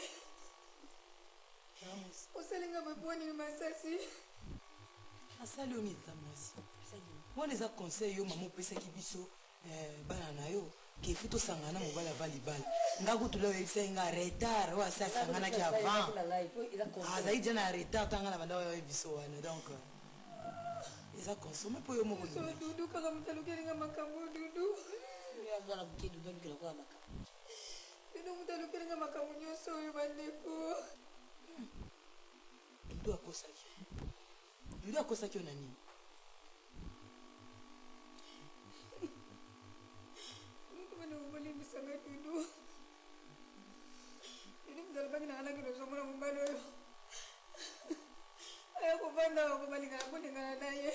osali nga boye mpo nini masasi? Asali yo nini tata mwasi? Wana eza conseil yo mama opesaki biso eh, bana na yo ke faut tosangana na mobali avant libala. Nga kutu leo oyebisaki nga retard oyo asi asanganaki avant. Azalaki deja na retard ntango nga na banda oyo biso wana donc eza consomme mpo yo moko So dudu kaka moto alukeli nga makambo dudu. Mwana moke dudu alukela koya makambo. Dudu moto alukeli nga makambo nyonso oyo bandeko. Dudu akosaki. Dudu akosaki yo na nini? Bandeko bolimbisa nga dudu. Dudu moto alobaki na nga nakende ozomona mobali oyo. Aya kovanda awa kobalingana bolingana na ye.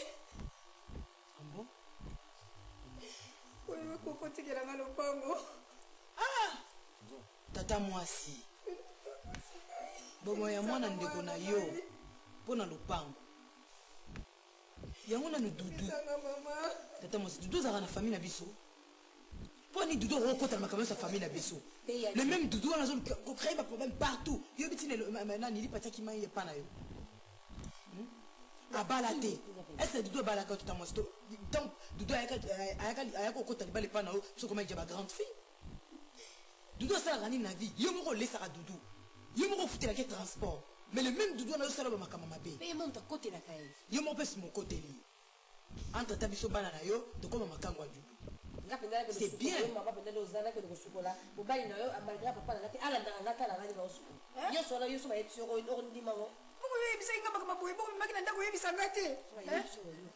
Ah Oyo ekofa otikela nga lopango. Ah! Tata mwasi. Bomoi ya mwana ndeko na yo mpo na lopango. Yango nanu Dudu. Tata mwasi, Dudu azalaka na famille na biso. Mpo nini Dudu akokota na makambo nyonso ya famille na biso? Le même Dudu wana azoluka kocree ba problème partout. Yo biti nani lipatiaki mai epa na yo. Abala te. Est-ce que Dudu abalaka yo tata mwasi? Donc Dudu ayaka kokota libala epa na yo soki okomaki ja ba grande fille. Dudu asalaka nini na vie? Yo moko olesaka Dudu. Yo moko ofutelaka ye transport. Mais le même Dudu wana azosala ba makambo mabe. Mpe ye moko moto akotelaka ye. Yo moko mpe sima okoteli ye. Entre temps biso bana na yo tokoma makangu ya Dudu. Nga penza nakende C'est kosukola bien. yo mama penza nde oza nakende kosukola mobali na yo malgré papa na nga te alandaka nga tala nga nde naosukola nyonso wana yo so bayebisi yo okondima ngo Bongo yo oyebisaki nga makambo boye, bongo obimaki na ndako oyebisa nga te. Hein?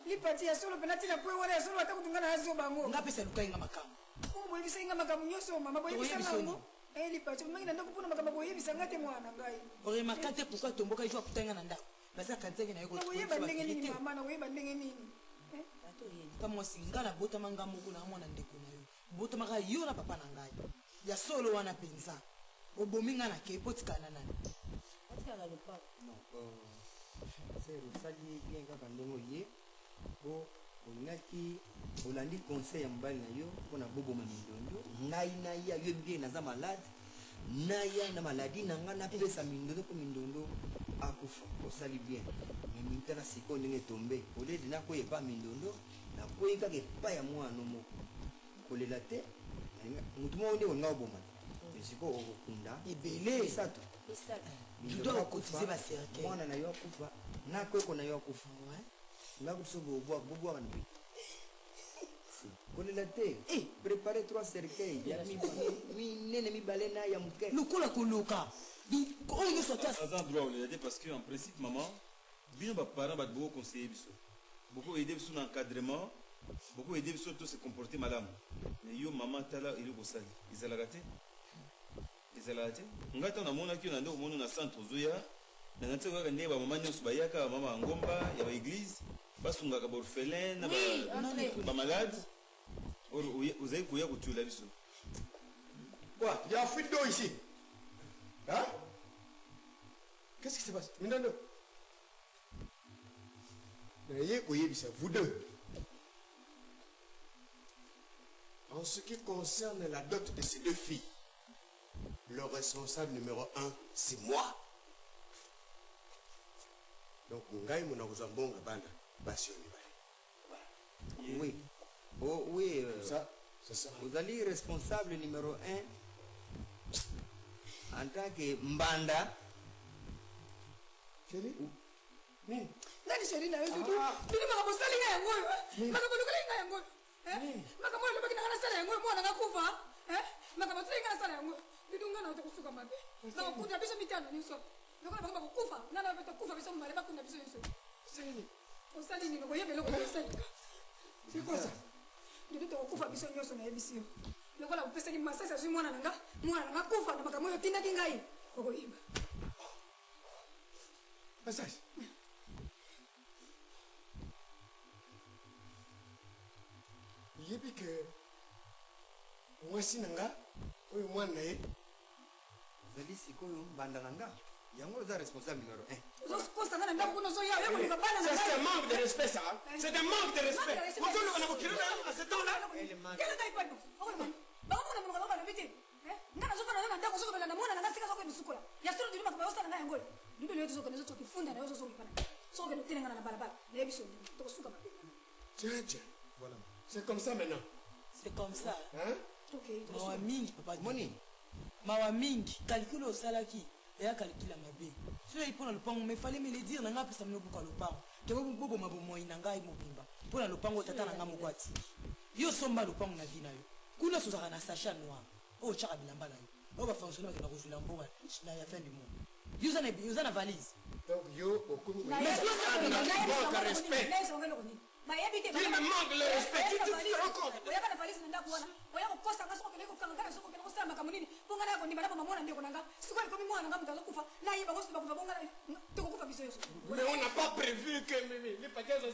Lipati ya solo pena tina po wana ya solo ata kutu nga na azoba ngo. Nga pesa lukaki nga makambo. Bongo boyebisaki nga makambo nyonso mama boyebisa Tokoyebisa nga yo yango. Eh lipati obimaki na ndako mpona makambo boyebisa nga te mwana na ngai. Oremaka te pourquoi atombokaki jour akutaki nga na ndako. Naza kanisaki na ye Nakoyeba ndenge nini mama, nakoyeba ndenge nini. Tata mwasi nga nabotama nga moko na mwana ndeko na yo. Botamaka yo na papa na ngai. Ya solo wana penza. Obomi nga na ke po tikala na nani? Atikala na lopango. Non, sœur osali bien kaka ndenge oye po olingaki olandi conseil ya mobali na yo mpona boboma mindondo ngai naya yo bien naza malade naya na maladie na ngai napesa mindondo mpo mindondo akufa osali bien mais mintala sikoyo ndenge etombe olede nakwei epa mindondo nakwei kaka epai ya mwana no moko kolela te motu moko nde olinga oboma te mais sikoyo okokunda ebele misato Dudu akokotize ba cercueil mwana na yo akufa na koko na yo akufa nga kutu bobwaka bobwaka na bino kolela te eh. Prépare trois cercueil ya minene mibale na ya moke lokola koloka oyo nyonso ata aza droit kolela te parce que en principe maman bino baparent bato boko conseiller biso boko aider biso na encadrement boko aider biso to se comporter malamu mais yo maman tala eloko osali ezalaka te Ezalaka te. Ngai tango namonaki yo na nde komona yo na centre ozoya, nakanisaki kaka ndenge ba mama nionso bayaka, ba mama ya ngomba, ya ba eglise, basungaka ba orphelins na ba malades, or ozali koya kotiola biso. Quoi? Il y a fuite d'eau ici. Hein? Qu'est-ce qui se passe? Mindando. Naye koyebisa vous deux. En ce qui concerne la dot de ces deux filles, le responsable numéro 1, c'est moi. Donc, ngai mona kozwa mbongo ya bana basi oyo mibale. Oui. Oh, oui. Ça, c'est ça. Ozali responsable numéro 1 en tant que mbanda. Chérie? Nini? Nani chérie na yo dudu? Dudu makambo osali nga yango oyo. Makambo olukeli nga yango oyo. Makambo oyo olobaki na nga nasala yango oyo mwana nga kufa. Makambo osalaki nga nasala yango oyo. Dudu nga na yo tokosuka mabe. Bakokunda biso mitano nyonso. Lokola bango bakokufa, nga na yo pe tokufa biso mibale bakunda biso nyonso. Chérie. Osali nini? Okoyeba eloko osalinga. C'est quoi ça? Dudu tokokufa biso nyonso nayebisi yo. Lokola opesaki masasi azwi mwana na nga, mwana na nga kufa na makambo oyo otindaki ngai. Okoyeba. Masasi. Oyebi ke mwasi na nga oyo mwana na ye ozali sikoyo mbanda na nga yango oza responsable numero 1 Ozokosa nga na ndako kuna ozoya oya koluka bana na Ça, c'est un ngai. manque de respect, ça. C'est un manque de respect. Ozoloba na bokilo na yo à ce temps-là. Kela ngai kwani okoloba bakomona monoko bango balobi te nga nazofanda na ndako ozokobela na mwana na nga sika azokende sukola ya solo dudu makambo osala ngai yango oyo dudu lelo tozokende ozotoki funda na yo ozozonga epa na soki okende otelenga na balabala nayebi so dudu tokosuka mabe. Tiens, tiens. Voilà. C'est comme ça maintenant. C'est comme ça. Hein? Mawa mingi papa. Moni. Mawa mingi calcul osalaki eya calcul ya mabe. Soki mpo na lopango mais fallait me le dire na ngai apesa bino buka lopango. Ke boboma bomoi na ngai mobimba mpo na lopango tata na ngai moko atiki. Yo somba lopango na vie na yo. Kuna sozalaka na sachet noir oyo otyaka bilamba na yo. Oyo bafonctionnaire bakenda kozwila mbongo na ya fin du mois. Yo oza na valise. Donc yo okomi manque respect. Bayebi te. Il me manque le respect. Tu te rends compte? Oyaka na valise na ndako wana, oya kokosa nga soki okende kokanga nga, soki okende kosala makambo nini mpo nga naya kondima na boma mwana ndeko na nga. Sikoyo ekomi mwana na nga moto azokufa, nayeba ngo soki bakufa bonga tokokufa biso nyonso. Mais on n'a pas prévu que les paquets ont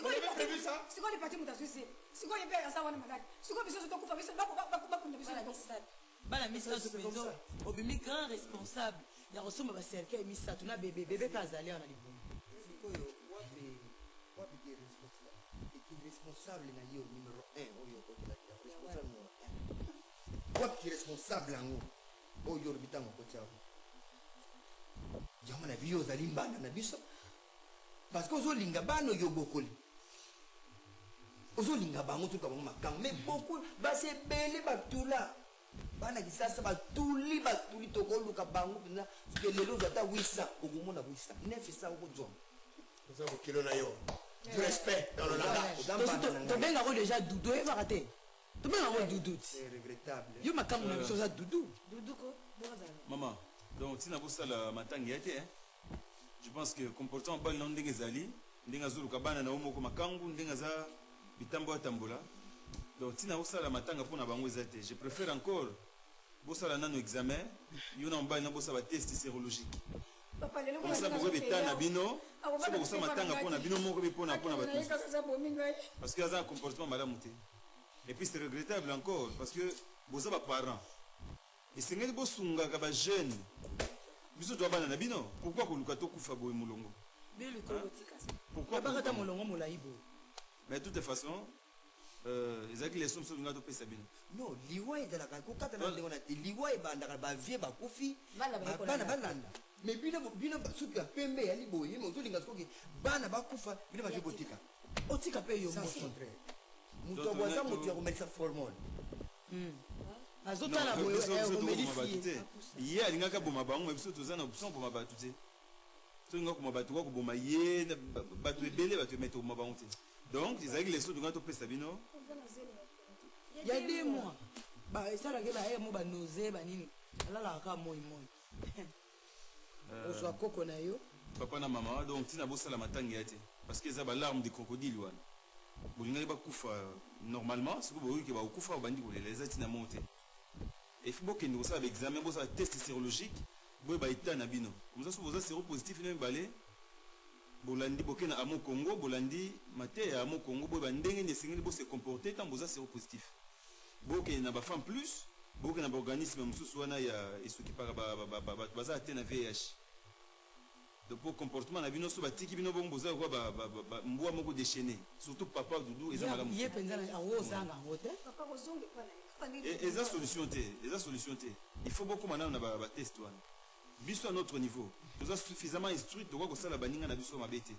On avait prévu ça. Sikoyo lipati moto azwi se sikoyo ye mpe aza wana maladi, sikoyo biso nyonso tokufa, biso bakunda biso. Bana misato mpenza obimi grand responsable ya kosomba bacercueil misato na bebe bebe mpe azali awa na libumu. Sikoyo wapi wapi ke responsable na yo numéro 1 oyo okotelaki responsable numéro 1 wapi ki responsable yango oyo olobi ntango okoti awa yango na biyo ozali mbanda na biso parce que ozolinga bana oyo obokoli ozolinga bango toluka bango makambo mais beaucoup basi ebele batula bana kisasa batuli batuli tokoluka bango mpenza soki lelo ozwa ata 800 okomona 800 900 okozwa. Oza bokilo na yo. Du respect dans le langage. Tobengako déjà dudu, oyebaka te tobengako dudu ti C'est regrettable. Yo makambo na biso oza dudu. Dudu ko bozala. Mama, donc ntina bosala matangi ya te, hein? Je pense que comportement bali nano ndenge ezali, ndenge azoluka bana na yo moko makangu, ndenge aza bitambo atambola, donc ntina bosala matanga mpo na bango eza te. Je préfère encore bosala nano examen, yo na mobali na bosala batest sérologique. Papa, lelo Comme ça bokoyeba eta na bino so bokosala matanga mpo na bino moko mpe mpona bato mosusu. Aza bomi ngai. Parce que aza na comportement malamu te. Et puis c'est regrettable encore parce que boza baparent, esengeli bosungaka bajeune. Biso toa bana na bino, pourquoi koluka tokufa boye molongo? Pourquoi? Abakata molongo molai boye. Mais de toute façon ezalaki leçon biso tolinga topesa bino. Non, liwa ezalaka kokata na ndenge wana te. Liwa ebandaka bavie bakufi, Bana baye bana kolanda. Balanda mais bino bino suki ya pembe eyali boye, mais ozolinga soki bana bakufa bino bazwi botika. Otika mpe yo Sens moko. contraire. Moto Donc, abwaza on a moto ya komelisa formol. Azotala Non, boye biso tokoboma omelisi bato ye. te. Ye alingaki aboma bango, mais biso toza na option koboma bato te. Tolinga koboma bato kwa koboma ye na bato ebele bato, mais tokoboma bango te. Donc ezalaki leçon tolinga topesa bino. Ya 2 mois esalaki baye mo banose banini alalaka kaka moi moi ozwa koko na yo. Papa na mama, donc ntina bosala matangi ya te parce que eza balarme de crocodile wana. Bolingaki bakufa normalement, soki boyoki bakokufa babandi kolela, eza ntina moko te. Efi bokende kosala baexamen, bosala test sérologique, boyeba état na bino. Comme ça so boza séropositif na mibale, bolandi boke na amo Congo, bolandi mateya ya amo Congo, boyeba ndenge nini esengeli bose comporter ntango boza séropositif. Bokende na bafemme plus, bokende na baorganisme mosusu wana ya esokipaka bato baza te na VIH. Donc po comportement na bino so batiki bino bongo, boza lokola mbwa moko déchaîné, surtout papa Dudu, eza malamu Ye te. mpenza yango ozanga yango te. Papa, kozonga epa na ye kaka ndenge. Eza solution te, eza solution te. Il faut bokóma nano na batest wana. Biso à notre niveau toza suffisamment instruit, tokoka kosala baninga na biso mabe te.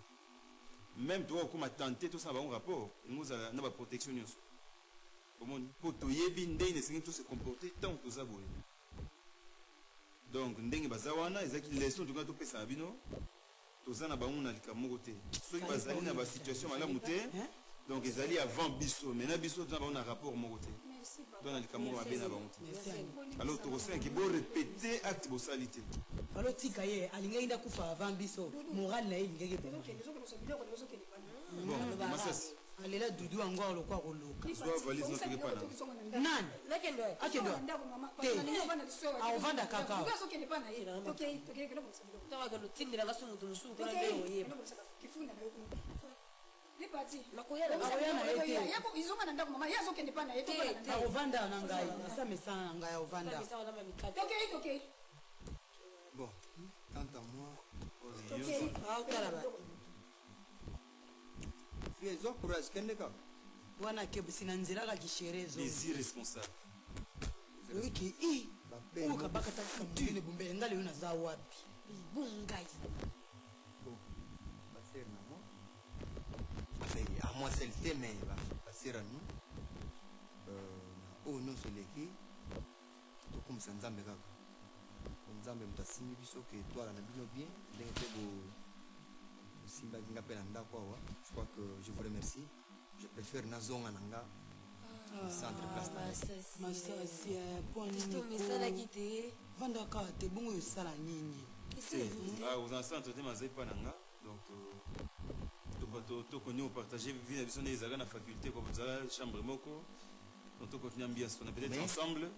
Même tokoka kokóma tente tosala bango rapport elingi ozala na baprotection nyonso omoni mpo toyebi ndenge esengeli tose comporter ntango toza boye. Donc ndenge baza wana ezalaki leçon tokoki topesa na bino. Toza na bango na likambo moko te. Soki bazali na basituation malamu te, Donc ezali avant biso, mais na biso toza bango na rapport moko te. To na likambo moko mabe na bango te. Alors tokosenga ke bo répéter acte bosali te. Falo tika ye alingaki nde akufa avant biso, morale na ye elingaki eboma. Bon, masasi. Alela dudu yango awa lokwa koloka. Zwa valise na toke pana. Nani? Akende wapi? Te. Akovanda kaka awa. Akovanda na ngai, asa mesana na ngai akovanda. Bon, quant à moi, Aotala ba. Fille, zwa courage, kende kaka. Wana akebisi na nzela kaka kishere ezo. Les irresponsables. Oyoki i oyo kabaka ta monene bombele ngai lelo naza wapi? Bongai. Bon, ba sœur na moi. Enfin, à moi seul te, mais ba sœur à nous. Na oyo nyonso eleki, tokumisa Nzambe kaka. Po Nzambe moto asimbi biso ke toala na bino bien, ndenge mpe bosimbaki nga mpe na ndako awa. Je crois que je vous remercie. Je préfère nazonga na nga centre place na ngai. Masasi po nini? Tomesanaki te. Vanda kaka te, bongo oyo osala nini? Ah, oza na centre te, mazali pa na nga. Donc tokoni opartage vie na biso nde ezalaka na faculté, quoi, tozala chambre moko. Donc tocontinue ambiance wana peut-être ensemble.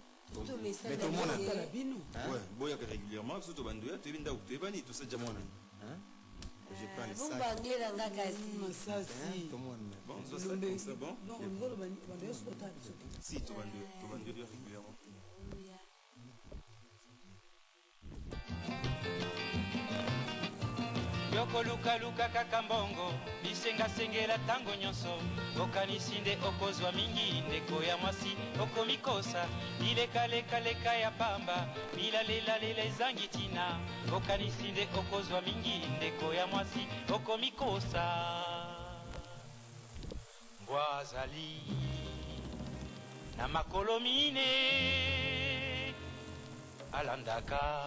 Mais tomonana. Bino. Ouais, boyaka régulièrement, biso tobandoya, toyebi ndako, toyebani, tosa monana. Je prends le sac. Bongo anglais na nga kasi. Masasi. Tomonana. Bon, zwa sac comme ça, bon. Non, ngolo bando nyonso kotala biso te. Si, tobandoya régulièrement. Yokolukaluka kaka mbongo, bisengasengela ntango nyonso, okanisi nde okozwa mingi, ndeko ya mwasi okomikosa, bilekalekaleka ya pamba, bilalelalela ezangi ntina, okanisi nde okozwa mingi, ndeko ya mwasi okomikosa. Mbwa azali na makolo mine, alandaka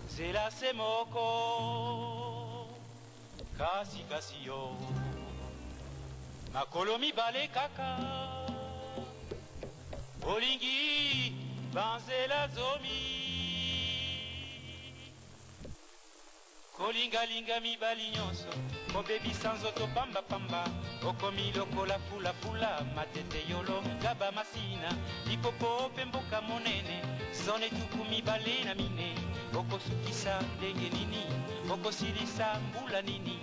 nzela se moko, kasi kasi yo makolo mibale kaka, olingi banzela zomi, kolingalinga mibali nyonso, kobebisa nzoto pambapamba, okomi lokola fulafula, matete yolo gaba masina lipopo mpe mboka monene, zone 24, okosukisa ndenge nini, okosilisa mbula nini?